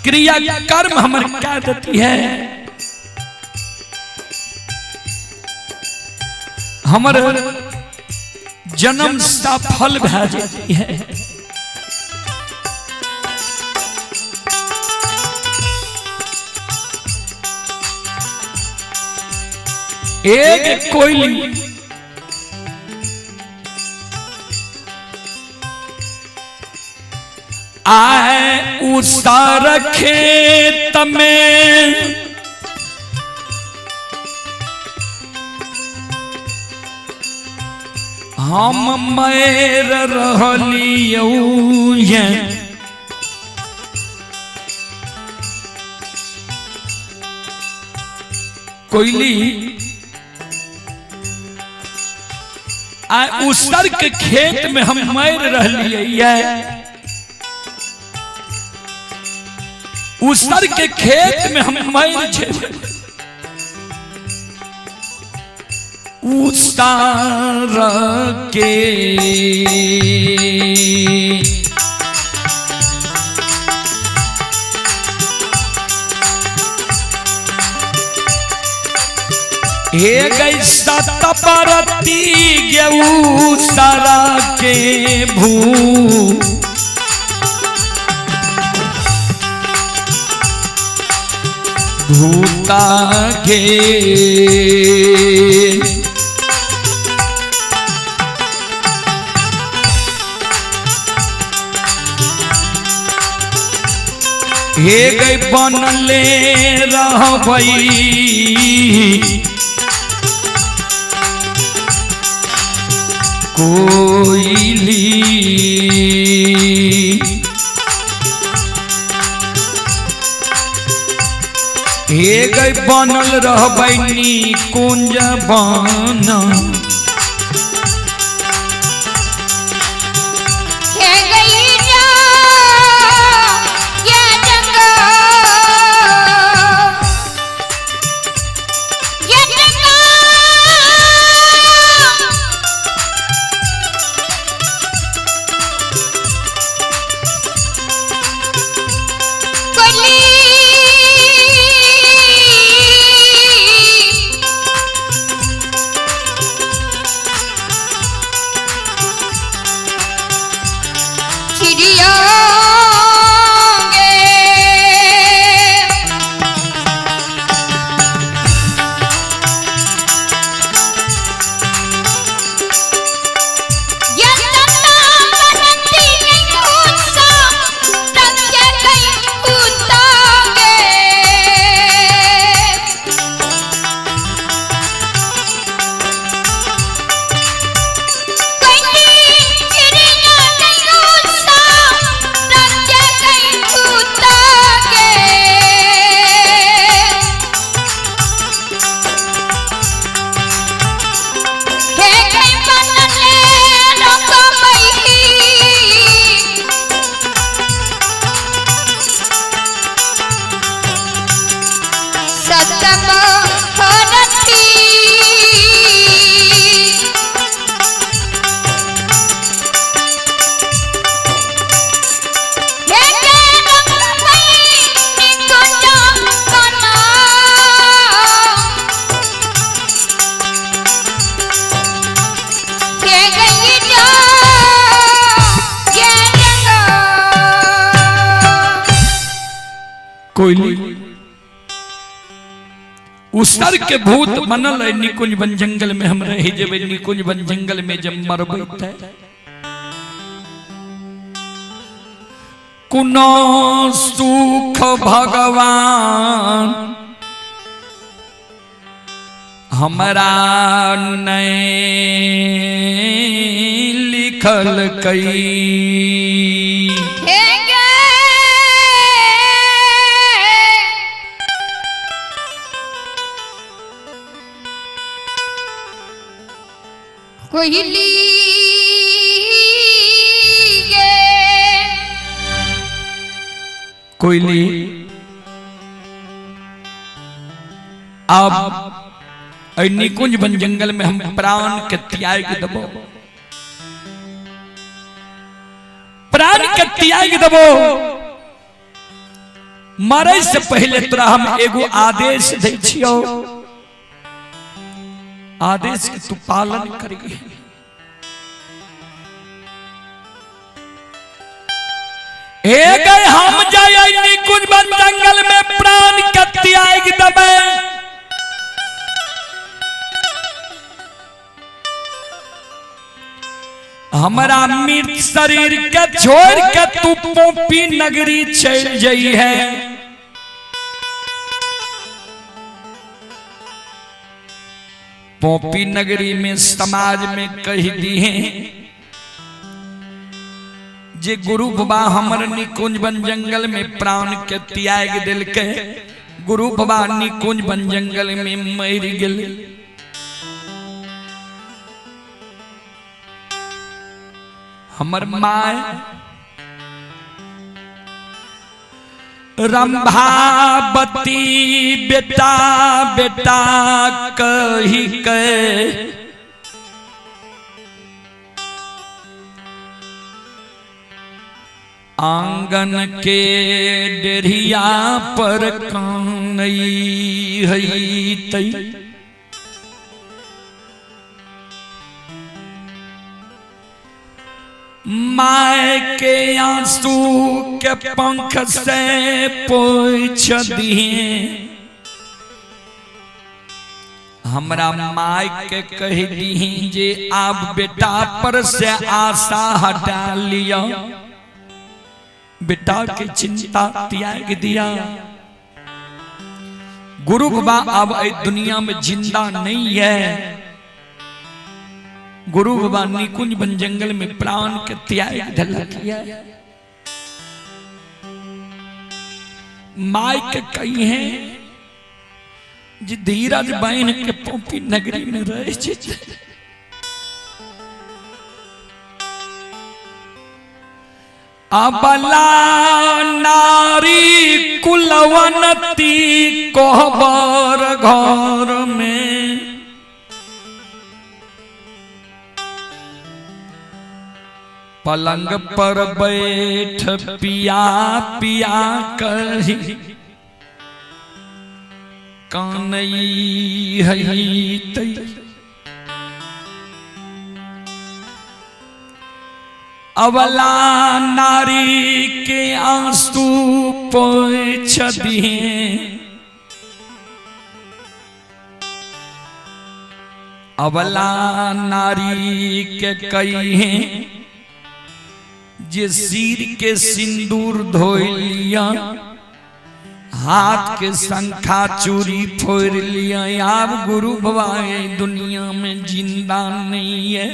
क्रिया कर्म हमर क्या देती है, हमर जन्म सफल भा जाती है। एक कोयली आए उसार खेत में, हम मैर रहलियौ ये। कोयली आ उसर के खेत में हम मर रहलियै, उसर के खेत में हम मर छे। उसार के हे गई सतपरती गेऊ सारा के भू भूता के। हे गई बनले रहबई कोयली। बनल रहबै निकुंज बन। हे गई जा ये रंग ये रंग कोली चिड़ियों सतम हरती हे के रंग पई निकुंज बना हे गई जा ये रंग कोयली उसर के भूत बनल है निकुंज वन जंगल में हम रह जेबै, निकुंज वन जंगल में जब मरबै ते कुनो सुख भगवान हमरा नहीं लिखल कई। हे गे कोयली गे कोयली अब एहि निकुंज वन जंगल में हम प्राण के त्याग देबो, प्राण के त्याग देबो। मरे से पहले तोरा हम एगो आदेश दै छियौ, आदेश के तू पालन करी। हे गए हम जाय निकुंज वन जंगल में प्राण के त्याग देबै, हमारा मृत शरीर के छोड़ के तू पोपी नगरी चल जाई है। पोपी नगरी में समाज में कह दी है जे गुरु बाबा हमर निकुंज वन जंगल में प्राण के त्याग दिल के, गुरु बाबा निकुंज वन जंगल में मर गेल। हमर my Rambhavati बेटा बेटा कही के आंगन के डेढ़िया पर कानई हई तई। My के आंसू के पंख से पोछ दिए, हमरा my के कह दी जे आप बेटा पर से आशा हटा लिया, बेटा के चिंता त्याग दिया। गुरु बाबा अब दुनिया में जिंदा नहीं है। गुरु बाबा निकुंज वन जंगल में प्राण के त्याग दिलक। My के कही है जे धीरज बान्हि के पोपी नगरी में रहे छै। अबला नारी कुलवंती कोहबर घर में पलंग पर बैठ पिया पिया कही कानई हई तई। अबला नारी के आंसू पोंछ दिए, अबला नारी के कही जे सिर के सिंदूर धोइ लिया, हाथ के शंखा चूड़ी फोड़ लिया। आब गुरु बाबा दुनिया में जिंदा नहीं है।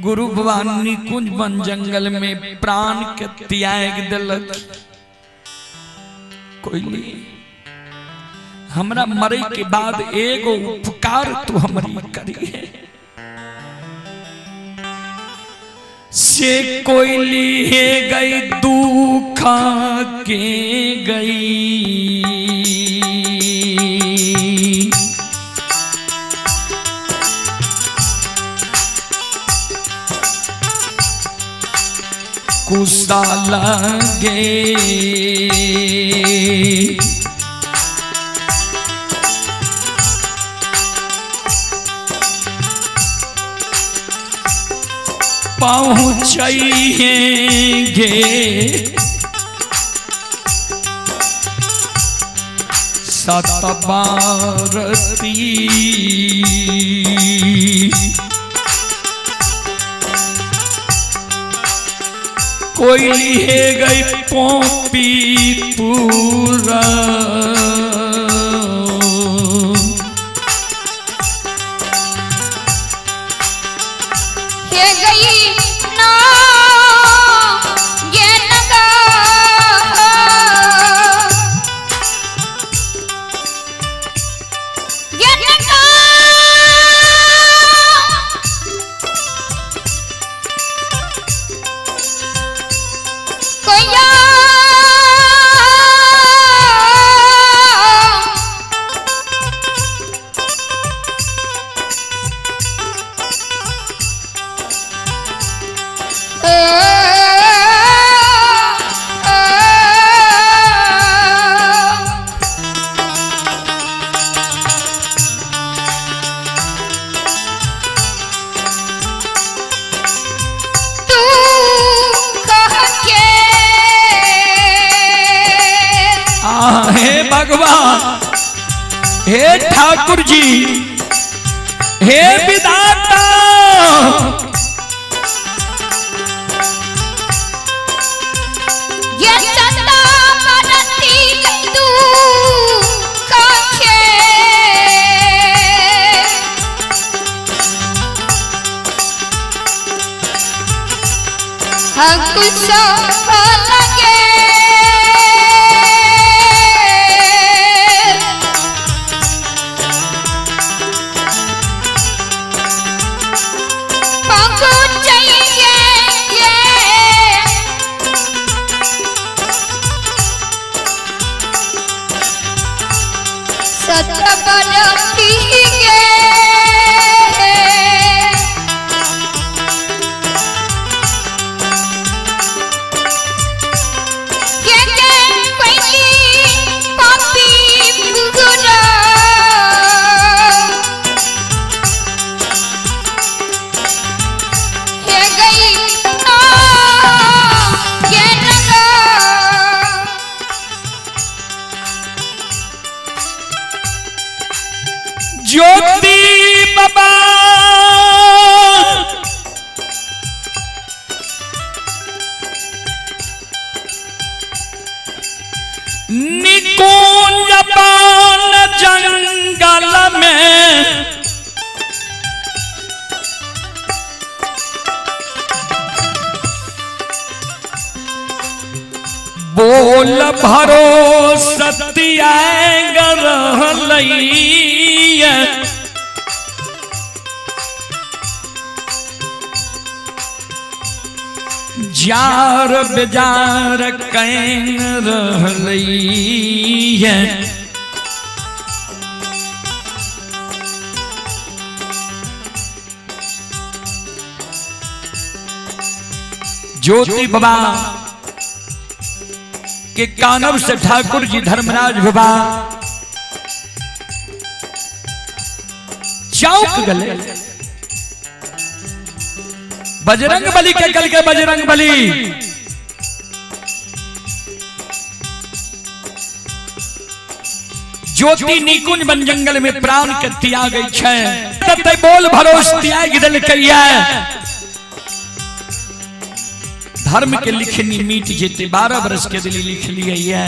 गुरु बाबा निकुंज वन जंगल में प्राण के त्याग दिलक। कोई हमरा मरे के बाद एगो उपकार तू हमरी करी है। से कोयली है गई दुखा के गई, कुसा लगे पहुँचेंगे सतबारती। कोई है गई पोपी पूरा, हे गई ना ये नगा, ये नगा, कोया तू कह के आ हे भगवान, हे ठाकुर जी, हे विधाता, ये चंदा मरती तू कह के अंकुश लगे पहुँचेंगे सतबरती गे। के के कोई पापी बुरा हे गई ना ये नगा। ज्योति बाबा निकुंज पान जंगल में बोल भरोसतिया रहलैया। जार बेजार can रहलैया। ज्योति बाबा के कानव से ठाकुर जी धर्मराज बाबा चौक गले। बजरंग बली के कल के बजरंग बली ज्योति निकुंज बन जंगल में प्राण के त्याग छै, तते बोल भरोस त्याग देलकैया। धर्म के लिखनी मीट जेते, 12 बरस के दिली लिख लिए,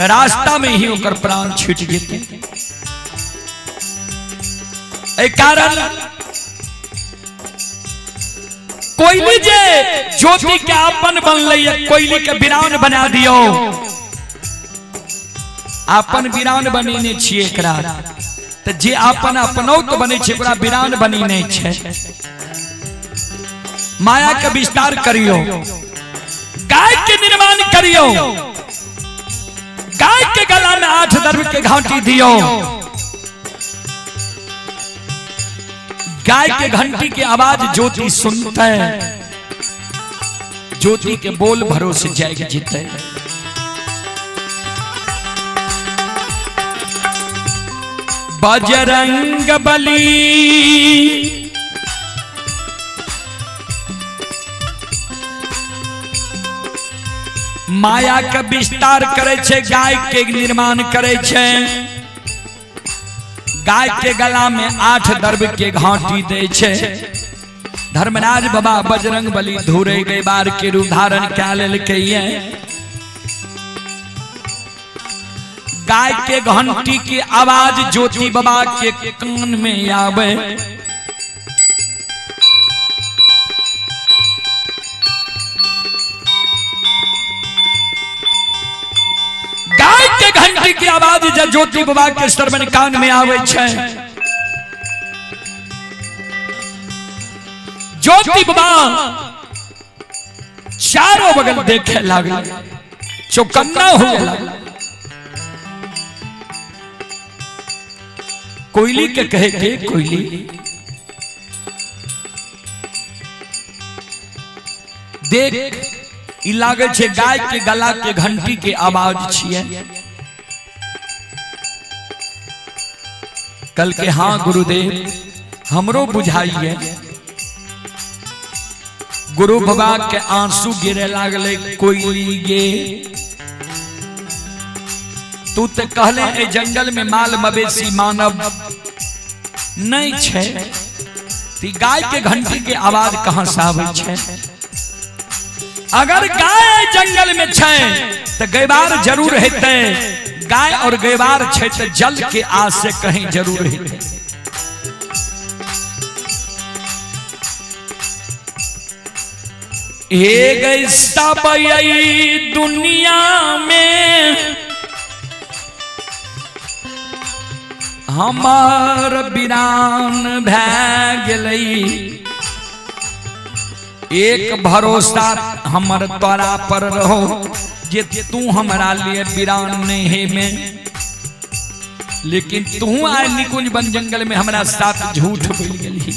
रास्ता में ही ओकर प्राण छूट जेते। एहि कारण कोयली जे ज्योति के अपन बनलै, कोयली के बिरान बना दियो। अपन बिरान बनेने छियै एकरा, तऽ जे अपन अपनौत बनै छै ओकरा बिरान बनेने छै। माया के विस्तार करियो, गाय के निर्माण करियो, गाय के गला में 8 दर्भ के घाटी दियो। गाय के घंटी के आवाज ज्योति सुनते है, ज्योति के बोल भरोसे जाग जीते। बजरंग बली माया के विस्तार करे छे, गाय के निर्माण करे छे, गाय के गला में 8 दर्भ के घाटी दे छे। धर्मराज बाबा बजरंग बली धुरे गए बार के रूप धारण क्या लेलकै। गाय के घंटी की आवाज ज्योति बाबा के कान में आवे। गाय के घंटी की आवाज जब ज्योति बाबा के श्रवण कान में आवे छे, ज्योति बाबा चारों बगल देखे लागल, चौकन्ना हो लागल। कोयली के कहे के कोयली देख, ई लागे छे गाय के गला के घंटी के आवाज छिए। कल के हाँ गुरुदेव हमरो बुझाइए। गुरु बाबा के आंसू गिरे लागले। कोयली गे, तू तो कहले ए जंगल में माल मवेशी मानव नहीं छे, ती गाय के घंटी के आवाज कहां से आवे छे? अगर गाय जंगल में छे तो गैबार जरूर हेते, गाय और गैबार छे तो जल के आस से कहीं जरूर हेते। हे गई सब दुनिया में हमार बिरान भै गेलै, एक भरोसा हमर तोरा पर रहो जे तू हमरा लिए बिरान नहीं है में, लेकिन तू आए निकुंज बन जंगल में हमरा साथ झूठ बोल गेली।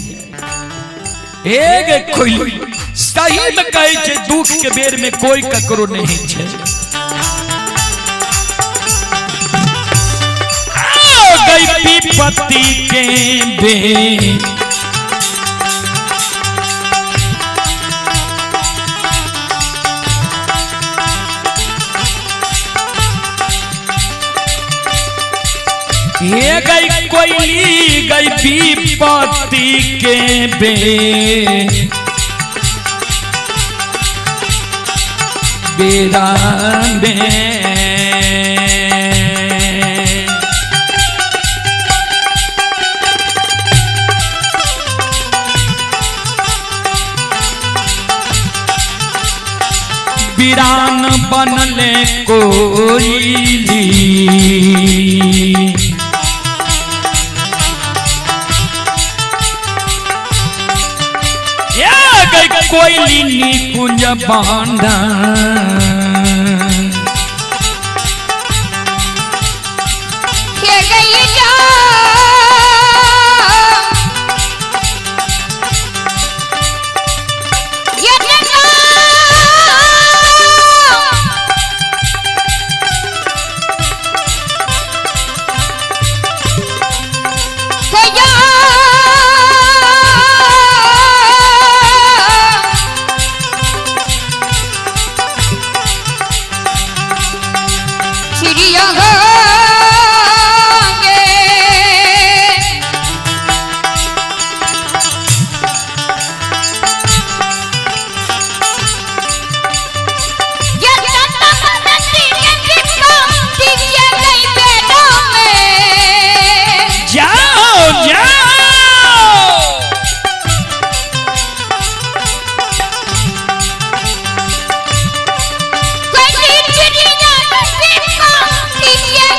एक कोई सही में कहे छे दुख के बेर में कोई ककरो नहीं छे। गई पति के बे ये गई कोयली गई पति के बे बेरा में। वीरान बनले कोयली। कोयली निकुंज बांधा। गई जा ये चिड़िया गे। ये गई पेटों में। जाओ जाओ। कोई चिड़िया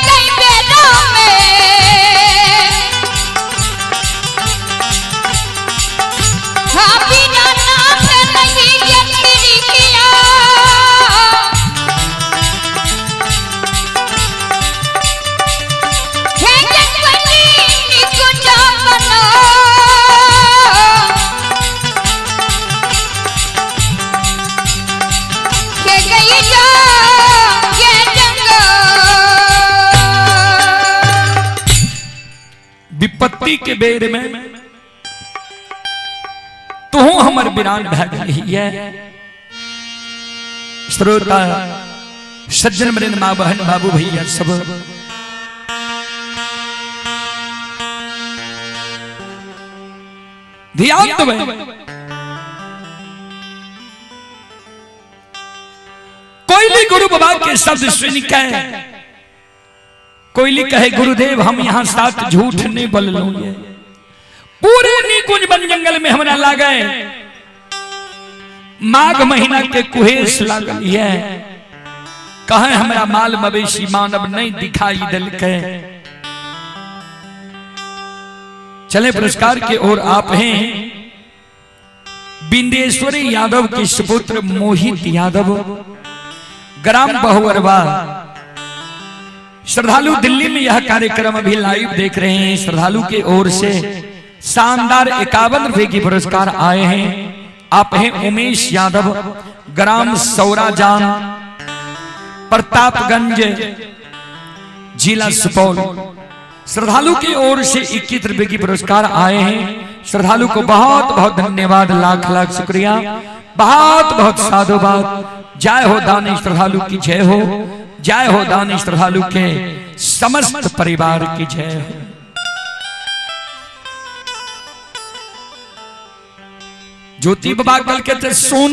गई पेटों में। हाँ बिना नाथ नहीं ये चिड़िया। हे जगवती निकुंज बनो। के गई जा ये जंगल। विपत्ति के बेर में तू हमर बिरान भै गई है। श्रोता सज्जन मृन माँ बहन बाबू भैया सब, ध्यान देबै। कोयली गुरु बाबा के शब्द सुन के कोयली कहे गुरुदेव हम यहाँ साथ झूठ नहीं बोल लूंगे। पूरे निकुंज वन जंगल में हमरा लागे माघ महीना के कुहेस लागल है, कहे हमरा माल मवेशी मानव नहीं दिखाई दिलके। चले पुरस्कार के ओर आप हैं बिंदेश्वरी यादव के सुपुत्र मोहित यादव, ग्राम बहुअरवा। श्रद्धालु दिल्ली में यह कार्यक्रम अभी लाइव देख रहे हैं। श्रद्धालु के ओर से शानदार 51 रुपए की पुरस्कार आए हैं। आप हैं उमेश यादव, ग्राम सौराजान, प्रतापगंज, जिला सुपौल। श्रद्धालु की ओर से 21 रुपए की पुरस्कार आए हैं। श्रद्धालु को बहुत बहुत धन्यवाद, लाख लाख शुक्रिया, बहुत बहुत साधुवाद। जय हो दानी श्रद्धालु की जय हो, जय हो दानी श्रद्धालु के समस्त परिवार की जय हो। ज्योति बाबा कल के थे सुन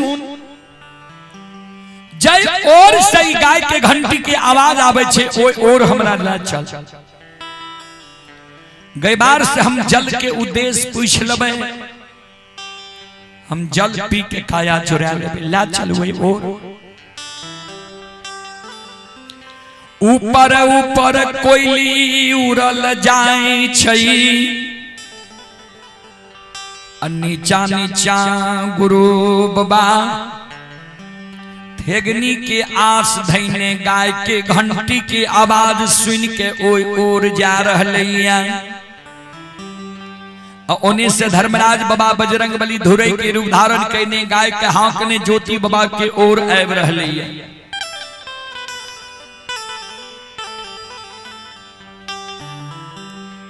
जय और सही गाय के घंटी के आवाज आवे छे ओय और हमरा ला चल। गैबार से हम जल के उद्देश्य पूछ लेबै, हम जल पी के काया चुरा लेबै, ला चल ओय और। ऊपर ऊपर कोयली उड़ल जाय छै, आ नीचा नीचा गुरु बाबा थेगनी के आस धैने गाय के घंटी के आवाज सुन के ओय ओर जा रहलैया। ओने से धर्मराज बाबा बजरंग बली धुरै के रूप धारण कैने गाय के हाँकने ज्योति बाबा के ओर आबि रहलैया।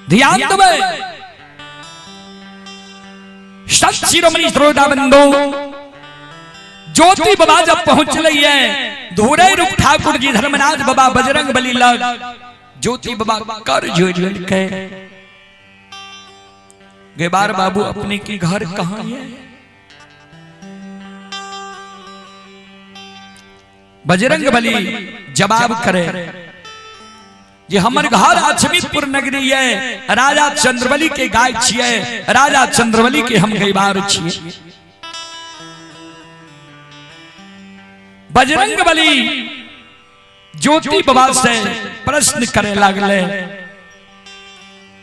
ध्यान देबै सत शिरोमणि श्रोता बंधु, ज्योति बाबा जब पहुंचले है धुरै रूप ठाकुर जी धर्मराज बाबा बजरंग बली लग, ज्योति बाबा कर जोड़ के गेबार बाबू अपने के घर कहाँ है? बजरंग बली जवाब करे जे हमर घर अछमितपुर नगरी है, राजा चंद्रबली के गाय छिए, राजा चंद्रबली के हम गैबार छिए। बजरंग बली ज्योति बाबा से प्रश्न करे लागले।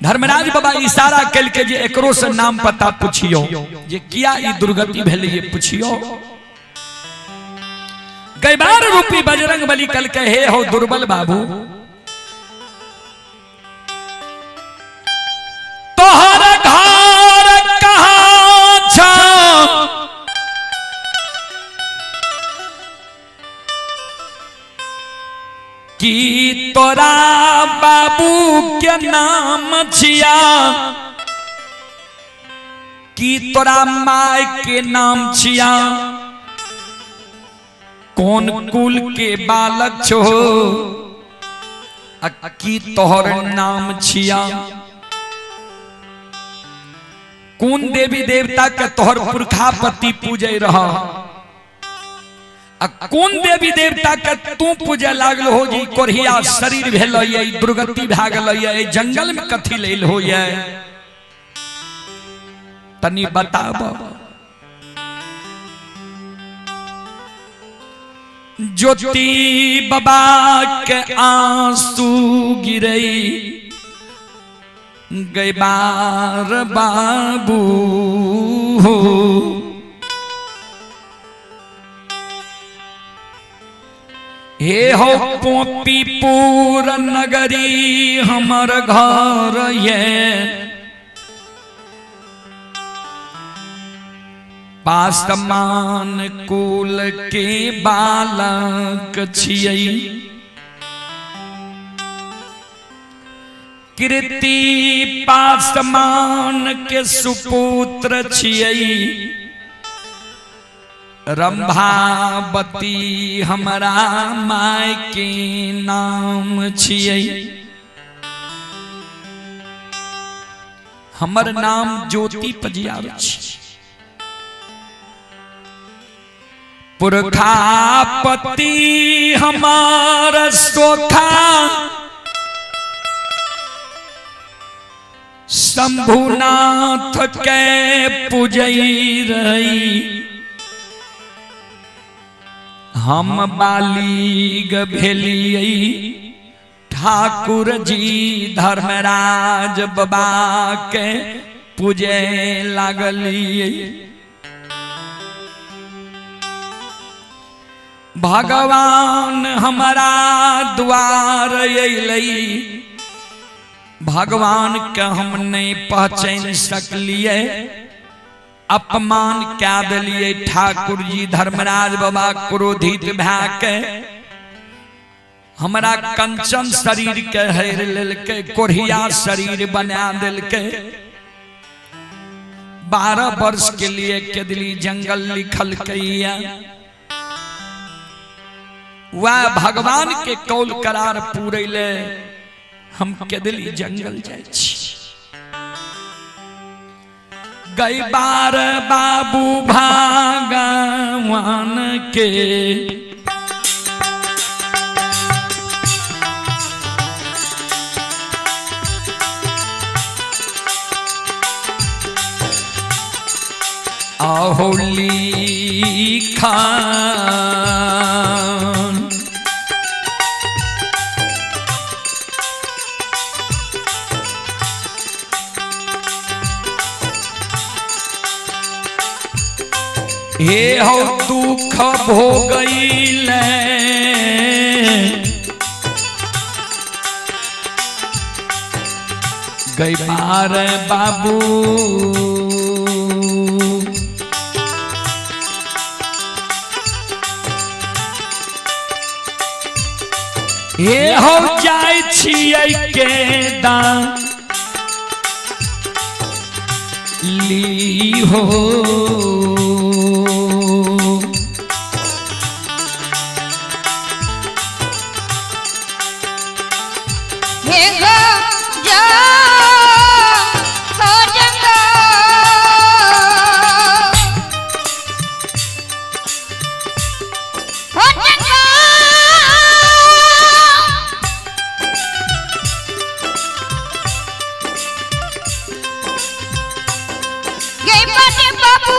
धर्मराज बाबा इशारा कलके जे एकरो से नाम पता पूछियो, जे किया ई दुर्गति भेलै ये पूछियो। गैबार रूपी बजरंग बली कल के हे हो दुर्बल बाबू, तोहर घर कहाँ छौ? की तोरा बाबू के नाम छिया? की तोरा माय के नाम छिया? कौन कुल के बालक छो? आ की तोहर नाम छिया? कोन देवी देवता के तोहर पुरखापति पूजे रह? आ कोन देवी देवता के तू पूजे लागल हो जी कोढ़िया शरीर भेल ये, दुर्गति भए गेल ये, जंगल में कथी लेल हो ये, तनी बताब। ज्योति बाबा के आंसू गिरई गैबार बाबू, हे हो पोपीपुर नगरी हमर घर ये, पासमान कुल के बालक छियै, कृति पासमान के सुपुत्र छियै, रंभावती हमरा my के नाम छियै। हमर नाम ज्योति पजियार छी। पुरखापति हमार सोखा शंभुनाथ के पूजई रही, हम बालिग भेलियै ठाकुर जी धर्मराज बाबा के पूजे लागलियै। भगवान हमारा द्वार अयलै, भगवान के हम नहीं पहचान सकलिए, अपमान क्या दिलिए। ठाकुर जी धर्मराज बाबा क्रोधित भए के हमरा कंचन शरीर के हेर लेलकै, कोढ़िया शरीर बना देलकै। 12 वर्ष के लिए केदली जंगल लिखल कैया। वह भगवान के कौल करार पूरे हम केदली जंगल जाइ छी। गैबार बाबू भगवान के आहोली खान हे हो दुख भोगैले, गैबार बाबू हे हो जाइ छियै के दान ली हो। हे गो जा हो जंगल, हो जंगल, गए बड़े बाबू।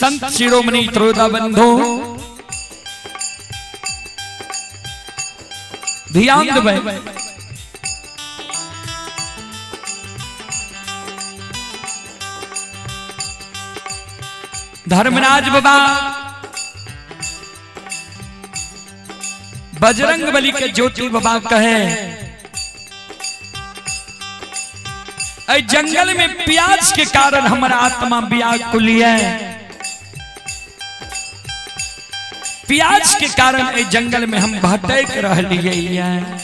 संत शिरोमणि त्रोदा बंधु ध्यान देबै। धर्मराज बाबा बजरंग बली के ज्योति बाबा कहे, ऐ जंगल में प्यास के कारण हमारा आत्मा व्याकुल है। प्यास के कारण ऐ जंगल में हम भटक रहिए है।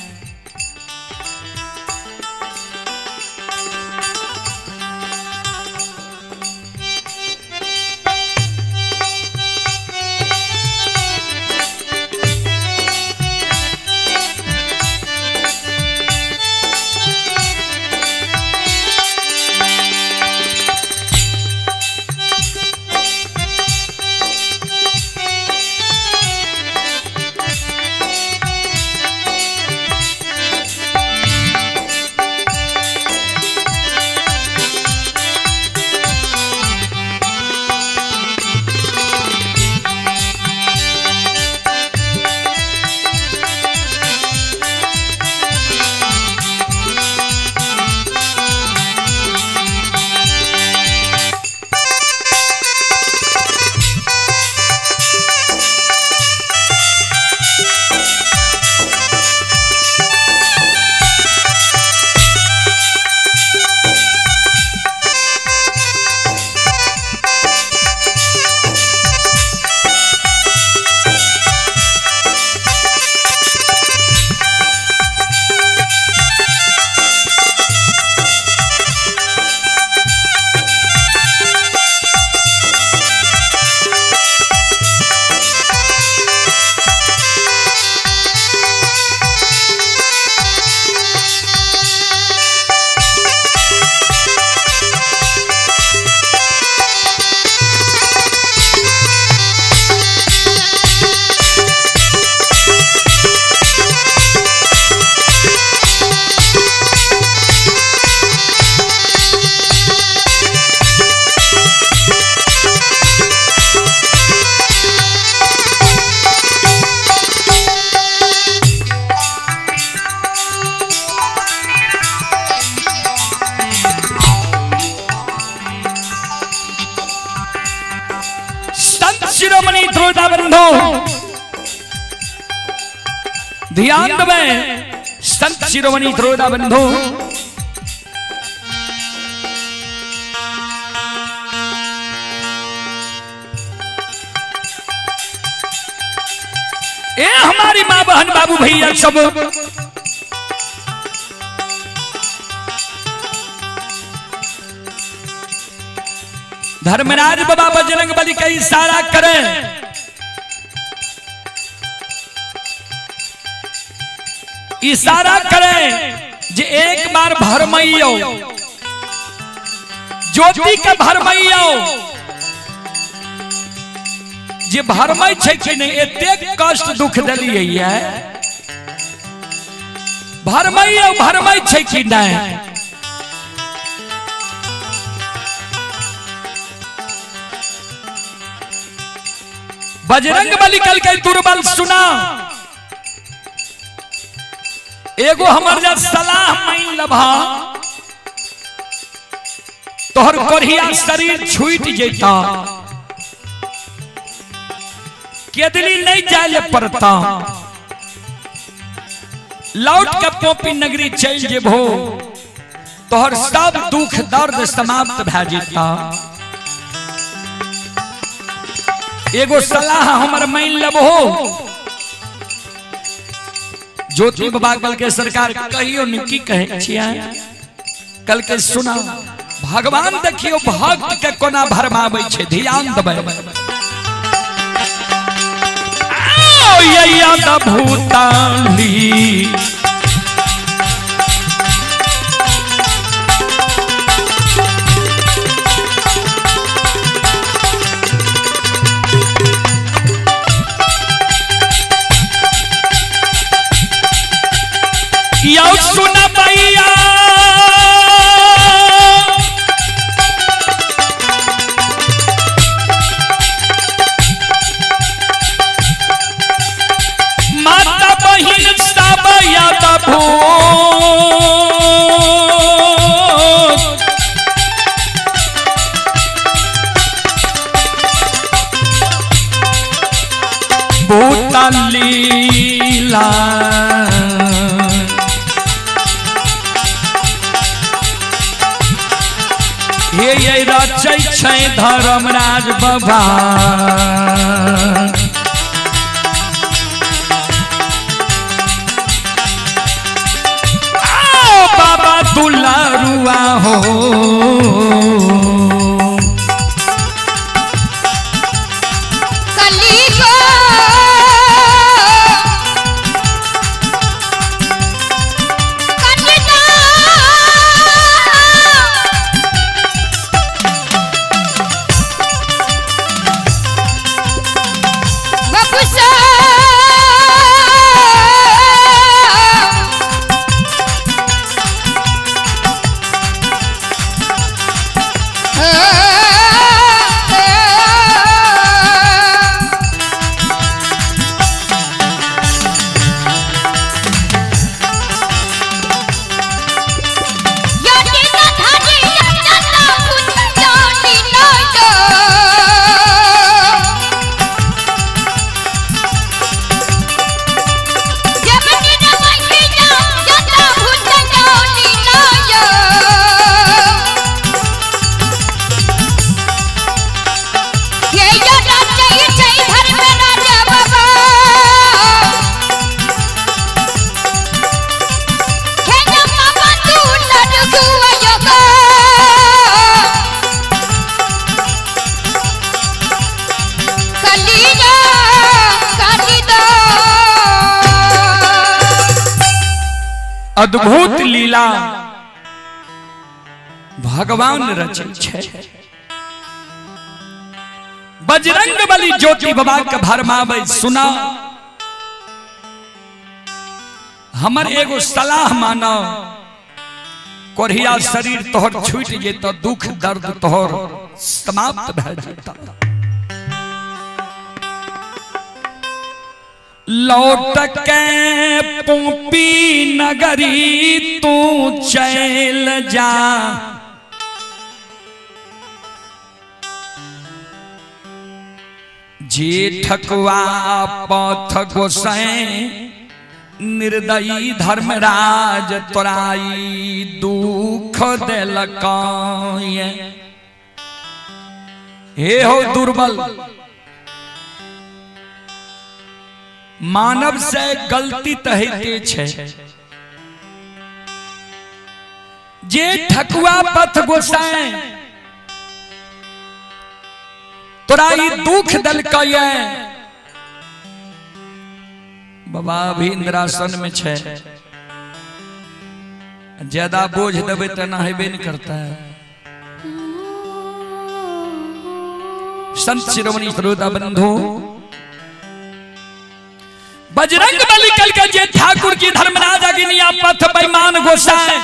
संत शिरोमणि ध्रुवता बंधु ध्यान देबै। संत शिरोमणि ध्रुवता बंधु ए हमारी माँ बहन बाबू भैया सब धर्मराज बाबा बजरंग बली का इशारा करें, इशारा करें जे एक बार भरमैयो ज्योति के भरमैयो जे भरमै छै कि नहीं, एतेक कष्ट दुख देलियै है। भरमैयो भरमै छै कि नहीं। बजरंग बली कल के दुर्बल सुना, एगो हमर जा सलाह मान लभा तोहर कोढ़िया शरीर छूट जेता, केदली नहीं जाए पड़ता, लौट के पोपी नगरी चल जेबो तोहर सब दुख दर्द समाप्त भए जेता। एगो सलाह हमर मान लेबो। ज्योति बाबा कल के सरकार कहियो न की कहे छियै, कल के सुना भगवान देखियो भक्त के कोना भरमाबै छै, ध्यान देबै। भूताली यौ सुन भैया हे ये रचै छै धर्मराज बाबा। आओ बाबा दुलारुआ हो। कली गो कन्या बबुसा अद्भुत लीला भगवान रचै छै। बजरंग बली ज्योति बाबा के भरमाबै, सुना हमर एगो सलाह मानो, कोढ़िया शरीर तोहर छूट जेतो, दुख दर्द तोहर समाप्त भए जेतो। लौट के पोपी नगरी तू चल जा, जे ठकुआ पथ गोसाई निर्दयी धर्मराज तोराई दुख देलक। हे हो दुर्बल मानव से गलती तो होते छै, जे ठकुआ पथ गोसाई तोरा ई दुख देलकै। बाबा अभी इंद्रासन में छै, ज्यादा बोझ देबै तऽ नहेबे नहीं करता है। संत शिरोमणि श्रोता बंधु, बजरंग बली कल के जे ठाकुर जी धर्मराज अग्निया पथ बेईमान गोसाई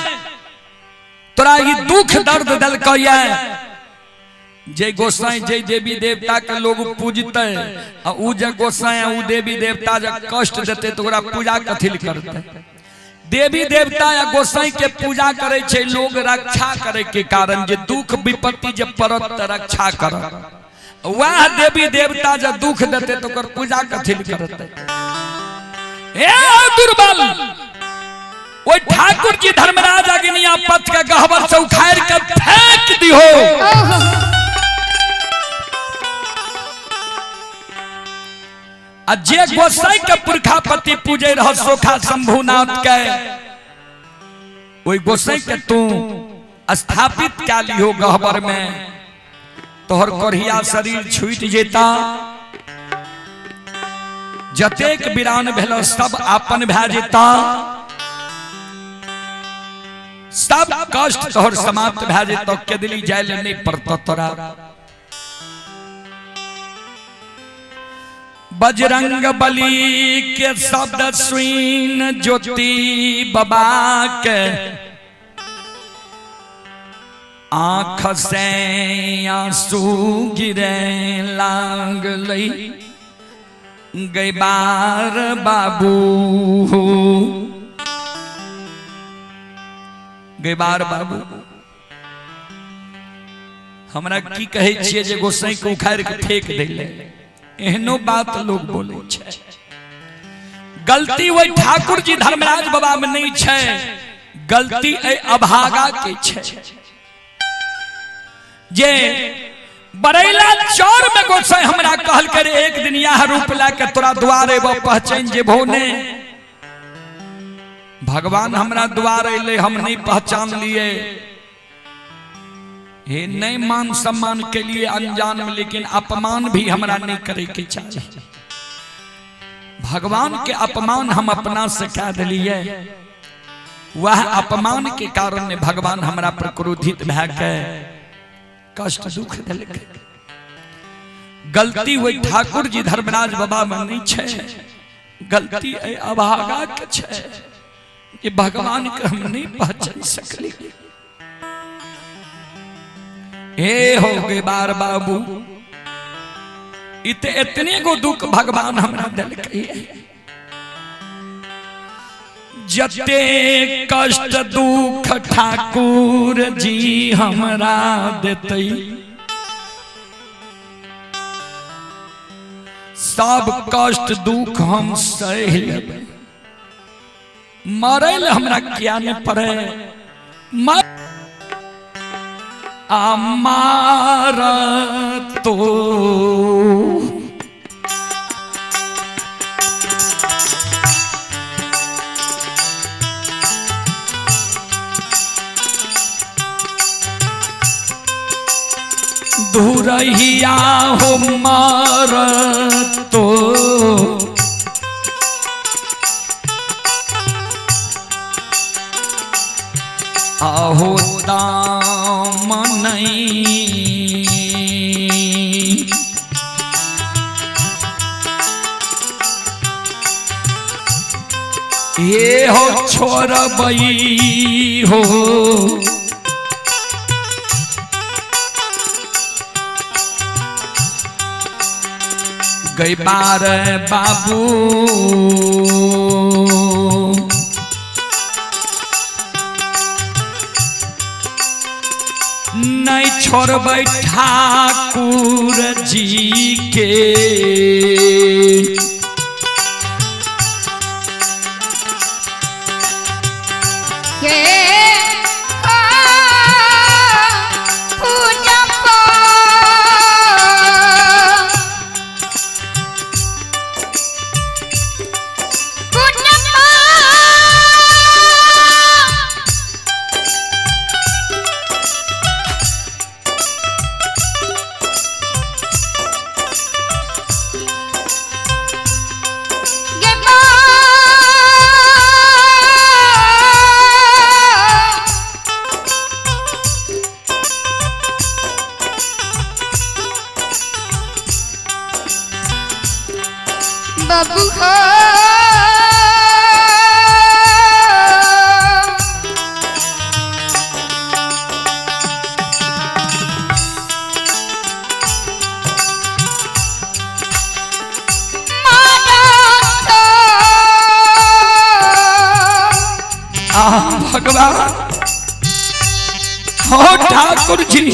तोरा ई दुख दर्द देलकै। जे गोसाई जे देवी देवता के लोग पूजते आ ऊ जे गोसाई ऊ देवी देवता जे कष्ट देते तो ओकरा पूजा कथी ले करते? देवी देवता या गोसाई के पूजा करे छै लोग रक्षा करे के कारण, जे दुख विपत्ति जे पड़त त रक्षा करत। वह देवी देवता जे दुख देते तो ओकर पूजा कथी ले करते? ए दुर्बल, ओइ ठाकुर जी धर्मराज अग्निया पथ के गहबर से उखाड़ के फेंक दिहो। आ जे गोसाई के पुरखापति पूजे रह सोखा शंभुनाथ के, ओइ गोसाई के तू स्थापित क्या लिहो गहबर में, तोहर कोढ़िया शरीर छूट जेता, जतेक वीरान भेल सब आपन भए जेता, सब कष्ट तोहर समाप्त भए जेता, केदली जाय ले नहीं पड़ता तोरा। बजरंग बली के शब्द सुन ज्योति बाबा के आंख से आंसू गिरे लागलै गैबार बाबू, गैबार बाबू। हमरा की कहै छियै जे गोसाई के उखाड़ के फेंक देले, एहनो बात लोग बोले छै। गलती वही ठाकुर जी धर्मराज बाबा में नहीं छै, गलती ए अभागा के छै। जे बरैला चौर में गोसाई हमरा कहल करे एक दिन यह रूप ला के तोरा द्वार एबो पहचान जेबो ने। भगवान हमरा द्वार अइले, हम नहीं पहचान लिए। हे नहीं मान सम्मान के लिए अनजान में, लेकिन अपमान भी हमरा नहीं करे के चाहिए। भगवान के अपमान हम अपना से कह दिलिए, वह अपमान के कारण ने भगवान हमरा पर क्रोधित भए के कष्ट दुख देलकै। गलती हुई ठाकुर जी धर्मराज बाबा में नहीं छे, गलती ए अभागा के छे कि भगवान के हम नहीं पहचान सकली। ए हो गए बार बाबू, इत इतने गो दुख भगवान हमरा देलकै। जते कष्ट दुख ठाकुर जी हमरा देतै, सब कष्ट दुख हम सह लेबै। मरै लए हमरा किया नहीं पड़े, अमार तो धुरहिया हो मार तो आहो दाम नहीं। ये हो छोड़बई हो गई बार बाबू, नहीं छोड़बै ठाकुर जी के। के पूजा बाबू हो भगवान हो ठाकुर जी,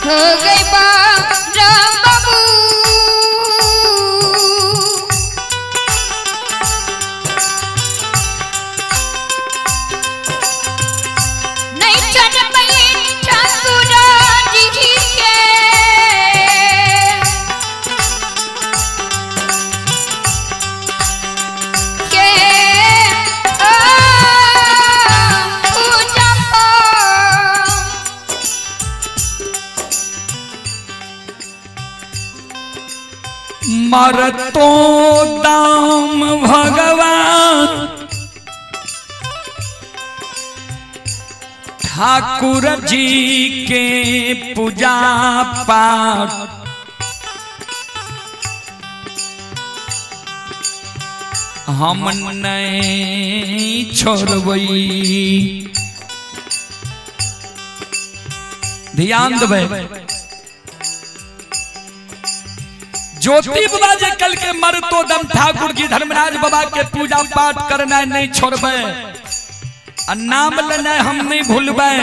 हो गई बाबू नहीं चल पई ठाकुर जी के। के पूजा मरतो दाम भगवान ठाकुर जी के पूजा पाठ हम नहीं छोड़बै। ध्यान देबै, ज्योति बाबा जे कल के मरतो दम ठाकुर जी धर्मराज बाबा के पूजा पाठ करना नहीं छोड़बै आ नाम लेना हम नहीं भूलबै।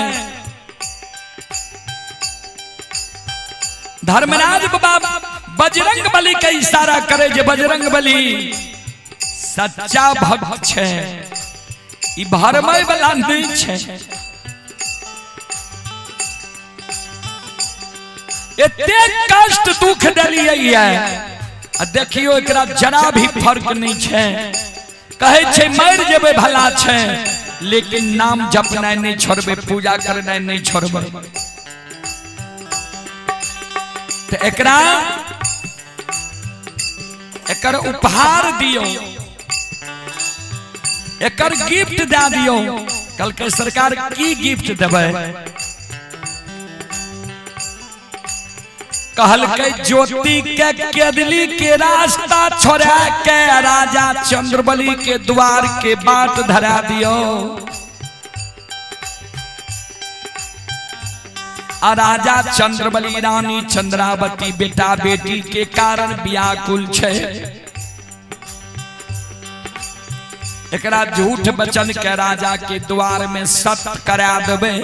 धर्मराज बाबा बजरंग बली के इशारा करे जे बजरंग बली सच्चा भक्त छै, ई भरमय वाला नहीं छै। एते कष्ट दुख देलियै आ देखियो एकरा जरा भी फर्क नहीं छै। कहै छै मरि जेबै भला छै, लेकिन नाम जपनाइ नहीं छोड़बै, पूजा करनाइ नहीं छोड़बै। तऽ एकरा एकर उपहार दियौ, एकर गिफ्ट दए दियौ। कहलकै सरकार की गिफ्ट देबै? कहलकै ज्योति के केदली के रास्ता छोड़ा के राजा चंद्रबली के द्वार के बाट धरा दियो। आ राजा चंद्रबली रानी चंद्रावती बेटा बेटी के कारण व्याकुल छै। एकरा झूठ वचन के राजा के द्वार में सत करा देबै।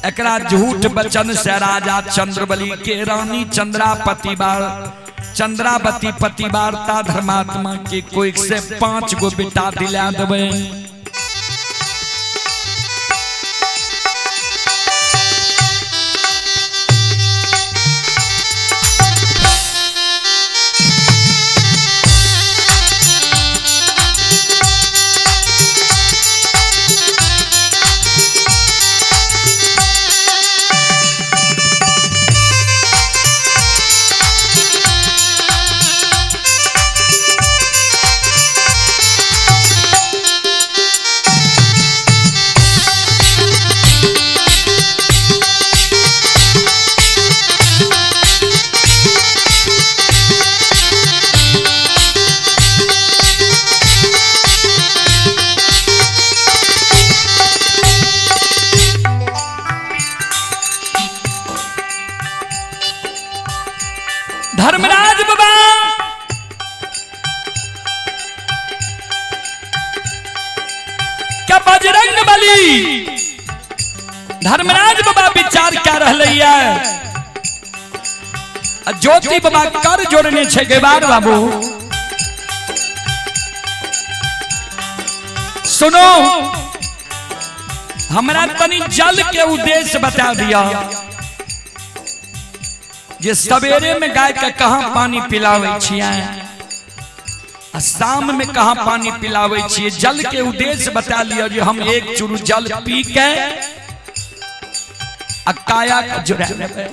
एकरा झूठ वचन से राजा चंद्रबली के रानी चंद्रापति बार चंद्रावती पतिवार्ता धर्मात्मा के कोई से 5 गो बेटा दिला देबै। धर्मराज बाबा क्या बजरंग बली धर्मराज बाबा विचार क्या रहलै है? ज्योति बाबा कर जोड़ने छे गेबार बाबू। सुनो, हमरा तनी जल के उद्देश्य बता दिया जे सवेरे में गाय के कहाँ पानी पिलावे छियै आ शाम में कहाँ पानी पिलावे छियै। जल के उद्देश्य बता लिया जे हम एक चुरू जल पी के आ काया के जुड़ा लेबै।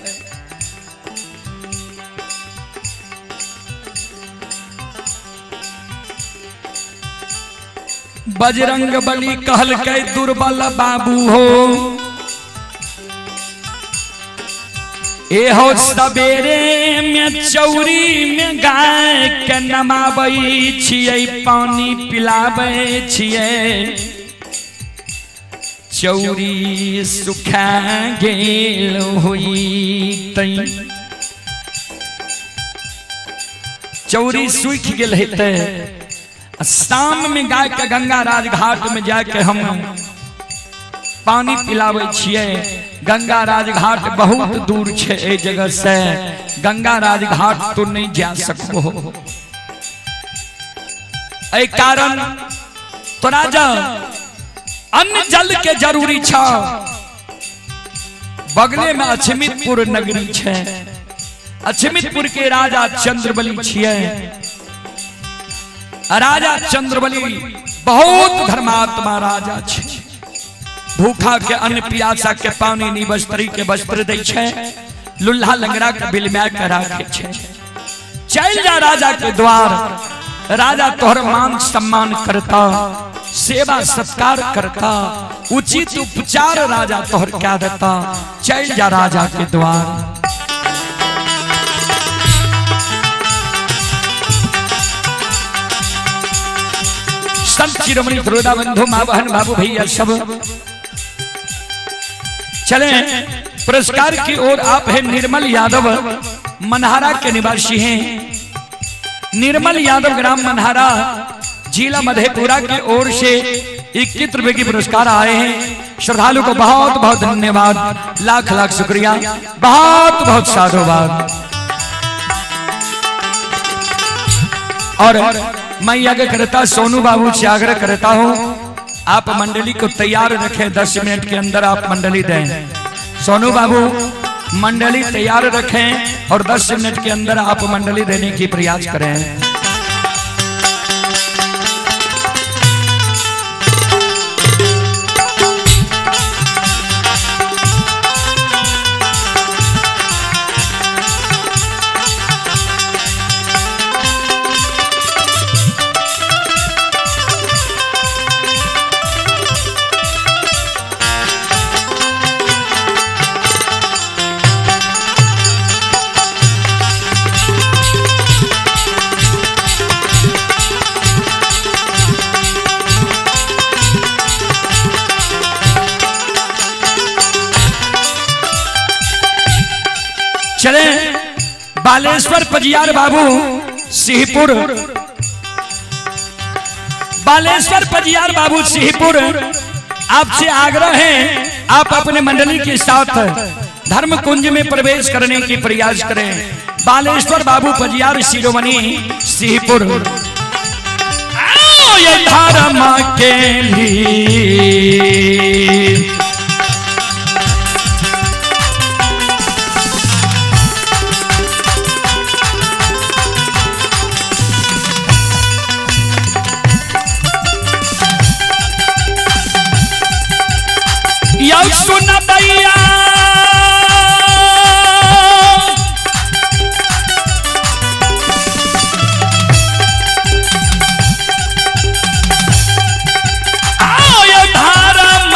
बजरंग बली कहलकै दुर्बल बाबू हो, एहो सवेरे में चौरी में गाय के नमाबै छियै, पानी पिलाबै छियै, चौरी सुखा गेल होइतै, चौरी सूखि गेल हेतै। शाम में गाय के गंगा राज घाट में जाके हम पानी पिलाबै छियै। गंगा राज घाट बहुत दूर छै एहि जगह से, गंगा राज घाट तो नहीं जा सकबो। एहि कारण तोरा जा अन्न जल के जरूरी छ। बगले में अछमितपुर नगरी छै, अछमितपुर के राजा चंद्रबली छियै। राजा चंद्रबली बहुत धर्मात्मा राजा छै। भूखा के अन्न, प्यासा के पानी, निवस्त्री के वस्त्र दै छै, लुल्हा लंगड़ा के बिलमा के राखे छै। चल जा राजा के द्वार, राजा तोहर मान सम्मान करता, सेवा सत्कार करता। उचित उपचार राजा तोहर क्या देता। चल जा राजा के द्वार। संत शिरोमणि द्रोदा बंधु माँ बहन बाबू भैया सब चले पुरस्कार की ओर। आप हैं निर्मल यादव, मनहारा के निवासी हैं। निर्मल यादव ग्राम मनहारा जिला मधेपुरा की ओर से 21 रुपए की पुरस्कार आए हैं। श्रद्धालु को बहुत बहुत धन्यवाद, लाख लाख शुक्रिया, बहुत बहुत साधुवाद। और मैं आगे करता सोनू बाबू से आग्रह करता हूं, आप मंडली को तैयार रखें, 10 मिनट के अंदर आप मंडली दें। सोनू बाबू मंडली तैयार रखें और 10 मिनट के अंदर आप मंडली देने की प्रयास करें। चले बालेश्वर पजियार बाबू सिंहपुर, बालेश्वर पजियार बाबू सिंहपुर, आपसे आग्रह है आप अपने मंडली के साथ धर्म कुंज में प्रवेश करने की प्रयास करें। बालेश्वर बाबू पजियार शिरोमणि सिंहपुर। ये धर्म के लिए सुन भैया आय धर्म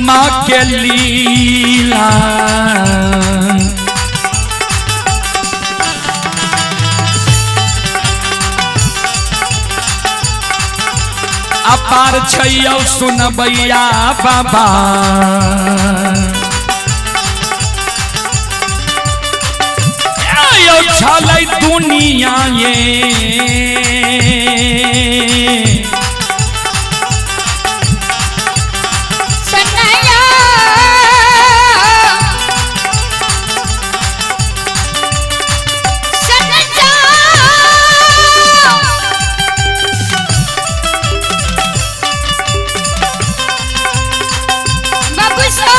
माँ के लीला अपार छैयौ सुनबैया बाबा। यौ छलै दुनिया ये सनया सनजा बबुसा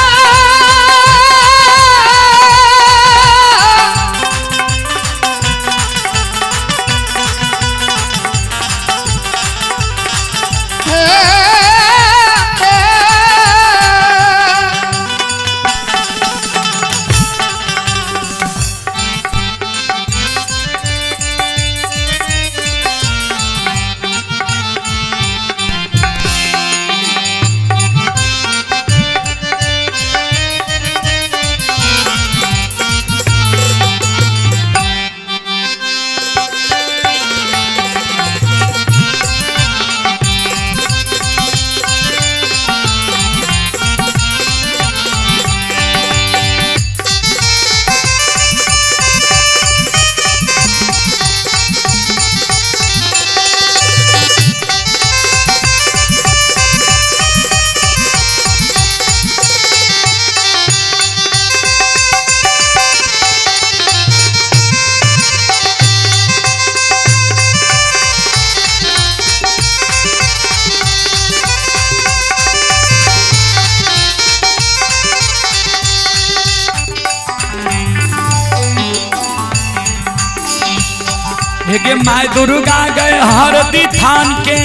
हे my Durga गए हरदी थान के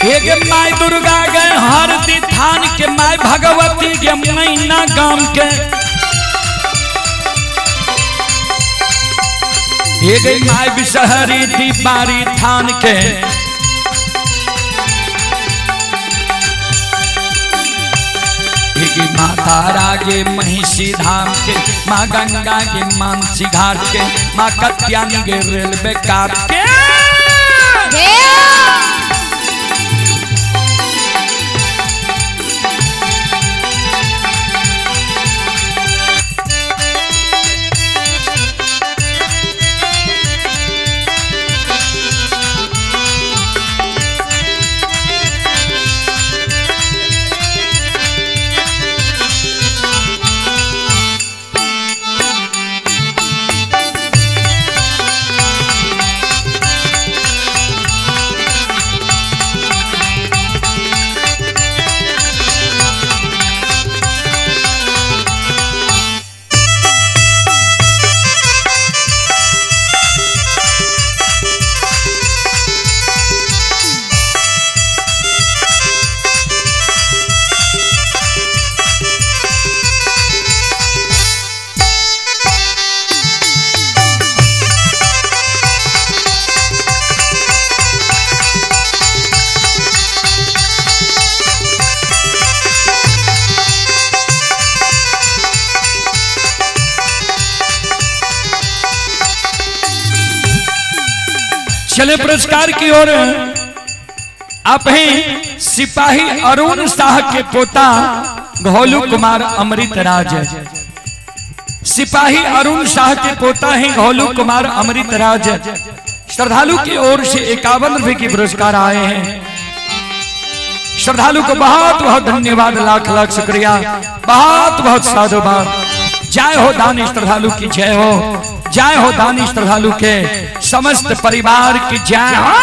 एक माय दुर्गा गए हरदी थान के, माय भगवती के मैना गाम के। एक माय बिसहरी दीपारी थान के। एक माँ तारा के महिषी धाम के, माँ गंगा के मानसी घाट के, माँ कत्यानी के रेलवे काट के। चले पुरस्कार की ओर। आप हैं सिपाही अरुण शाह के पोता घोलू कुमार अमृत राज। सिपाही अरुण शाह के पोता हैं घोलू कुमार अमृत राज। श्रद्धालु की ओर से 51 रुपए के पुरस्कार आए हैं। श्रद्धालु को बहुत बहुत धन्यवाद, लाख लाख शुक्रिया, बहुत बहुत साधुवाद। जय हो दानी श्रद्धालु की जय हो, जय हो दानी श्रद्धालु के समस्त परिवार की जय हो।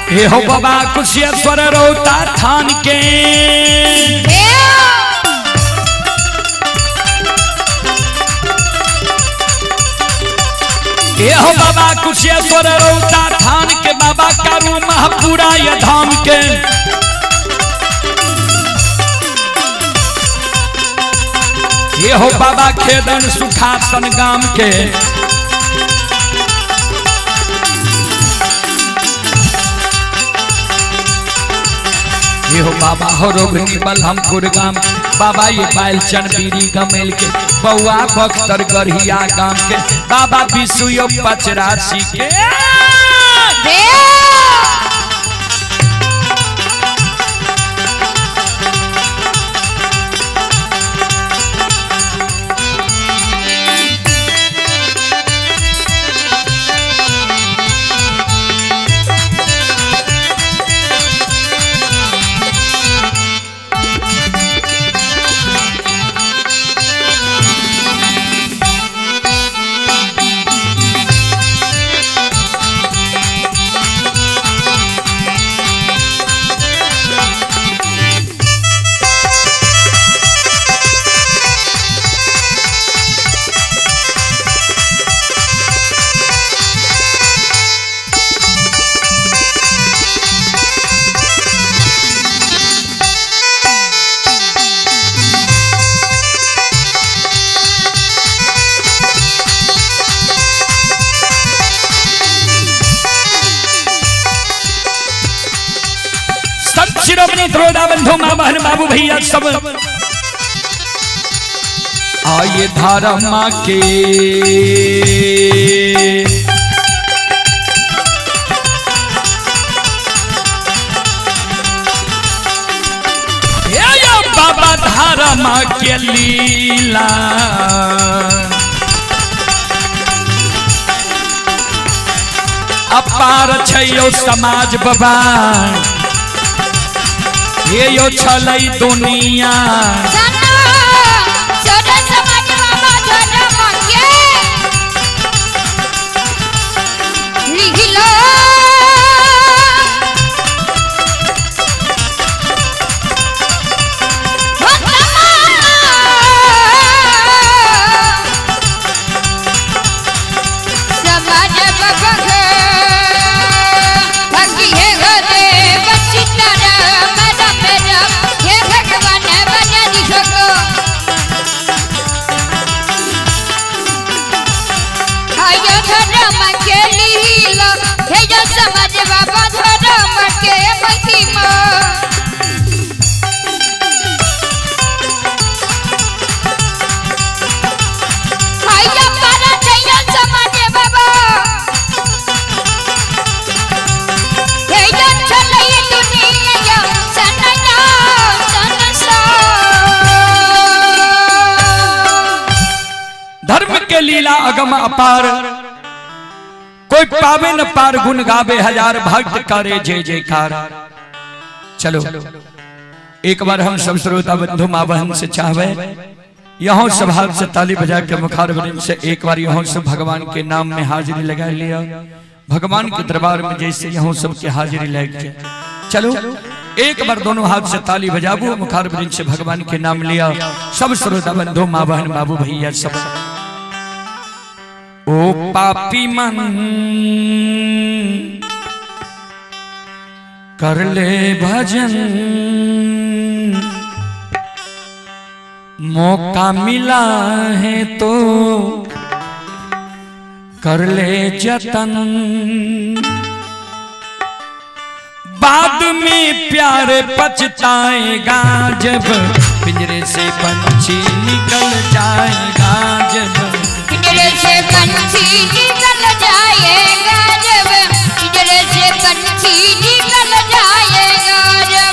हे हो बाबा कुशेश्वर रोता थान के, हे हो बाबा कुशेश्वर रोता थान के, बाबा कारू महापुरा ये धाम के। हे हो बाबा खेदन सुखासन गाम के। ये हो बाबा हो रोगनी बलहमपुर गाम, बाबा ये बालचन बीरी गमेल के, बउआ बख्तर गढ़िया गाम के, बाबा बिसुयो पचरासी के। श्रोता बंधु, माँ बहन, बाबू भैया सब आइए धारा माँ के बाबा धारा माँ के लीला। अपार छैयो समाज बाबा, हे यो छलै दुनिया। धर्म के लीला अगम अपार, कोई पावे न पार, गुण गावे हजार, भक्त करे जय जयकार। चलो एक बार हम सब श्रोता बंधु माँ बहन से चाहवे यहाँ सब हाथ से ताली बजा के मुखारवृंद से एक बार यहाँ सब भगवान के नाम में हाजिरी लगा लिया। भगवान के दरबार में जैसे यहाँ सबके हाजिरी लग जाए। चलो एक बार दोनों हाथ से ताली बजाबू, मुखारवृंद से भगवान के नाम लिया। सब श्रोता बंधु माँ बहन बाबू भैया सब। ओ पापी मन कर ले भजन, मौका मिला है तो कर ले जतन, बाद में प्यार पछताएगा जब पिंजरे से पंछी निकल जाएगा, जब पिंजरे से पंछी निकल जाएगा, जब पिंजरे से पंछी निकल जाएगा, जब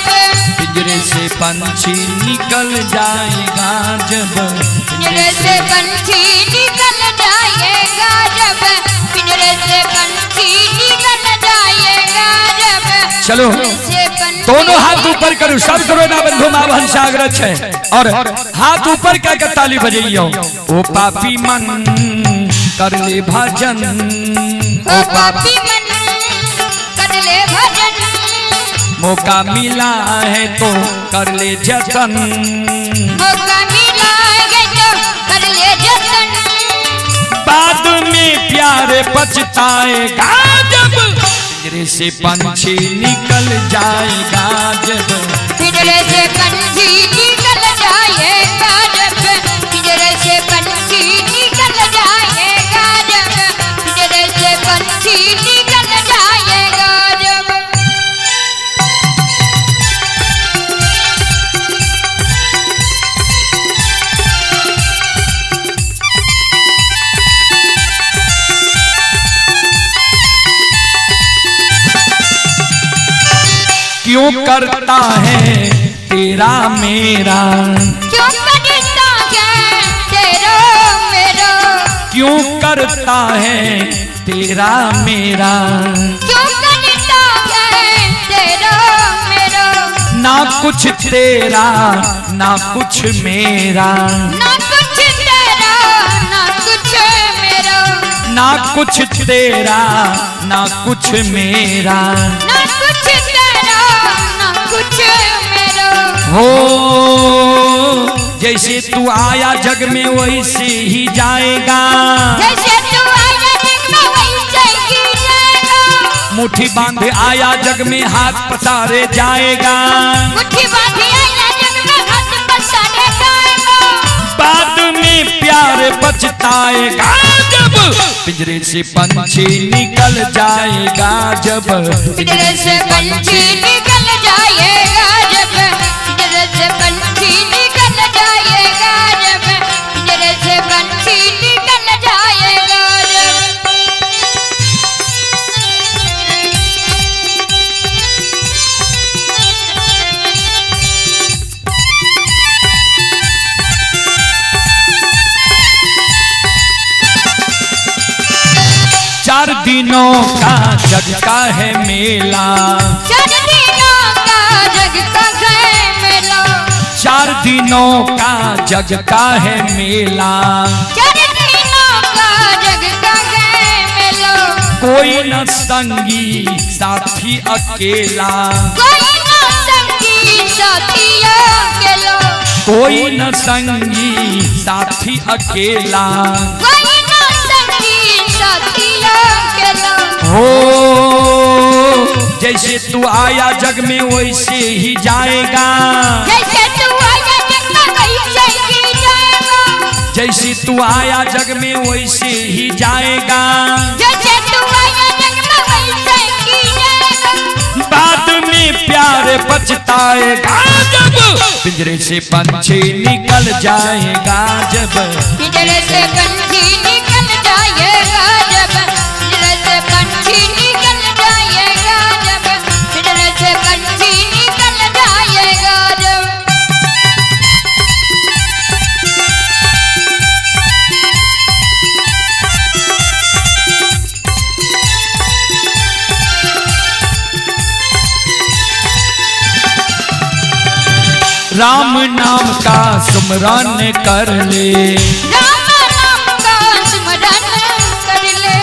पिंजरे से पंछी निकल जाएगा, जब पिंजरे से पंछी निकल जाएगा, जब पिंजरे से पंछी निकल जाएगा, जब। चलो दोनों हाथ ऊपर करो सब श्रोता बंधु माँ बहन से आग्रह है और हाथ ऊपर क्या कर ताली बजाइयो। ओ पापी मन कर ले भजन, ओ पापी मन कर ले भजन, मौका मिला है तो कर ले जतन, मौका मिला है तो कर ले जतन, बाद में प्यार पछताएगा जब पिंजरे से पंछी निकल जाएगा, जब पिंजरे से पंछी निकल जाएगा, जब पिंजरे से पंछी निकल जाएगा, जब पिंजरे से पंछी निकल जाएगा, जब। क्यों करता है तेरा मेरा, क्यों करता है तेरा मेरा, क्यों करता है तेरा मेरा, क्यों करता है तेरा मेरा, ना कुछ तेरा ना कुछ मेरा, ना कुछ तेरा ना कुछ मेरा, ना कुछ तेरा ना कुछ मेरा, ना कुछ तेरा ना कुछ मेरा। हो जैसे तू आया जग में वैसे ही जाएगा, जैसे तू आया जग में वैसे ही जाएगा, मुट्ठी बांधे आया जग में हाथ पसारे जाएगा, मुट्ठी बांधे आया जग में हाथ पसारे जाएगा, बाद में प्यार पछताएगा जब पिंजरे से पंछी निकल जाएगा, जब पिंजरे से पंछी निकल जाएगा, जब से पंछी निकल जाएगा जब, पिंजरे से पंछी निकल जाएगा जब। चार दिनों का जग का है मेला, चार दिनों का जग का है मेला, चार दिनों का जग का है मेला, चार दिनों का जग का है मेला। कोई न संगी साथी अकेला, कोई न संगी साथी अकेला, कोई न संगी साथी अकेला, कोई न संगी साथी अकेला। हो जैसे तू आया जग में वैसे ही जाएगा, जैसे तू आया जग में वैसे ही जाएगा, जैसे तू आया जग में वैसे ही जाएगा, जैसे तू आया जग में वैसे ही जाएगा। बाद में प्यार पछताएगा जब, पिंजरे से पंछी निकल जाएगा जब, पिंजरे से पंछी निकल जाएगा जब, पिंजरे से पंछी निकल जाएगा जब, पिंजरे से पंछी निकल जाएगा जब। राम नाम का सुमरन कर ले, राम नाम का सुमरन कर ले।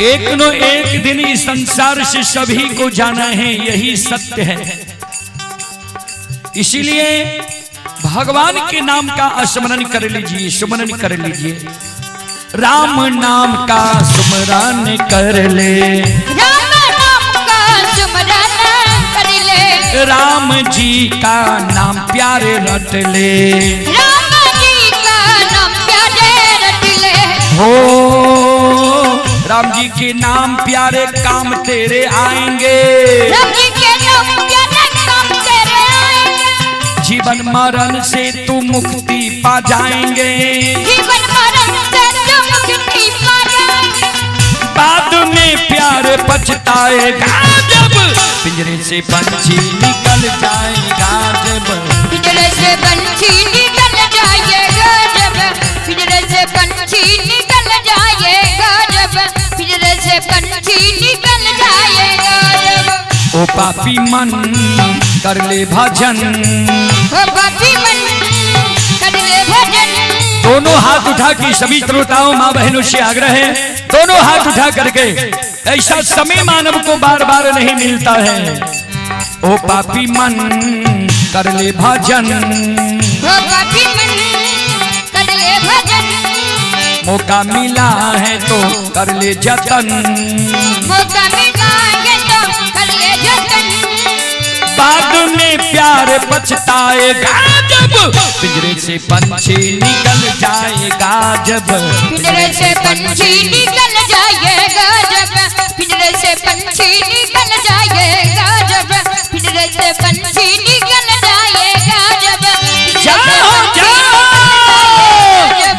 एक न एक दिन इस संसार से सभी को जाना है, यही सत्य है। इसीलिए भगवान के नाम का स्मरण कर लीजिए, सुमरन कर लीजिए। राम नाम का सुमरन कर ले, राम नाम का सुमरन कर ले, राम जी का नाम प्यारे रट ले, राम जी का नाम प्यारे रट ले। हो राम जी के नाम प्यारे काम तेरे आएंगे, राम जी के नाम प्यारे काम तेरे आएंगे, जीवन मरण से तू मुक्ति पा जाएंगे, जीवन मरण से तू मुक्ति पा जाएंगे। बाद में प्यार पछताएगा जब, पिंजरे से पंछी निकल जाएगा जब, पिंजरे से पंछी निकल जाएगा जब, पिंजरे से पंछी निकल जाएगा जब, पिंजरे से पंछी निकल जाएगा जब। ओ पापी मन कर ले भजन, ओ पापी मन कर ले भजन। दोनों हाथ उठा के सभी श्रोताओं माँ बहनों से आग्रह है, दोनों हाथ उठा करके, ऐसा समय मानव को बार बार नहीं मिलता है। ओ पापी मन कर ले भजन, ओ पापी मन कर ले भजन, मौका मिला है तो कर ले जतन, मौका मिला है तो कर ले जतन। बाद में प्यार पछताएगा जब, पिंजरे से पंछी निकल जाएगा जब, पिंजरे से पंछी निकल जाएगा जब, पिंजरे से पंछी निकल जाएगा जब, पिंजरे से पंछी निकल जाएगा जब। जाओ जाओ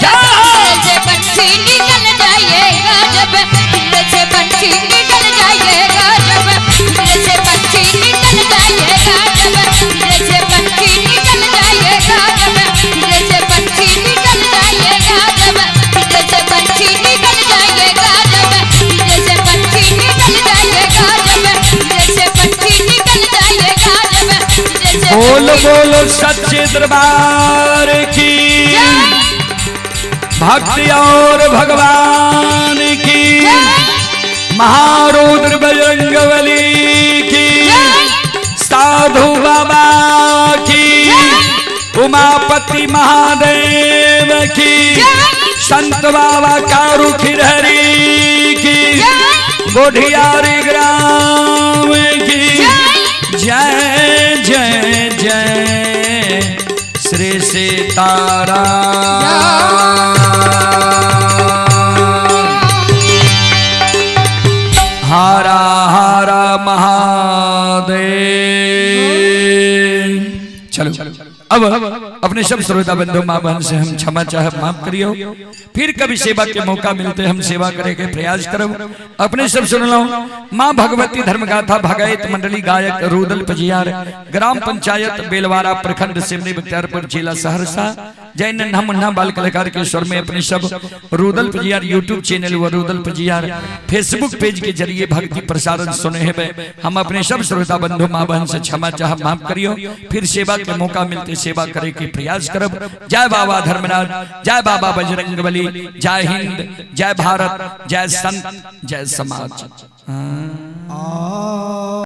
जाओ, पिंजरे से पंछी निकल जाएगा जब, पिंजरे से पंछी निकल जाएगा जब, पिंजरे से पंछी निकल जाएगा जब, पिंजरे से पंछी निकल जाएगा जब, पिंजरे से पंछी निकल जाएगा जब, पिंजरे से पंछी निकल जाएगा जब, पिंजरे से पंछी निकल जाएगा जब, पिंजरे से पंछी निकल जाएगा जब, पिंजरे से। बोलो बोलो सच्चे दरबार की, भक्ति और भगवान की, महारुद्र बजरंगबली की, साधु बाबा की, उमापति महादेव की, संत बाबा कारू खिरहरी की, गोढियारी ग्राम की, जय जय जय श्री सीताराम। हरा हरा महादेव। चलो। अब अपने सब श्रोता बंधु माँ बहन से हम क्षमा चाह, माफ करियो। फिर कभी सेवा के मौका मिलते हम सेवा करे के प्रयास करब। अपने सब सुन लो, माँ भगवती धर्मगाथा भगायत मंडली, गायक रुदल पजियार, ग्राम पंचायत बेलवारा, प्रखंड सिमरी बख्तियारपुर, जिला सहरसा। जय नन्हा मुन्ना बाल कलाकार के स्वर में अपने सब रुदल पजियार यूट्यूब चैनल व रुदल पजियार फेसबुक पेज के जरिए भक्ति प्रसारण सुने हैं। हम अपने सब श्रोता बंधु माँ बहन से क्षमा चाह, माफ करियो। फिर सेवा के मौका मिलते सेवा करे के प्रयास करब। जय बाबा धर्मराज, जय बाबा बजरंग बली, जय हिंद, जय भारत, जय संत, जय समाज।